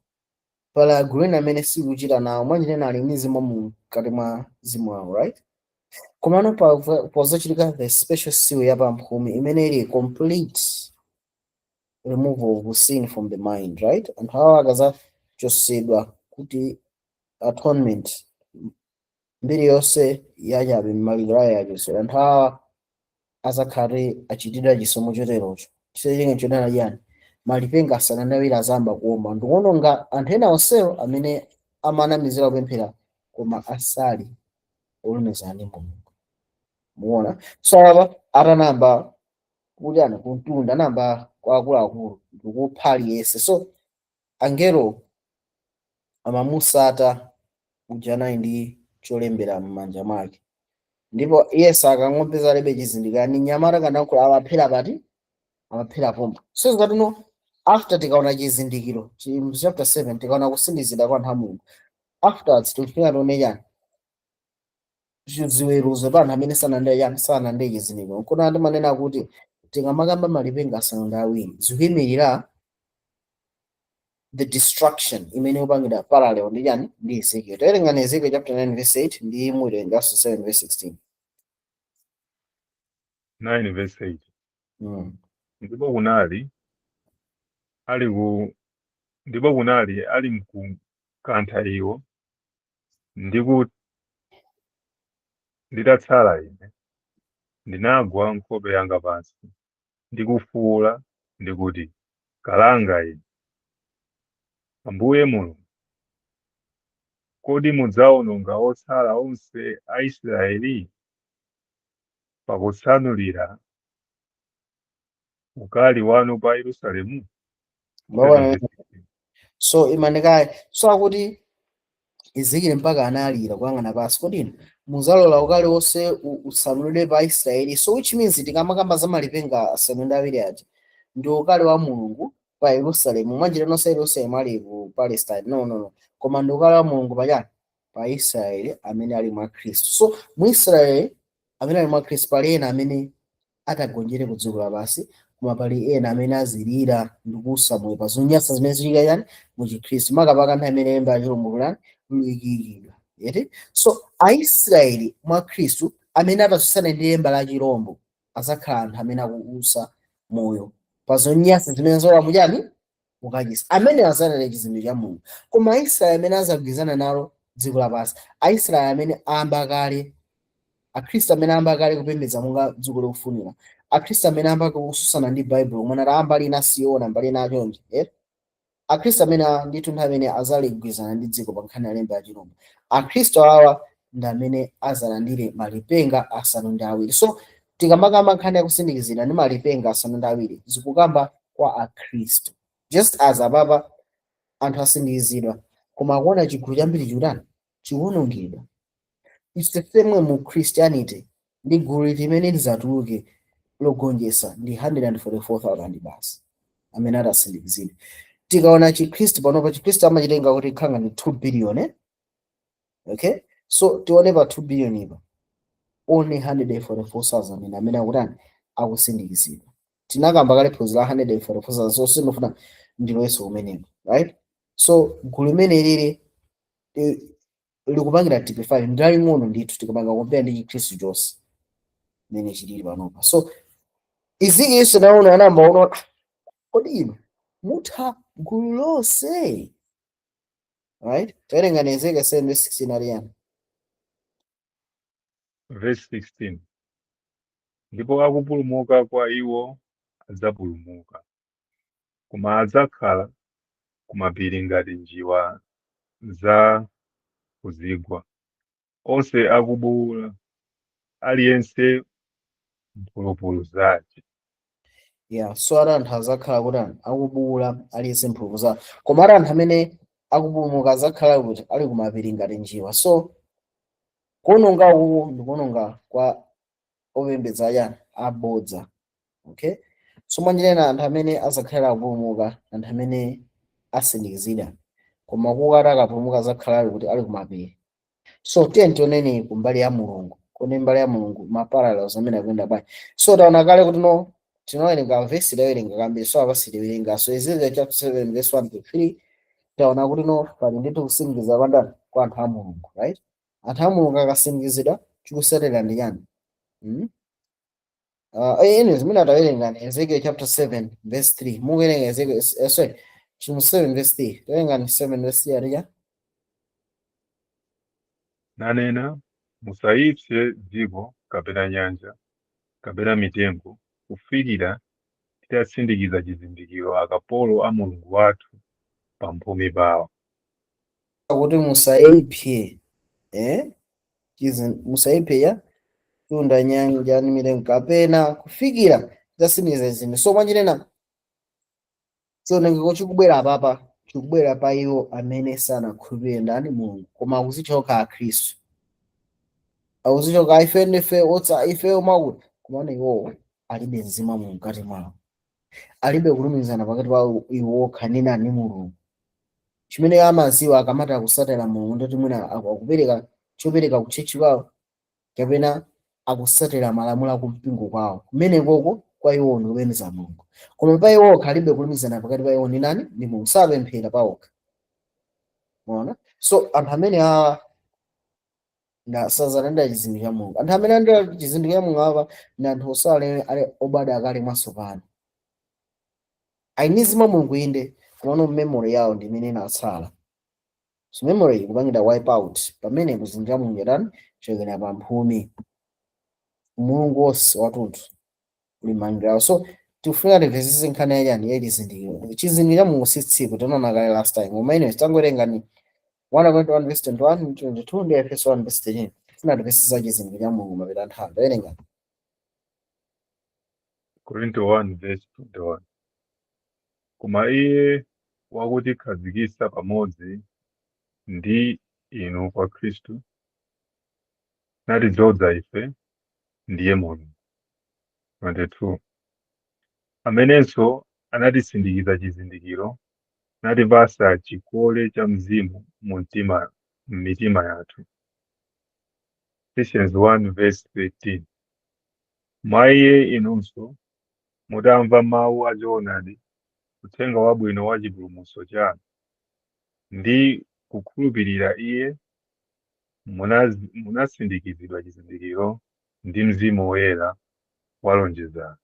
pali gulu lina limene silikuchita nawo. Mwanjinena ali ndi mzimu wa Mulungu mkati mwa mzimu wawo, right? Komano pozachitika the special seal ya pamphumi, imene ili complete removal of sin from the mind, right? Anthu awa akazachosedwa kuti atonement, mbiri yonse yachabe m'maliro ayo yachosedwa, anthu awa azakhale achitidwa chisomo choterocho. Chisomo chodala chiyani? Malipenga asanu ndi awiri azamba kuomba ndikuononga anthu ena onsewo amene amanamizira kupemphera koma asali olumizana ndi Mulungu. Muona? So apa atanamba kuti ana kuntunda, anamba kwa akuluakulu ndikupha aliyense. So angelo amamusata uja anali ndi cholembera m'manja mwake, ndipo iye sakang'ompeza alibe chizindikiro ni nyamata kanakula, amaphera pati? Amaphera pompo. So zikati no, after tikaona chizindikiro chapter 7, tikaona kusindikizidwa kwa anthu a Mulungu, afterwards tikufika tione chani? Ziweruzo pa anthu amene sanande chani? Sanande chizindikiro. Nkona ndimanena kuti tikamakamba malipenga asanu ndi awiri, zikuyimirira the destruction imene ikupangidwa parallel ndi chani? Ndi Ezekiel. Tawerengani Ezekiel chapter 9 verse 8 ndi muwerenganso 7 verse 16. 9 verse 8. Ndipo kunali ali mkukantha iwo, ndiku nditatsala ine, ndinagwa nkhope yanga pansi, ndikufuwula ndikuti, "Kalanga ine, Ambuye Mulungu! Kodi mudzawononga otsala onse a Israeli pakutsanulira ukali wanu pa Yerusalemu?" Mwaona? 7 verse 16. So imanekayi, so akuti Ezekiel mpaka analira kuyang'ana pansi, kodi muzalola ukali wonse utsanulidwe pa Israeli? So which means tikamakamba za malipenga asanu ndi awiri aja, ndi ukali wa Mulungu pa Yerusalemu. Mwanjira nonse Yerusalemu ali ku Palestine? No, no, no, koma ndi ukali wa Mulungu pachani? Pa Israeli amene ali mwa Khristu. So mu Israeli amene ali mwa Khristu pali ena amene atagonjere ku dziko lapansi, koma pali ena amene azilira ndi kusamuka pa zonyansa zimene zichitika chani? Mu Chikhristu, makapaka nthawi imene lemba chilombo lani luyikikidwa yeti. So Aisraeli mwa Khristu amene atatsutsana ndi lemba la chirombo azakhala anthu amene akuusa moyo pa zonyansa zimene zola muchani? Mukachisi, amene azalale chizindikiro cha Mulungu. Koma Aisraeli amene azagwirizana nalo dziko lapansi, Aisraeli amene ayamba kale, Akhristu amene ayamba kale kupembedza monga dziko likufunira, Akhristu amene ayamba kususana ndi Baibulo, kumene ati mbali ina siona, mbali ina achonje, eh? Akhristu amene ndithu nthawi amene azaligwirizana ndi dziko pa nkhani ya lemba ya chirombo, Akhristu awa ndi amene azalandire malipenga asanu ndi awiri. So Tikamakamba nkhani yakusindikizidwa ndi malipenga asanu ndi awiri, zikukamba kwa Akhristu. Just as apapa anthu asindikizidwa, koma akuona chigulu chambiri chikutani? Chikuwonongedwa. It's the same way mu Christianity. Ndi gulu limene lizatuluke logonjetsa ndi 144,000 basi amene atasindikizidwe. Tikaona Chikhristu panopa, Chikhristu amachitenga kuti khanga ndi 2 billion, eh? Okay, so tione pa 2 billion ipa, only 144,000 ndi amene akutani? Akusindikizidwa. Tinakamba kale phunziro la 144,000, so sindifuna ndiloyeso kumeneko, right? So gulu limene lili likupangira typify ndi laling'ono ndithu tikapanga compare ndi Chikhristu chonse mene chilili panopa. So Ezekiel naona anamba ona, kodi inu mutha gulu lonse, right? Tawerenga Ezekiel 7 verse 16 aliyani. Verse 16: Ndipo akupulumuka kwa iwo adzapulumuka, koma adzakhala kumapiri ngati njiwa za kuzigwa, onse akubuwula, aliyense mphulupulu zake. Yeah, so ati anthu azakhala kuti anthu akubuwula, aliyense mphulupulu zawo, koma ati anthu amene akupulumuka azakhala kuti ali kumapiri ngati njiwa. So kuononga uku ndikuononga kwa opembedza ayani? Abodza, okay? So mwanjirena anthu amene azakhala akupulumuka, anthu amene asindikizidwa, koma kukati akapulumuka azakhala ali kuti? Ali kumapiri. So tiye tioneni kumbali ya Mulungu, kodi mbali ya Mulungu ma parallels amene akuyenda bwanji? So taona kale kuti no, tinawerenga vesi, tawerenga kambiri, so apa sitiwerenga. So Ezekiel chapter 7 verse 1 to 3, taona kuti no, pali ndithu kusindikiza kwa ndani? Kwa anthu a Mulungu, right? Anthu a Mulungu akasindikizidwa, chikusalira ndi chani? Anyways, mwina tawerenga ni Ezekiel chapter 7 verse 3. Mukuwerenga Ezekiel, sorry, chapter 7 verse 3. Tawerenga ni 7 verse 3 alija. Nanena, musayipse dziko kapena nyanja kapena mitengo kufikira titasindikiza chizindikiro akapolo a Mulungu wathu pamphumi pawo. Kuti musayipse, musayipse ya tunda, nyanja ndi mitengo kapena kufikira titasindikiza zinthu. So mwanjirena chionengeko chikubwera apapa chikubwera pa iwo amene sanakhulupirire ndani? Mulungu, koma akuzichoka Akhristu, akuzichoka ife ndife otsa ife mwakuti, komano iwowo alibe mzimu wa Mulungu mkati mwawo, alibe kulumikizana pakati pa iwo okha ndi nani? Mulungu. Chimene amaziwa akamati akusatira Mulungu, ndoti mwina akupereka chopereka ku church kwawo kapena akusatira malamulo akumpingo kwawo. Kumenekoko kwa iwo ndi kupembedza Mulungu, koma pa iwo okha alibe kulumikizana pakati pa iwo ndi nani? Ndi Mulungu. Sapemphera pawokha, maona? So anthu amene awa sazalandira chizindikiro cha Mulungu. Anthu amene alandira chizindikiro cha Mulungu apa ndi anthu osale ali obadwa kale mwatsopano, ali ndi mzimu wa Mulungu inde, komano memory yawo ndi imene inatsala. So memory ikupangidwa wipe out pamene chizindikiro cha Mulungu yatani? Chokera pamphumi. Mulungu wonse watunthu uli m'manja yawo. So tikufunika timvetsetse nkhani yachani? Ya chizindikiro. Chizindikiro cha Mulungu si tsiku, tinaona kale last time. Koma ine tangowerenga ni 1 verse 21 22 ndi Efeso 1 verse 13. Tifuna timvetsetse chizindikiro cha Mulungu mapita nthawi. Tawerenga. Korinto 1 verse 21: Koma iye wakutikhazikitsa pamodzi ndi inu kwa Khristu natidzoza ife ndiye Mulungu. 22 Amenenso anatisindikiza chizindikiro natipasa chikole cha Mzimu mu mtima m'mitima yathu. Ephesians 1 verse 13: Mwa iye inunso mutamva mawu a choonadi, uthenga wabwino wa chipulumutso chanu, ndi kukhulupirira iye, munasindikizidwa chizindikiro ndi Mzimu Woyera walonjezano.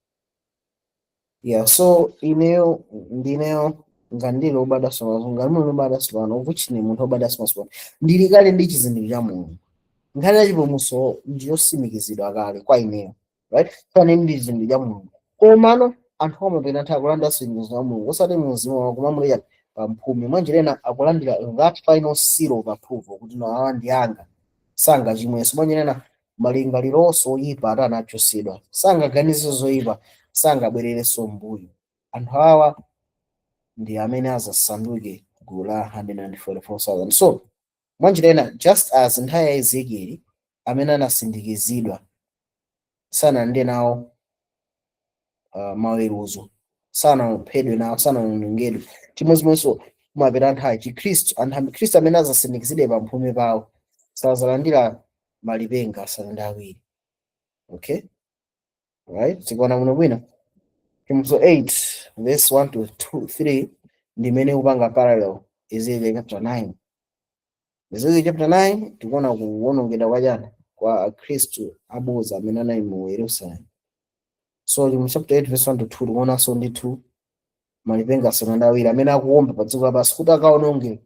Yeah, so ineyo ndineyo ngandili obadwa tsopano, ngati munthu obadwa tsopano, which ni munthu obadwa tsopano, ndili kale ndi chizindikiro cha Mulungu. Nkhani ya chipulumutso ndiyosimikizidwa kale kwa ineyo, right? So ine ndi chizindikiro cha Mulungu. Komano anthu amapita nthawi akulandira chizindikiro cha Mulungu osati mumzimu wawo, koma muli pamphumi. Mwanjira ina akulandira that final seal of approval kuti no, awa ndi anga, sangachimwenso. Mwanjira ina Malingaliro onse oyipa ati anachosedwa, sangaganize zoyipa, sangabwererenso mbuyo. Anthu awa ndi amene azasanduke gulu la 144,000. So mwanjira ina, just as nthawi ya Ezekieli amene anasindikizidwa sanalandire nawo maweruzo, sanaphedwe nawo, sanawonongedwe, chimodzimodzinso kumapita nthawi Chikhristu, anthu Khristu amene azasindikizidwe pamphumi pawo sazalandira malipenga asanu ndi awiri. Okay, right, tikuona muno bwino. Chivumbulutso 8 verse 1 to 2 3 ndi imene kupanga parallel Ezekiel chapter 9. Ezekiel chapter 9 tikuona kuwonongedwa kwa chani? Kwa Akhristu abodza amene anali mu Yerusalemu. So mu chapter 8 verse 1 to 2 tikuonanso ndithu malipenga asanu ndi awiri amene akuwomba pa dziko lapansi kuti akaononge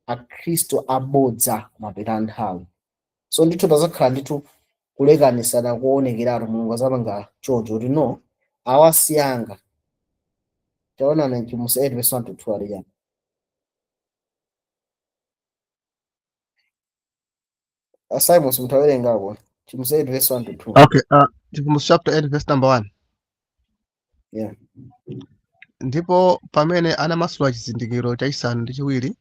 Akhristu abodza mapita nthawi. So ndithu pazakhala ndithu kulekanisana kuonekeratu. Mulungu azapanga choncho kuti no, awasiyanga. Taonani Chivumbulutso 8 verse 1 to 2 ali chani? Simon, mutawerengako Chivumbulutso 8 verse 1 to 2. Okay, Chivumbulutso chapter 8 verse number 1. Yeah. Ndipo pamene anamasula chizindikiro chachisanu ndi chiwiri,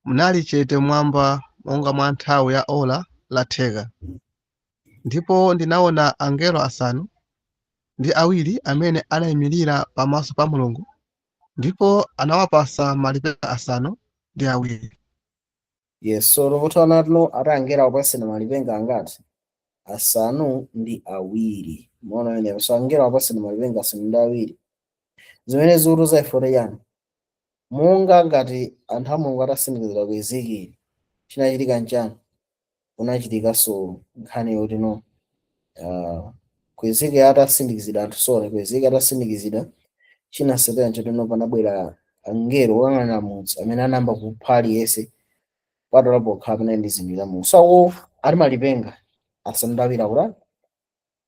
munali chete mwamba monga mwa nthawi ya ola la theka. Ndipo ndinaona angelo asanu ndi awiri amene anayimirira pamaso pa Mulungu, ndipo anawapasa malipenga asanu ndi awiri. Yes, so tikutiona tuno ati angelo akupasana malipenga angati? Asanu ndi awiri. Muona amenepo. So angelo akupasana malipenga asanu ndi awiri. Zimene zikutiuza ife yani? Monga ngati anthu a Mulungu atasindikizira ku Ezekieli, chinachitika nchani? Kunachitikanso nkhani yoti no, ku Ezekieli atasindikizidwa anthu, sorry, ku Ezekieli atasindikizidwa, chinasatira nchoti no, panabwera angelo oyang'anira mudzi amene anayamba kupha aliyense kupatula pokha amene ndi zinthu za Mulungu. So awo ali malipenga asanu ndi awiri akuti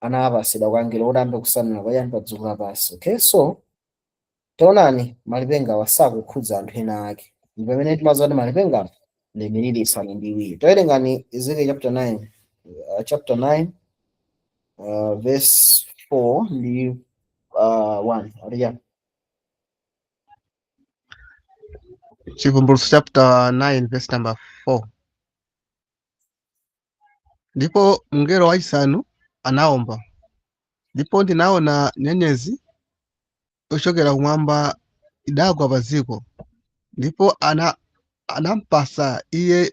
anapasidwa kwa angelo kuti ayambe kusanula pachani? Pa dziko lapansi. Okay, so taonani malipenga wasakukhudza anthu ena ake, ndi pamene timadziwa kuti malipenga ndi miliri isanu ndi iwiri. Tawerengani Ezekiel chapter 9, chapter 9 verse 4 ndi 1 aliya. Chivumbulutso chapter 9 verse number 4. Ndipo mngelo wachisanu anaomba, ndipo ndinaona nyenyezi yochokera kumwamba idagwa pa dziko, ndipo anampasa iye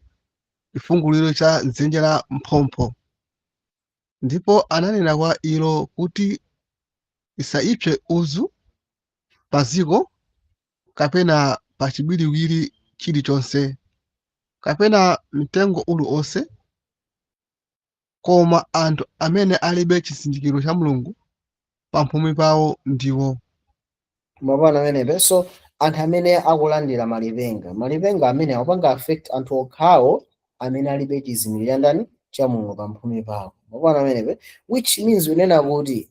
chifunguliro cha dzenje la mphompho, ndipo ananena kwa ilo kuti isaipse udzu pa dziko, kapena pa chibiriwiri chilichonse, kapena mtengo uliwonse, koma anthu amene alibe chizindikiro cha Mulungu pamphumi pawo ndiwo. Mapana amenepe. So anthu amene akulandira malipenga, malipenga amene akupanga affect anthu okhawo amene alibe chizindikiro cha ndani? Cha Mulungu pamphumi pawo. Mapana amenepe, which means kunena kuti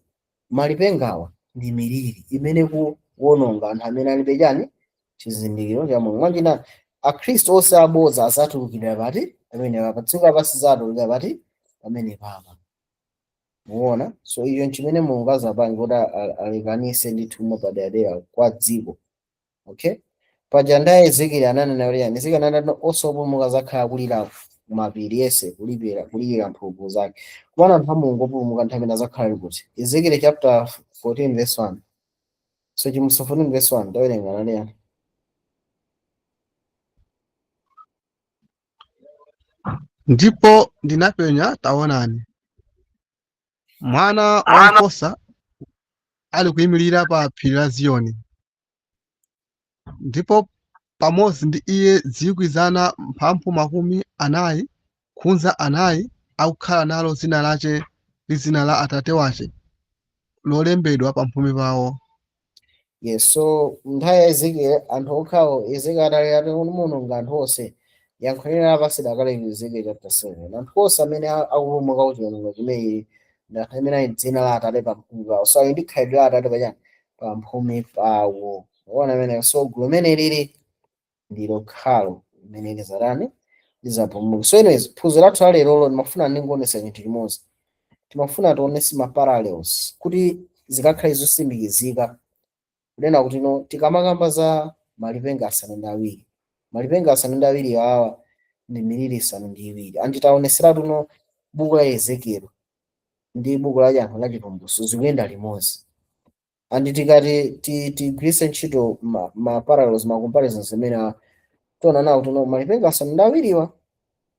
malipengawa ndi miliri imene kuwononga anthu amene alibe chani? Chizindikiro cha Mulungu. Mwanjina Akhristu onse abodza azatulukira pati? Pamene papa dziko lapansi zatulukira pati? Pamene papa. Muona? So iyo nchimene Mulungu azapange kuti alekanise ndithu mwapaderadera kwa dziko. Okay, paja ndaye Ezekiel ananena kuti yani? Ezekiel ananena onse opulumuka zakhala kulira kumapiri yese kulipira kulira mphulupulu zake. Kumana anthu a Mulungu opulumuka nthawi imene azakhala ali kuti? Ezekiel chapter 14 verse 1. So Chivumbulutso 14 verse 1 tawerenga naliyani. Ndipo ndinapenya, taonani, mwana wankhosa ali kuyimirira pa phiri la Ziyoni, ndipo pamodzi ndi iye 4,000 mphambu 44 akukhala nalo dzina lace ndi dzina la Atate wace lolembedwa pamphumi pawo. Yes, so nthawi ya Ezekiel anthu okhawo, Ezekiel atali ati muononga anthu onse, yankho lina lapasidwa kale ku Ezekiel chapter 7. Anthu onse amene akupulumuka ku chiwonongeko chimenechi ndi anthu amene ali dzina la Atate pamphumi pawo. So ali ndi khalidwe la Atate pachani? Pamphumi pawo. Uona amene? So gulu limene lili ndi lokhalo limene lizatani? Lizapulumuke. So anyways, phunziro lathu la lerolo ndimafuna ndingoonesa chinthu chimodzi. Timafuna tionese ma parallels kuti zikakhale zosindikizika, kunena kuti no, tikamakamba za malipenga asanu ndi awiri, malipenga asanu ndi awiri awa ndi miliri isanu ndi iwiri. Anditaoneseratu no buku la Ezekiel ndi buku la chani, la Chivumbulutso, zikuyenda limodzi. And tikati tigwiritse ntchito ma parallels, ma comparisons amene tiona nawo kuti no, malipenga asanu ndi awiriwa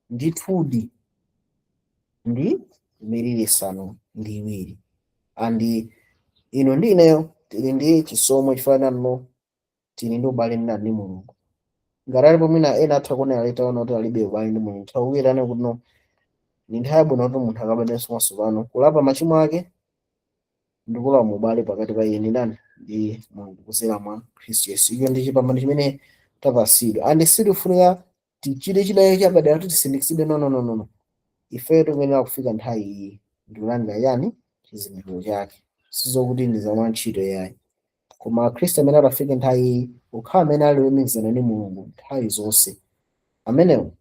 ndithudi ndi miliri isanu ndi iwiri. And ino ndi ineyo tili ndi chisomo chifanana no tili ndi ubale ndi Mulungu. Ngati alipo mwina ena atha kuonera letaona kuti alibe ubale ndi Mulungu, tawukirane kuti no, ndi nthawi yabwino kuti munthu akabadwenso mwatsopano, kulapa machimo ake ndi kulowa mu ubale pakati pa iye ndi ndani? Ndi Mulungu, kudzera mwa Khristu Yesu. Icho ndi chipambano chimene tapasidwa, and sitifunika tichite chidayo chapadera kuti tisindikizidwe. No, no, no, no, no. Ifeyo tikuyenera kufika nthawi iyi ndikulandira yani? Chizindikiro chake. Sizokuti ndi zamwa ntchito yayi, koma akhristu amene atafike nthawi iyi, kukhala amene ali olumikizana ndi Mulungu nthawi zonse, amenewo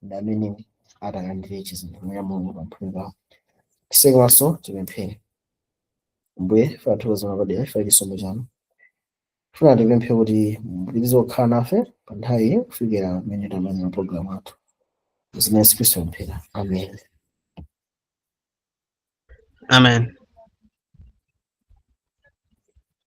ndi amene atalandire chizindikiro cha Mulungu pamphumi pawo. Tiseke maso, tipemphere. Mbuye, ife athokoza mapadera ife chisomo chanu. Funa tipemphe kuti mupitirize kukhala nafe pa nthawi iyi kufikira mmene tamaliza program athu. Zina Yesu Khristu pemphera, amen. Amen.